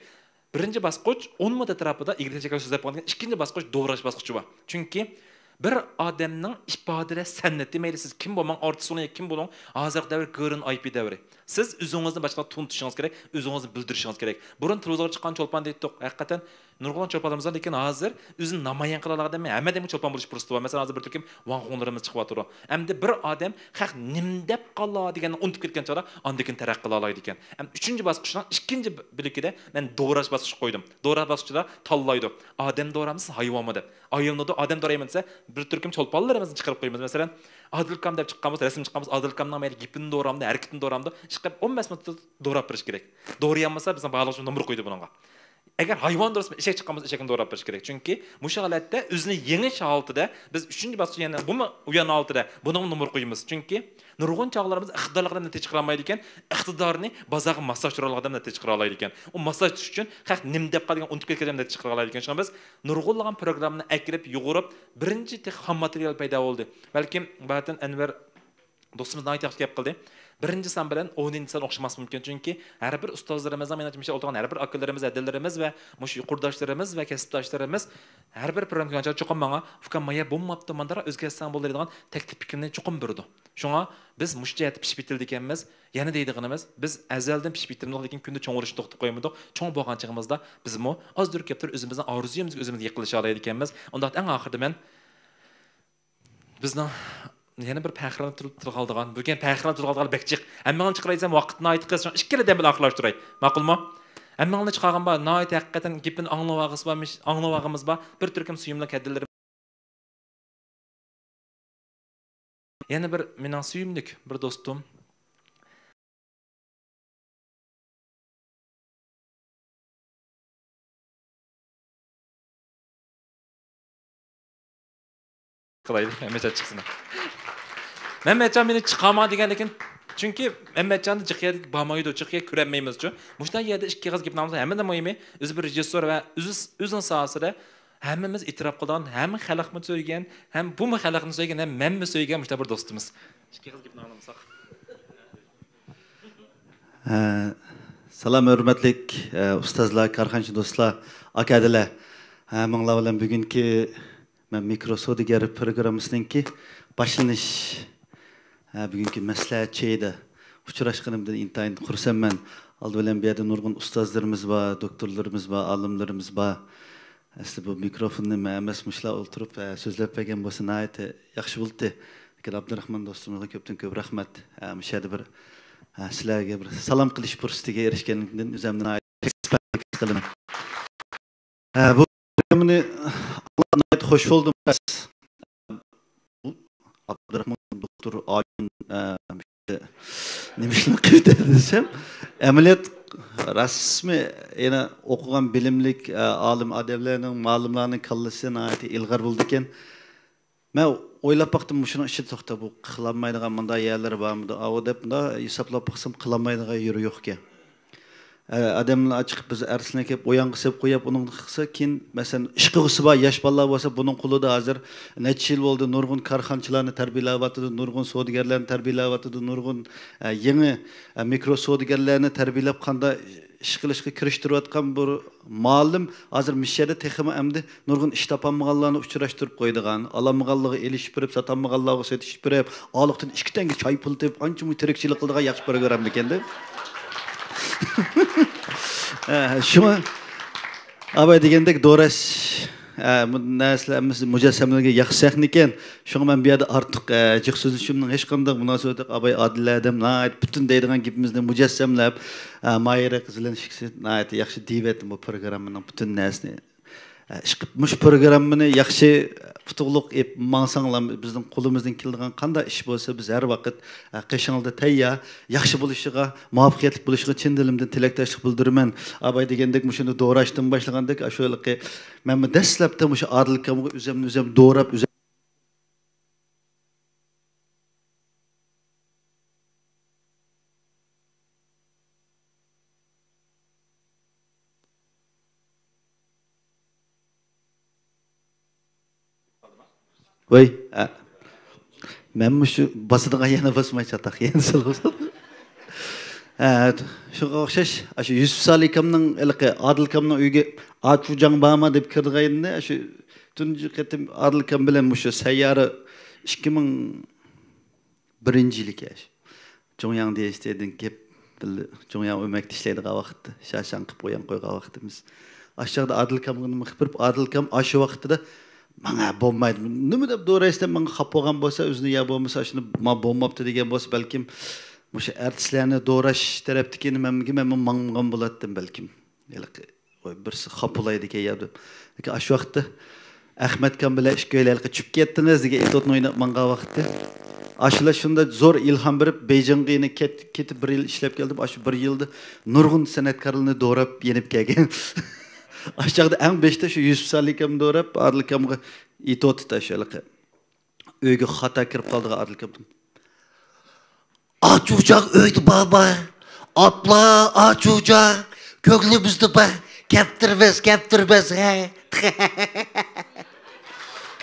بىرىنچى باسقۇچ ئون مىنۇت ئەتراپىدا ئىگىلىك تەكشۈرۈپ سۆزلەپ بولغاندىن كېيىن، ئىككىنچى باسقۇچ دوراش باسقۇچى بار. چۈنكى بىر ئادەمنىڭ ئىپادىلەش سەنئىتى، مەيلى سىز كىم بولماڭ، ئارتىس بولۇڭ ياكى كىم بولۇڭ، ھازىرقى دەۋر گېرېن ئاي پى دەۋرى. سىز ئۆزىڭىزنى باشقىلارغا تونۇتۇشىڭىز كېرەك، ئۆزىڭىزنى بىلدۈرۈشىڭىز كېرەك. بۇرۇن تېلېۋىزورغا چىققان چولپان دەيتتۇق. ھەقىقەتەن نۇرغۇن چولپانلىرىمىز بار، لېكىن ھازىر ئۆزىنى نامايان قىلالىغان ئادەم ھەممە ئادەمگە چولپان بولۇش پۇرسىتى بار. مەسىلەن، ھازىر بىر تۈركۈم ۋاڭخۇڭلىرىمىز چىقىۋاتىدۇ. ئەمدى بىر ئادەم خەق نېمە دەپ قالا دېگەننى ئۇنتۇپ كەتكەن چاغدا ئاندىن كېيىن تەرەققىي قىلالايدىكەن. ئەمدى ئۈچىنچى باسقۇچنىڭ ئىككىنچى بۆلىكىدە مەن دوراش باسقۇچقا قويدۇم. دوراش باسقۇچىدا تاللايدۇ. ئادەم دورامسىز، ھايۋانمۇ دەپ. ئايلىنىدۇ، ئادەم دورىمەن دېسە، بىر تۈركۈم چولپانلىرىمىزنى چىقىرىپ قويىمىز. مەسىلەن، ئادىل ئاكام دەپ چىققان بولسا، رەسىم چىققان بولسا، ئادىل ئاكامنىڭ مەيلى گېپىنى دورامدۇ، ھەرىكىتىنى دورامدۇ، ئىشقىلىپ ئون بەش مىنۇتتا دوراپ بېرىش كېرەك. دورىيالمىسا، بىزنىڭ باھالىغۇچىمىز نومۇر قويىدۇ بۇنىڭغا. ئەگەر ھايۋان دورىسا، ئېشەك چىققان بولسا، ئېشەكنى دوراپ بېرىش كېرەك. چۈنكى مۇشۇ ھالەتتە ئۆزىنى يېڭىش ھالىتىدە بىز ئۈچىنچى باسقۇچ، يەنى بۇمۇ ئۇيان ھالىتىدە بۇنىڭغا نومۇر قويىمىز. چۈنكى نۇرغۇن چاغلىرىمىز ئىقتىدارلىق ئادەم نەتىجە چىقىرالمايدىكەن، ئىقتىدارنى بازارغا ماسلاشتۇرالىغان ئادەم نەتىجە چىقىرالايدىكەن. ئۇ ماسلاشتۇرۇش ئۈچۈن خەق نېمە دەپ قالىدىكەن، ئۇنتۇپ كەتكەن ئادەم نەتىجە چىقىرالايدىكەن. شۇڭا بىز نۇرغۇنلىغان پروگراممىنى ئەكىرىپ، يۇغۇرۇپ، بىرىنچى تېخى خام ماتېرىيال پەيدا بولدى. بەلكىم باتىن ئەنۋەر دوستىمىز ناھايىتى ياخشى گەپ قىلدى. بىرىنچى سان بىلەن ئونىنچى سان ئوخشىماسلىقى مۇمكىن، چۈنكى ھەر بىر ئۇستازلىرىمىزنىڭ، مېنىڭچە، مۇشۇ ئولتۇرغان ھەر بىر ئاكىلىرىمىز، ھەدىلىرىمىز ۋە مۇشۇ يۇقىرىداشلىرىمىز ۋە كەسىپداشلىرىمىز ھەر بىر پروگرامما كۆرگەن چاغدا چوقۇم ماڭا، «ئۇكام، مايا بولماپتۇ، مانداقراق ئۆزگەرتسەڭ بولىدۇ» دەيدىغان تەكلىپ پىكىرنى چوقۇم بېرىدۇ. شۇڭا بىز مۇشۇ جەھەتتە پىشىپ يېتىلىدىكەنمىز. يەنە دەيدىغىنىمىز، بىز ئەزەلدىن پىشىپ يېتىلمىدۇق، لېكىن كۈندە چوڭ بولۇشنى توختىتىپ قويمىدۇق. چوڭ بولغان چېغىمىزدا بىزمۇ ئازدۇر كۆپتۇر ئۆزىمىزنىڭ ئارزۇيىمىزغا ئۆزىمىز يېقىنلىشالايدىكەنمىز. ئۇنداقتا ئەڭ ئاخىرىدا مەن بىزنىڭ يەنە بىر پەخىرلىنىپ تۇرۇپ، تىلغا ئالىدىغان، بۈگۈن پەخىرلىنىپ تىلغا ئالىدىغان بەك جىق. ھەممىڭلارنى چىقىراي دېسەم، ۋاقىت ناھايىتى قىس. شۇڭا ئىككىلا دەم بىلەن ئاخىرلاشتۇراي. ماقۇلمۇ؟ ھەممىڭلارنى چىقارغان بار. ناھايىتى ھەقىقەتەن گېپىنى ئاڭلىۋالغۇسى بار، ئاڭلىۋالغىنىمىز بار. بىر تۈركۈم سۆيۈملۈك ھەدىلىرىم. يەنە بىر مېنىڭ سۆيۈملۈك بىر دوستۇم. قىلايلى، مەمەتجان چىقسۇن. مەمەتجان مېنى چىقارماڭ دېگەندىكىن، چۈنكى مەمەتجاننى جىق يەرگە بارمايدۇ، جىق يەرگە كۆرەلمەيمىزچۇ. مۇشۇنداق يەردە ئىككى ئېغىز گەپنى ئاڭلىسا، ھەممىدىن مۇھىمى، ئۆزى بىر رېژىسسور ۋە ئۆز-، ئۆزىنىڭ ساھەسىدە ھەممىمىز ئېتىراپ قىلىدىغان، ھەم خەلقمۇ سۆيگەن، ھەم بۇمۇ خەلقنى سۆيگەن، ھەم مەنمۇ سۆيگەن مۇشۇنداق بىر دوستىمىز. ئىككى قىز گېپىنى ئاڭلىمىساق. ئە، سالام، ھۆرمەتلىك، ئە، ئۇستازلار، كارخانىچى دوستلار، ئاكا-ھەدىلەر. ھەممىڭلار بىلەن بۈگۈنكى مەن مىكرو سودىگەر پروگراممىسىنىڭكى باشلىنىش، ھە، بۈگۈنكى مەسلىھەت چېيىدا ئۇچراشقىنىمدىن ئىنتايىن خۇرسەنمەن. ئالدى بىلەن بۇ يەردە نۇرغۇن ئۇستازلىرىمىز بار، دوكتورلىرىمىز بار، ئالىملىرىمىز بار. ئەسلى بۇ مىكروفوننى مەن ئەمەس، مۇشۇلار ئولتۇرۇپ، ئە، سۆزلەپ بەرگەن بولسا ناھايىتى ياخشى بولاتتى. لېكىن ئابدۇراخمان دوستىمىزغا كۆپتىن كۆپ رەھمەت. ئە، مۇشۇ يەردە بىر، ئە، سىلەرگە بىر سالام قىلىش پۇرسىتىگە ئېرىشكەنلىكىمدىن ئۆزۈمنى ناھايىتى قىلىمەن. ھە، بۇ پروگراممىنى ناھايىتى خۇش بولدۇم. ئابدۇراخمان دوكتور ئايۇن، ئە، نېمە ئىشنى قىلىۋېتەر دېسەم، ئەمەلىيەت رەسمىي يەنە ئوقۇغان بىلىملىك، ئە، ئالىم ئادەملەرنىڭ، مۇئەللىملەرنىڭ كاللىسى ناھايىتى ئىلغار بولىدىكەن. مەن ئويلاپ باقتىم، مۇشۇنىڭ ئىچىدە توختاپ، بۇ قىلالمايدىغان مۇنداق يەرلىرى بارمىدۇ؟ ئاۋۇ دەپ مۇنداق ھېسابلاپ باقسام، قىلالمايدىغان يېرى يوقكەن. ئە، ئادەملەر چىقىپ، بىز ئەتىسىنى كېلىپ ئويانغا سېلىپ قويۇپ، ئۇنىڭدىن قىلسا، كېيىن، مەسىلەن، ئىشقىغۇسى بار ياش بالىلار بولسا، بۇنىڭ قولىدا ھازىر نەچچە يىل بولدى، نۇرغۇن كارخانىچىلارنى تەربىيەلەۋاتىدۇ، نۇرغۇن سودىگەرلەرنى تەربىيەلەۋاتىدۇ، نۇرغۇن، ئە، يېڭى، ئە، مىكرو سودىگەرلەرنى تەربىيەلەپ، قانداق ئىش قىلىشقا كىرىشتۈرۈۋاتقان بۇ مۇئەللىم ھازىر مۇشۇ يەردە تېخىمۇ ئەمدى نۇرغۇن ئىش تاپالمىغانلارنى ئۇچراشتۇرۇپ قويىدىغان، ئالالمىغانلارغا ئېلىشىپ بېرىپ، ساتالمىغانلارغا سېتىشىپ بېرىپ، ئاغلىقتىن ئىككى تەڭگە چاي پۇل تېپىپ، ئانچە مۇنچە تىرىكچىلىك قىلىدىغان ياخشى پروگراممىكەندە. ھە، شۇڭا ئاباي دېگەندەك دوراش، ھە، بۇ نەرسىلەر ھەممىسى مۇجەسسەملەرگە ياخشى سەھنىكەن. شۇڭا مەن بۇ يەردە ئارتۇق، ئە، جىق سۆزلىشىمنىڭ ھېچقانداق مۇناسىۋىتى يوق. ئاباي ئادىل ئادەم، ناھايىتى پۈتۈن دەيدىغان گېپىمىزنى مۇجەسسەملەپ، ئە، ماھىرە قىز بىلەن ئىككىسى ناھايىتى ياخشى دېيىۋەتتى بۇ پروگراممىنىڭ پۈتۈن نەرسىنى. ئە، ئىشقىلىپ، مۇشۇ پروگراممىنى ياخشى ئۇتۇقلۇق ئېلىپ ماڭساڭلار، بىزنىڭ قولىمىزدىن كېلىدىغان قانداق ئىش بولسا، بىز ھەر ۋاقىت، ئە، قېشىڭلاردا تەييار. ياخشى بولۇشىغا، مۇۋەپپەقىيەتلىك بولۇشىغا چىن دىلىمدىن تىلەكداشلىق بىلدۈرىمەن. ئاباي دېگەندەك، مۇشۇنى دوراشتىن باشلىغاندەك، ئاشۇ ھېلىقى مەنمۇ دەسلەپتە مۇشۇ ئادىل ئاكامغا ئۆزۈمنى ئۆزۈم دوراپ، ئۆزۈم ۋاي، ئە، مەنمۇ شۇ باسىدىغان يەرنى باسماي چاتاق يەنە سېلىۋالسام. ئە، شۇغا ئوخشاش، ئاشۇ يۈسۈپ سالى ئاكامنىڭ، ھېلىقى ئادىل ئاكامنىڭ ئۆيىگە ئاچۇجاڭ بارما دەپ كىرىدىغان ئىدى. شۇ تۇنجى قېتىم ئادىل ئاكام بىلەن مۇشۇ سەييارە ئىككى مىڭ بىرىنچى يىلى كەش. جۇڭياڭ دېيىشتىدىن كېلىپ، بىللە جۇڭياڭ ئۆمەكتە ئىشلەيدىغان ۋاقىت، شاشاڭ قىپ قويان قويغان ۋاقتىمىز. ئاشۇ چاغدا ئادىل كامغا نېمە قىپ بېرىپ، ئادىل كام ئاشۇ ۋاقتىدا، «ماڭا بولمايدۇ، نېمە دەپ دورايسەن؟» دەپ ماڭا خاپا بولغان بولسا، ئۆزىنى يا بولمىسا، ئاشۇنى ما بولماپتۇ دېگەن بولسا، بەلكىم مۇشۇ ئارتىسلارنى دوراش تەرەپتىكى نېمەمگە مەنمۇ ماڭمىغان بولاتتىم بەلكىم. ھېلىقى ۋاي، بىرسى خاپا بولايدىكەن يا دەپ. لېكىن ئاشۇ ۋاقىتتا ئەخمەتكان بىلەن ئىككىيلەن ھېلىقى چۈشۈپ كەتتىڭىز دېگەن ئېتوتنى ئويناپ ماڭغان ۋاقتى. ئاشۇلار شۇنداق زور ئىلھام بېرىپ، بېيجىڭغا يەنە كەت-، كېتىپ بىر يىل ئىشلەپ كەلدىم. ئاشۇ بىر يىلدا نۇرغۇن سەنئەتكارلارنى دوراپ يېنىپ كەلگەن. ئاشۇ چاغدا ئەڭ بېشىدا شۇ يۈسۈپ سالىكامنى دوراپ، ئادىل ئاكامغا ئېتوتتا شۇلىقى. ئۆيگە خاتا كىرىپ قالدىغان ئادىل ئاكام. ئاچۇجاڭ ئۆيدە بارمۇ؟ ئاپلا، ئاچۇجاڭ كۆڭلىمىزدە بار. كەپتۈرمەس، كەپتۈرمەس، ھە.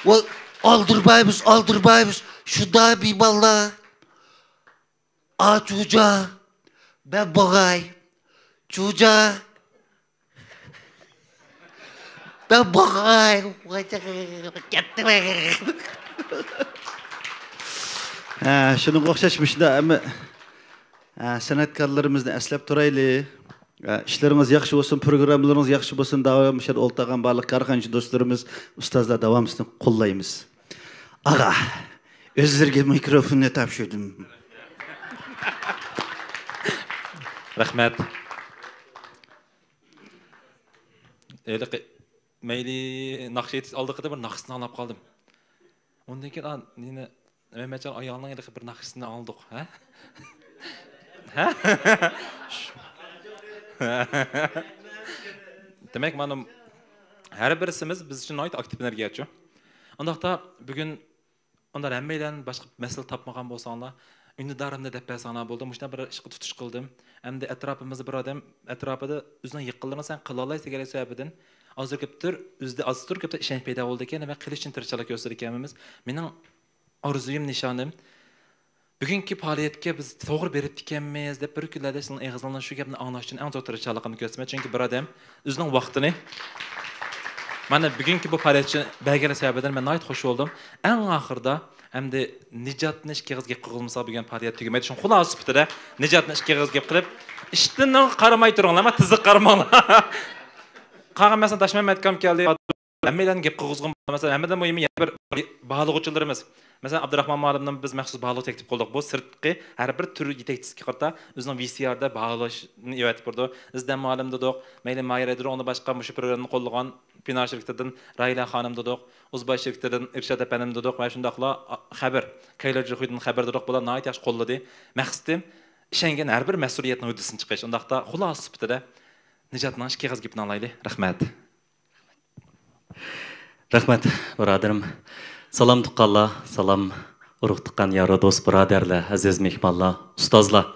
ۋاي، ئالدىرمايمىز، ئالدىرمايمىز. شۇنداق مېھمانلار. ئاچۇجاڭ، مەن بوغاي. چۇجاڭ. مەن بوغاي. كەتتىم. ھە، شۇنىڭغا ئوخشاش مۇشۇنداق ھەممە، ھە، سەنئەتكارلىرىمىزنى ئەسلەپ تۇرايلى. ھە، ئىشلىرىڭىز ياخشى بولسۇن، پروگراممىلىرىڭىز ياخشى بولسۇن. داۋاملىق مۇشۇ يەردە ئولتۇرغان بارلىق كارخانىچى دوستلىرىمىز، ئۇستازلار داۋاملىق سىزنى قوللايمىز. ئاغا، ئۆزلىرىگە مىكروفوننى تاپشۇردۇم. رەھمەت. ھېلىقى مەيلى ناخشا ئېيتىش ئالدىقىدا بىر ناخشىسىنى ئاڭلاپ قالدىم. ئۇندىن كېيىن، ئا، نېنى، مەمەتجان ئايالنىڭ ھېلىقى بىر ناخشىسىنى ئاڭلىدۇق، ھە؟ ھە؟ دېمەك، مانا ھەر بىرسىمىز بىز ئۈچۈن ناھايىتى ئاكتىپ ئېنېرگىيەچۇ. ئۇنداقتا بۈگۈن ئۇنداق ھەممەيلەن باشقا مەسىلە تاپمىغان بولساڭلار، ئۈندىدارىمنى دەپ بەرسەڭلار بولدى. مۇشۇنداق بىر ئىشقا تۇتۇش قىلدىم. ئەمدى ئەتراپىمىزدا بىر ئادەم ئەتراپىدا ئۆزىنىڭ يېقىنلىرىنى سەن قىلالايسەن دېگەنلىك سەۋەبىدىن ئازدۇر كۆپتۇر ئۆزىدە ئازدۇر كۆپتۇر ئىشەنچ پەيدا بولىدىكەن ۋە قىلىش ئۈچۈن تىرىشچانلىق كۆرسىتىدىكەنمىز. مېنىڭ ئارزۇيۇم، نىشانىم، بۈگۈنكى پائالىيەتكە بىز توغرا بېرىپتىكەنمىز دەپ بىر كۈنلەردە سىزنىڭ ئېغىزىڭلاردىن شۇ گەپنى ئاڭلاش ئۈچۈن ئەڭ زور تىرىشچانلىقىمنى كۆرسىتىمەن. چۈنكى بىر ئادەم ئۆزىنىڭ ۋاقتىنى مانا بۈگۈنكى بۇ پائالىيەت ئۈچۈن بەرگەنلىك سەۋەبىدىن مەن ناھايىتى خۇش بولدۇم. ئەڭ ئاخىرىدا ئەمدى نىجاتنى ئىككى ئېغىز گەپ قىلغۇزمىساق، بۈگۈن پائالىيەت تۈگىمەيدۇ. شۇڭا خۇلاسە سۈپىتىدە نىجاتنى ئىككى ئېغىز گەپ قىلىپ، ئىشتىنىڭ قارىماي تۇرۇڭلار، ئەمما تىزىق قارىماڭلار. قالغان مەسىلەن، داشمەمەت ئاكام كەلدى. ھەممەيلەننى گەپ قىلغۇزغۇم، مەسىلەن، ھەممىدىن مۇھىمى يەنە بىر باھالىغۇچىلىرىمىز. مەسىلەن، ئابدۇراخمان مۇئەللىمنى بىز مەخسۇس باھالىغۇچى تەكلىپ قىلدۇق. بۇ سىرتقى ھەر بىر تۈر يېتەكچىسىگە قارىتا ئۆزىنىڭ ۋى سى ئاردا باھالاشنى ئەۋەتىپ بېرىدۇ. ئىزدەم مۇئەللىم دېدۇق، مەيلى ماھىرە دېدۇق، ئۇنىڭدىن باشقا مۇشۇ پروگراممىنى قوللىغان پىنار شىركىتىدىن راھىلە خانىم دېدۇق، ئۇزباش شىركىتىدىن ئىرشاد ئەپەندىم دېدۇق ۋە شۇنداقلا خەبىر، كەيلەر جۇخۇيدىن خەبەر دېدۇق. بۇلار ناھايىتى ياخشى قوللىدى. مەقسىتىم، ئىشەنگەن ھەر بىر مەسئۇلىيەتنىڭ ھۆددىسىدىن چىقىش. ئۇنداقتا خۇلاسە سۈپىتىدە نىجاتنىڭ ئىككى ئېغىز گېپىنى ئاڭلايلى. رەھمەت. رەھمەت، بۇرادىرىم. سالام، تۇغقانلار، سالام، ئۇرۇق-تۇغقان، يار-دوست، بۇرادەرلەر، ئەزىز مېھمانلار، ئۇستازلار.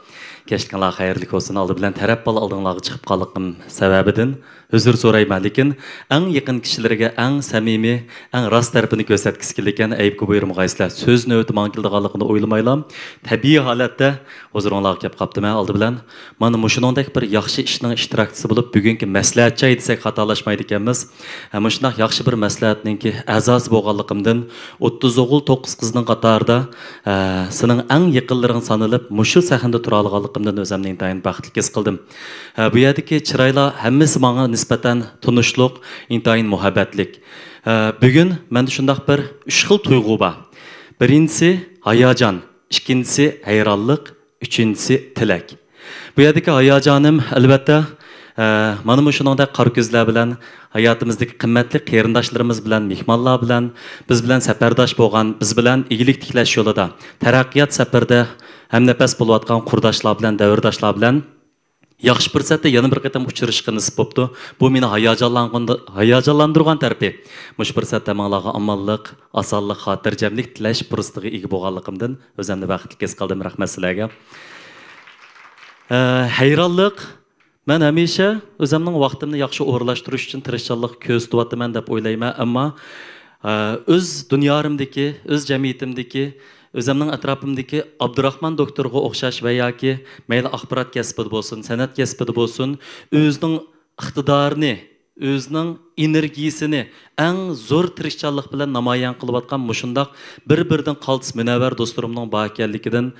كەچلىكىڭلار خەيرلىك بولسۇن. ئالدى بىلەن تەرەپ بالا ئالدىڭلارغا چىقىپ قالغىنىم سەۋەبىدىن ئۆزۈر سورايمەن، لېكىن ئەڭ يېقىن كىشىلىرىگە ئەڭ سەمىمىي، ئەڭ راست تەرىپىنى كۆرسەتكۈسى كېلىدىكەن، ئەيىبكە بۇيرۇمىغايسىلەر. سۆز نۆۋىتى ماڭا كېلىدىغانلىقىنى ئويلىمايلا، تەبىئىي ھالەتتە ھۇزۇرۇڭلارغا كېلىپ قاپتىمەن. ئالدى بىلەن مانا مۇشۇنىڭدەك بىر ياخشى ئىشنىڭ ئىشتىراكچىسى بولۇپ، بۈگۈنكى مەسلىھەتچى ئاي دېسەك خاتالاشمايدىكەنمىز. ھە، مۇشۇنداق ياخشى بىر مەسلىھەتنىڭكى ئەزاسى بولغانلىقىمدىن، ئوتتۇز ئوغۇل توققۇز قىزنىڭ قاتارىدا، ھە، سېنىڭ ئەڭ يېقىنلىرىڭ سانىلىپ، مۇشۇ سەھنىدە تۇرالىغانلىقىمدىن ئۆزۈمنى ئىنتايىن بەختلىك ھېس قىلدىم. ھە، بۇ يەردىكى چىرايلار ھەممىسى ماڭا نىسبەتەن تونۇشلۇق، ئىنتايىن مۇھەببەتلىك. ھە، بۈگۈن مەندە شۇنداق بىر ئۈچ خىل تۇيغۇ بار. بىرىنچىسى ھاياجان، ئىككىنچىسى ھەيرانلىق، ئۈچىنچىسى تىلەك. بۇ يەردىكى ھاياجانىم، ئەلۋەتتە، ئە، مانا مۇشۇنىڭدەك قارا كۆزلەر بىلەن ھاياتىمىزدىكى قىممەتلىك قېرىنداشلىرىمىز بىلەن، مېھمانلار بىلەن، بىز بىلەن سەپەرداش بولغان، بىز بىلەن ئىگىلىك تىكلەش يولىدا، تەرەققىيات سەپىرىدە ھەمنەپەس بولۇۋاتقان قۇرداشلار بىلەن، دەۋرداشلار بىلەن ياخشى پۇرسەتتە يەنە بىر قېتىم ئۇچرىشىشقا نېسىپ بوپتۇ. بۇ مېنى ھاياجانلانغاندا-، ھاياجانلاندۇرغان تەرىپى. مۇشۇ پۇرسەتتە ماڭىلارغا ئامانلىق، ئاسانلىق، خاتىرجەملىك تىلەش پۇرسىتىگە ئىگە بولغانلىقىمدىن ئۆزۈمنى بەختلىك ھېس قىلدىم. رەھمەت سىلەرگە. ئە، ھەيرانلىق. مەن ھەمىشە ئۆزۈمنىڭ ۋاقتىمنى ياخشى ئورۇنلاشتۇرۇش ئۈچۈن تىرىشچانلىق كۆرسىتىۋاتىمەن دەپ ئويلايمەن، ئەمما، ئە، ئۆز دۇنيارىمدىكى، ئۆز جەمئىيىتىمدىكى، ئۆزۈمنىڭ ئەتراپىمدىكى ئابدۇراخمان دوكتورغا ئوخشاش ۋە ياكى مەيلى ئاخبارات كەسپىدە بولسۇن، سەنئەت كەسپىدە بولسۇن، ئۆزىنىڭ ئىقتىدارىنى، ئۆزىنىڭ ئېنېرگىيىسىنى ئەڭ زور تىرىشچانلىق بىلەن نامايان قىلىۋاتقان مۇشۇنداق بىر-بىرىدىن قالتىس مۇنەۋۋەر دوستلىرىمنىڭ بار ئىكەنلىكىدىن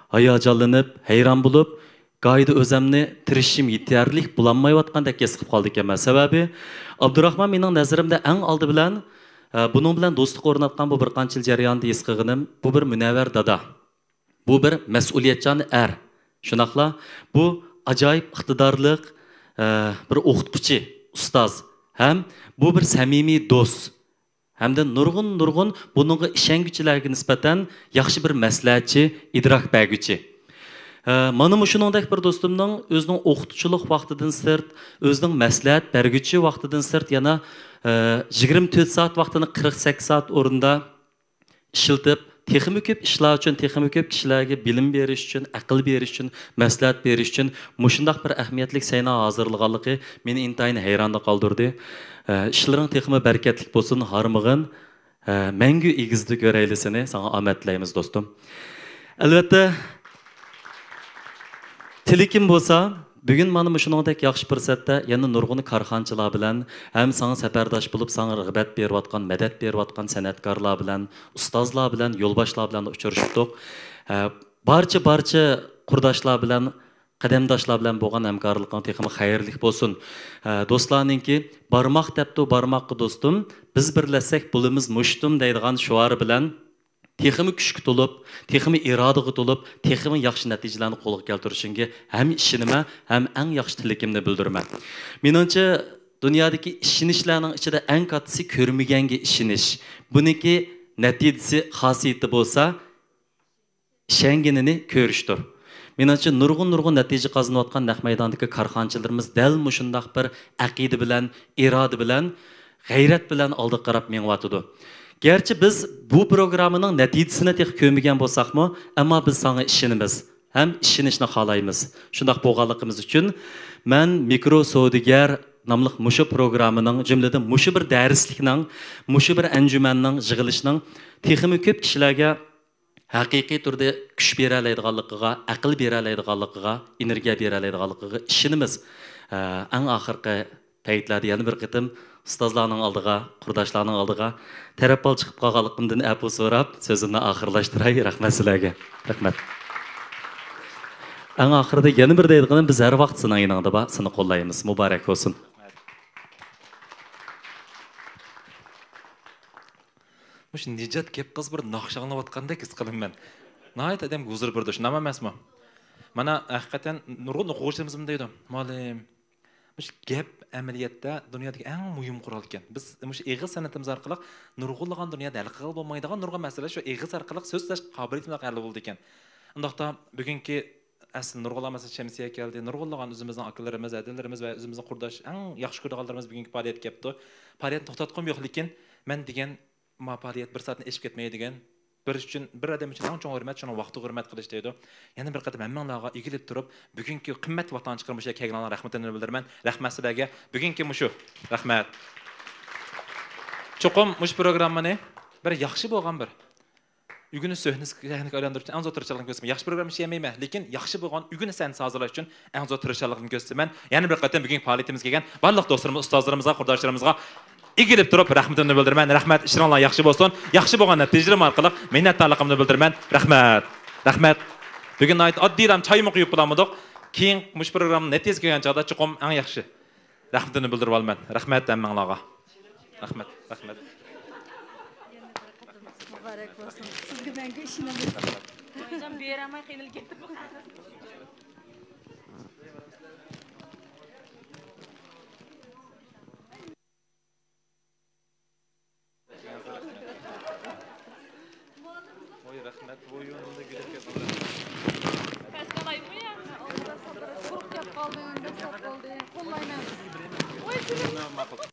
ھاياجانلىنىپ، ھەيران بولۇپ، گاھىدا ئۆزەمنى تىرىشىشىم يېتەرلىك بولالمايۋاتقاندەك ھېس قىلىپ قالىدىكەنمەن. سەۋەبى، ئابدۇراخمان مېنىڭ نەزىرىمدە ئەڭ ئالدى بىلەن، ئە، بۇنىڭ بىلەن دوستلۇق ئورناتقان بۇ بىر قانچە يىل جەريانىدا ھېس قىلغىنىم، بۇ بىر مۇنەۋۋەر دادا. بۇ بىر مەسئۇلىيەتچان ئەر. شۇنداقلا بۇ ئاجايىپ ئىقتىدارلىق، ئە، بىر ئوقۇتقۇچى، ئۇستاز ھەم بۇ بىر سەمىمىي دوست. ھەمدە نۇرغۇن، نۇرغۇن بۇنىڭغا ئىشەنگۈچىلەرگە نىسبەتەن ياخشى بىر مەسلىھەتچى، ئىدراك بەرگۈچى. ئە، مانا مۇشۇنىڭدەك بىر دوستۇمنىڭ ئۆزىنىڭ ئوقۇتقۇچىلىق ۋاقتىدىن سىرت، ئۆزىنىڭ مەسلىھەت بەرگۈچى ۋاقتىدىن سىرت يەنە، ئە، يىگىرمە تۆت سائەت ۋاقتىنى قىرىق سەككىز سائەت ئورنىدا ئىشلىتىپ، تېخىمۇ كۆپ ئىشلار ئۈچۈن، تېخىمۇ كۆپ كىشىلەرگە بىلىم بېرىش ئۈچۈن، ئەقىل بېرىش ئۈچۈن، مەسلىھەت بېرىش ئۈچۈن مۇشۇنداق بىر ئەھمىيەتلىك سەھنە ھازىرلىغانلىقى مېنى ئىنتايىن ھەيراندا قالدۇردى. ئە، ئىشلىرىڭ تېخىمۇ بەرىكەتلىك بولسۇن، ھارمىغىن. ئە، مەڭگۈ ئېگىزدە كۆرەيلى سېنى، ساڭا ئامەت تىلەيمىز، دوستۇم. ئەلۋەتتە، تىلىكىم بولسا، بۈگۈن مانا مۇشۇنىڭدەك ياخشى پۇرسەتتە يەنە نۇرغۇن كارخانىچىلار بىلەن ھەم ساڭا سەپەرداش بولۇپ، ساڭا رىغبەت بېرىۋاتقان، مەدەت بېرىۋاتقان سەنئەتكارلار بىلەن، ئۇستازلار بىلەن، يولباشچىلار بىلەن ئۇچرىشىپتۇق. ئە، بارچە، بارچە قۇرداشلار بىلەن، قەدەمداشلار بىلەن بولغان ھەمكارلىقىڭ تېخىمۇ خەيرلىك بولسۇن. ئە، دوستلارنىڭكى، بارماق دەپتۇ بارماققا دوستۇم، بىز بىرلەشسەك بولىمىز مۇشتۇم دەيدىغان شوئارى بىلەن تېخىمۇ كۈچكە تولۇپ، تېخىمۇ ئىرادىغا تولۇپ، تېخىمۇ ياخشى نەتىجىلەرنى قولغا كەلتۈرۈشۈڭگە ھەم ئىشىنىمەن، ھەم ئەڭ ياخشى تىلىكىمنى بىلدۈرىمەن. مېنىڭچە، دۇنيادىكى ئىشىنىشلەرنىڭ ئىچىدە ئەڭ كاتتىسى كۆرمىگەنگە ئىشىنىش. بۇنىڭكى نەتىجىسى، خاسىيىتى بولسا، ئىشەنگىنىنى كۆرۈشتۇر. مېنىڭچە، نۇرغۇن، نۇرغۇن نەتىجە قازىنىۋاتقان نەق مەيداندىكى كارخانىچىلىرىمىز دەل مۇشۇنداق بىر ئەقىدە بىلەن، ئىرادە بىلەن، غەيرەت بىلەن ئالدىغا قاراپ مېڭىۋاتىدۇ. گەرچە بىز بۇ پروگراممىنىڭ نەتىجىسىنى تېخى كۆرمىگەن بولساقمۇ، ئەمما بىز ساڭا ئىشىنىمىز ھەم ئىشىنىشنى خالايمىز. شۇنداق بولغانلىقىمىز ئۈچۈن، مەن مىكرو سودىگەر ناملىق مۇشۇ پروگراممىنىڭ، جۈملىدىن مۇشۇ بىر دەرسلىكنىڭ، مۇشۇ بىر ئەنجۈمەننىڭ، يىغىلىشنىڭ تېخىمۇ كۆپ كىشىلەرگە ھەقىقىي تۈردە كۈچ بېرەلەيدىغانلىقىغا، ئەقىل بېرەلەيدىغانلىقىغا، ئېنېرگىيە بېرەلەيدىغانلىقىغا ئىشىنىمىز. ئە، ئەڭ ئاخىرقى پەيتلەردە يەنە بىر قېتىم ئۇستازلارنىڭ ئالدىغا، قۇرداشلارنىڭ ئالدىغا تەرەپ ھال چىقىپ قالغانلىقىمدىن ئەپۇ سوراپ، سۆزۈمنى ئاخىرلاشتۇراي. رەھمەت سىلەرگە. رەھمەت. ئەڭ ئاخىرىدا يەنە بىر دەيدىغىنىم، بىز ھەر ۋاقىت سېنىڭ يېنىڭدا بار، سېنى قوللايمىز. مۇبارەك بولسۇن. مۇشۇ نىجات گەپ قىلسا بىر ناخشا ئاڭلاۋاتقاندەك ھېس قىلىمەن. ناھايىتى ئادەمگە ھۇزۇر بېرىدۇ، شۇنداقمۇ ئەمەسمۇ؟ مانا ھەقىقەتەن نۇرغۇن ئوقۇغۇچىلىرىمىزمۇ دەيدۇ، مۇئەللىم، مۇشۇ گەپ ئەمەلىيەتتە دۇنيادىكى ئەڭ مۇھىم قورال ئىكەن. بىز مۇشۇ ئېغىز سەنئىتىمىز ئارقىلىق نۇرغۇنلىغان دۇنيادا ھەل قىلغىلى بولمايدىغان نۇرغۇن مەسىلىلەر شۇ ئېغىز ئارقىلىق سۆزلەش قابىلىيىتى بىلەن ھەل بولىدىكەن. ئۇنداقتا بۈگۈنكى ئەسلى نۇرغۇنلىغان مەسىلەن شەمسىيە كەلدى، نۇرغۇنلىغان ئۆزىمىزنىڭ ئاكىلىرىمىز، ھەدىلىرىمىز ۋە ئۆزىمىزنىڭ قۇرداش، ئەڭ ياخشى كۆرىدىغانلىرىمىز بۈگۈنكى پائالىيەتكە كەپتۇ. پائالىيەتنى توختاتقۇم يوق، لېكىن مەن دېگەن ما پائالىيەت بىر سائەتتىن ئېشىپ كەتمەي دېگەن، بىر ئۈچۈن، بىر ئادەم ئۈچۈن ئەڭ چوڭ ھۆرمەت شۇنىڭ ۋاقتىغا ھۆرمەت قىلىش دەيدۇ. يەنە بىر قېتىم ھەممىڭلارغا ئېگىلىپ تۇرۇپ، بۈگۈنكى قىممەتلىك ۋاقىتنى چىقىرىپ مۇشۇ يەرگە كەلگىنىڭلارغا رەھمىتىمنى بىلدۈرىمەن. رەھمەت سىلەرگە. بۈگۈنكى مۇشۇ. رەھمەت. چوقۇم مۇشۇ پروگراممىنى بىر ياخشى بولغان بىر ئۆگىنىش سەھنىسىگە ئايلاندۇرۇش ئۈچۈن ئەڭ زور تىرىشچانلىقنى كۆرسىتىمەن. ياخشى پروگرامما ئىشلىيەلمەيمەن، لېكىن ياخشى بولغان ئۆگىنىش سەھنىسى ھازىرلاش ئۈچۈن ئەڭ زور تىرىشچانلىقنى كۆرسىتىمەن. يەنە بىر قېتىم بۈگۈنكى پائالىيىتىمىزگە كەلگەن بارلىق دوستلىرىمىز، ئۇستازلىرىمىزغا، قۇرداشلىرىمىزغا ئېگىلىپ تۇرۇپ رەھمىتىمنى بىلدۈرىمەن. رەھمەت، ئىشلىرىڭلار ياخشى بولسۇن. ياخشى بولغان نەتىجىلىرىم ئارقىلىق مىننەتدارلىقىمنى بىلدۈرىمەن. رەھمەت. رەھمەت. بۈگۈن ناھايىتى ئاددىيلا چايمۇ قۇيۇپ بولالمىدۇق. كېيىن مۇشۇ پروگرامما نەتىجىسىگە كەلگەن چاغدا چوقۇم ئەڭ ياخشى رەھمىتىمنى بىلدۈرۈۋالىمەن. رەھمەت ھەممىڭلارغا. رەھمەت، رەھمەت. مۇبارەك بولسۇن. سىزگە مەڭگۈ ئىشىنىمىز. ھاياجان بېرەلمەي قىينىلىپ كەتتىم. ۋوي، رەھمەت. ۋوي، يولۇمدا گۈلەپ كەتمەڭلار. پەسكالايمۇ يا؟ قۇرۇق گەپ قالدى، بەك سەت بولدى. قوللايمەن. ۋوي، سىلىم. ماقۇل.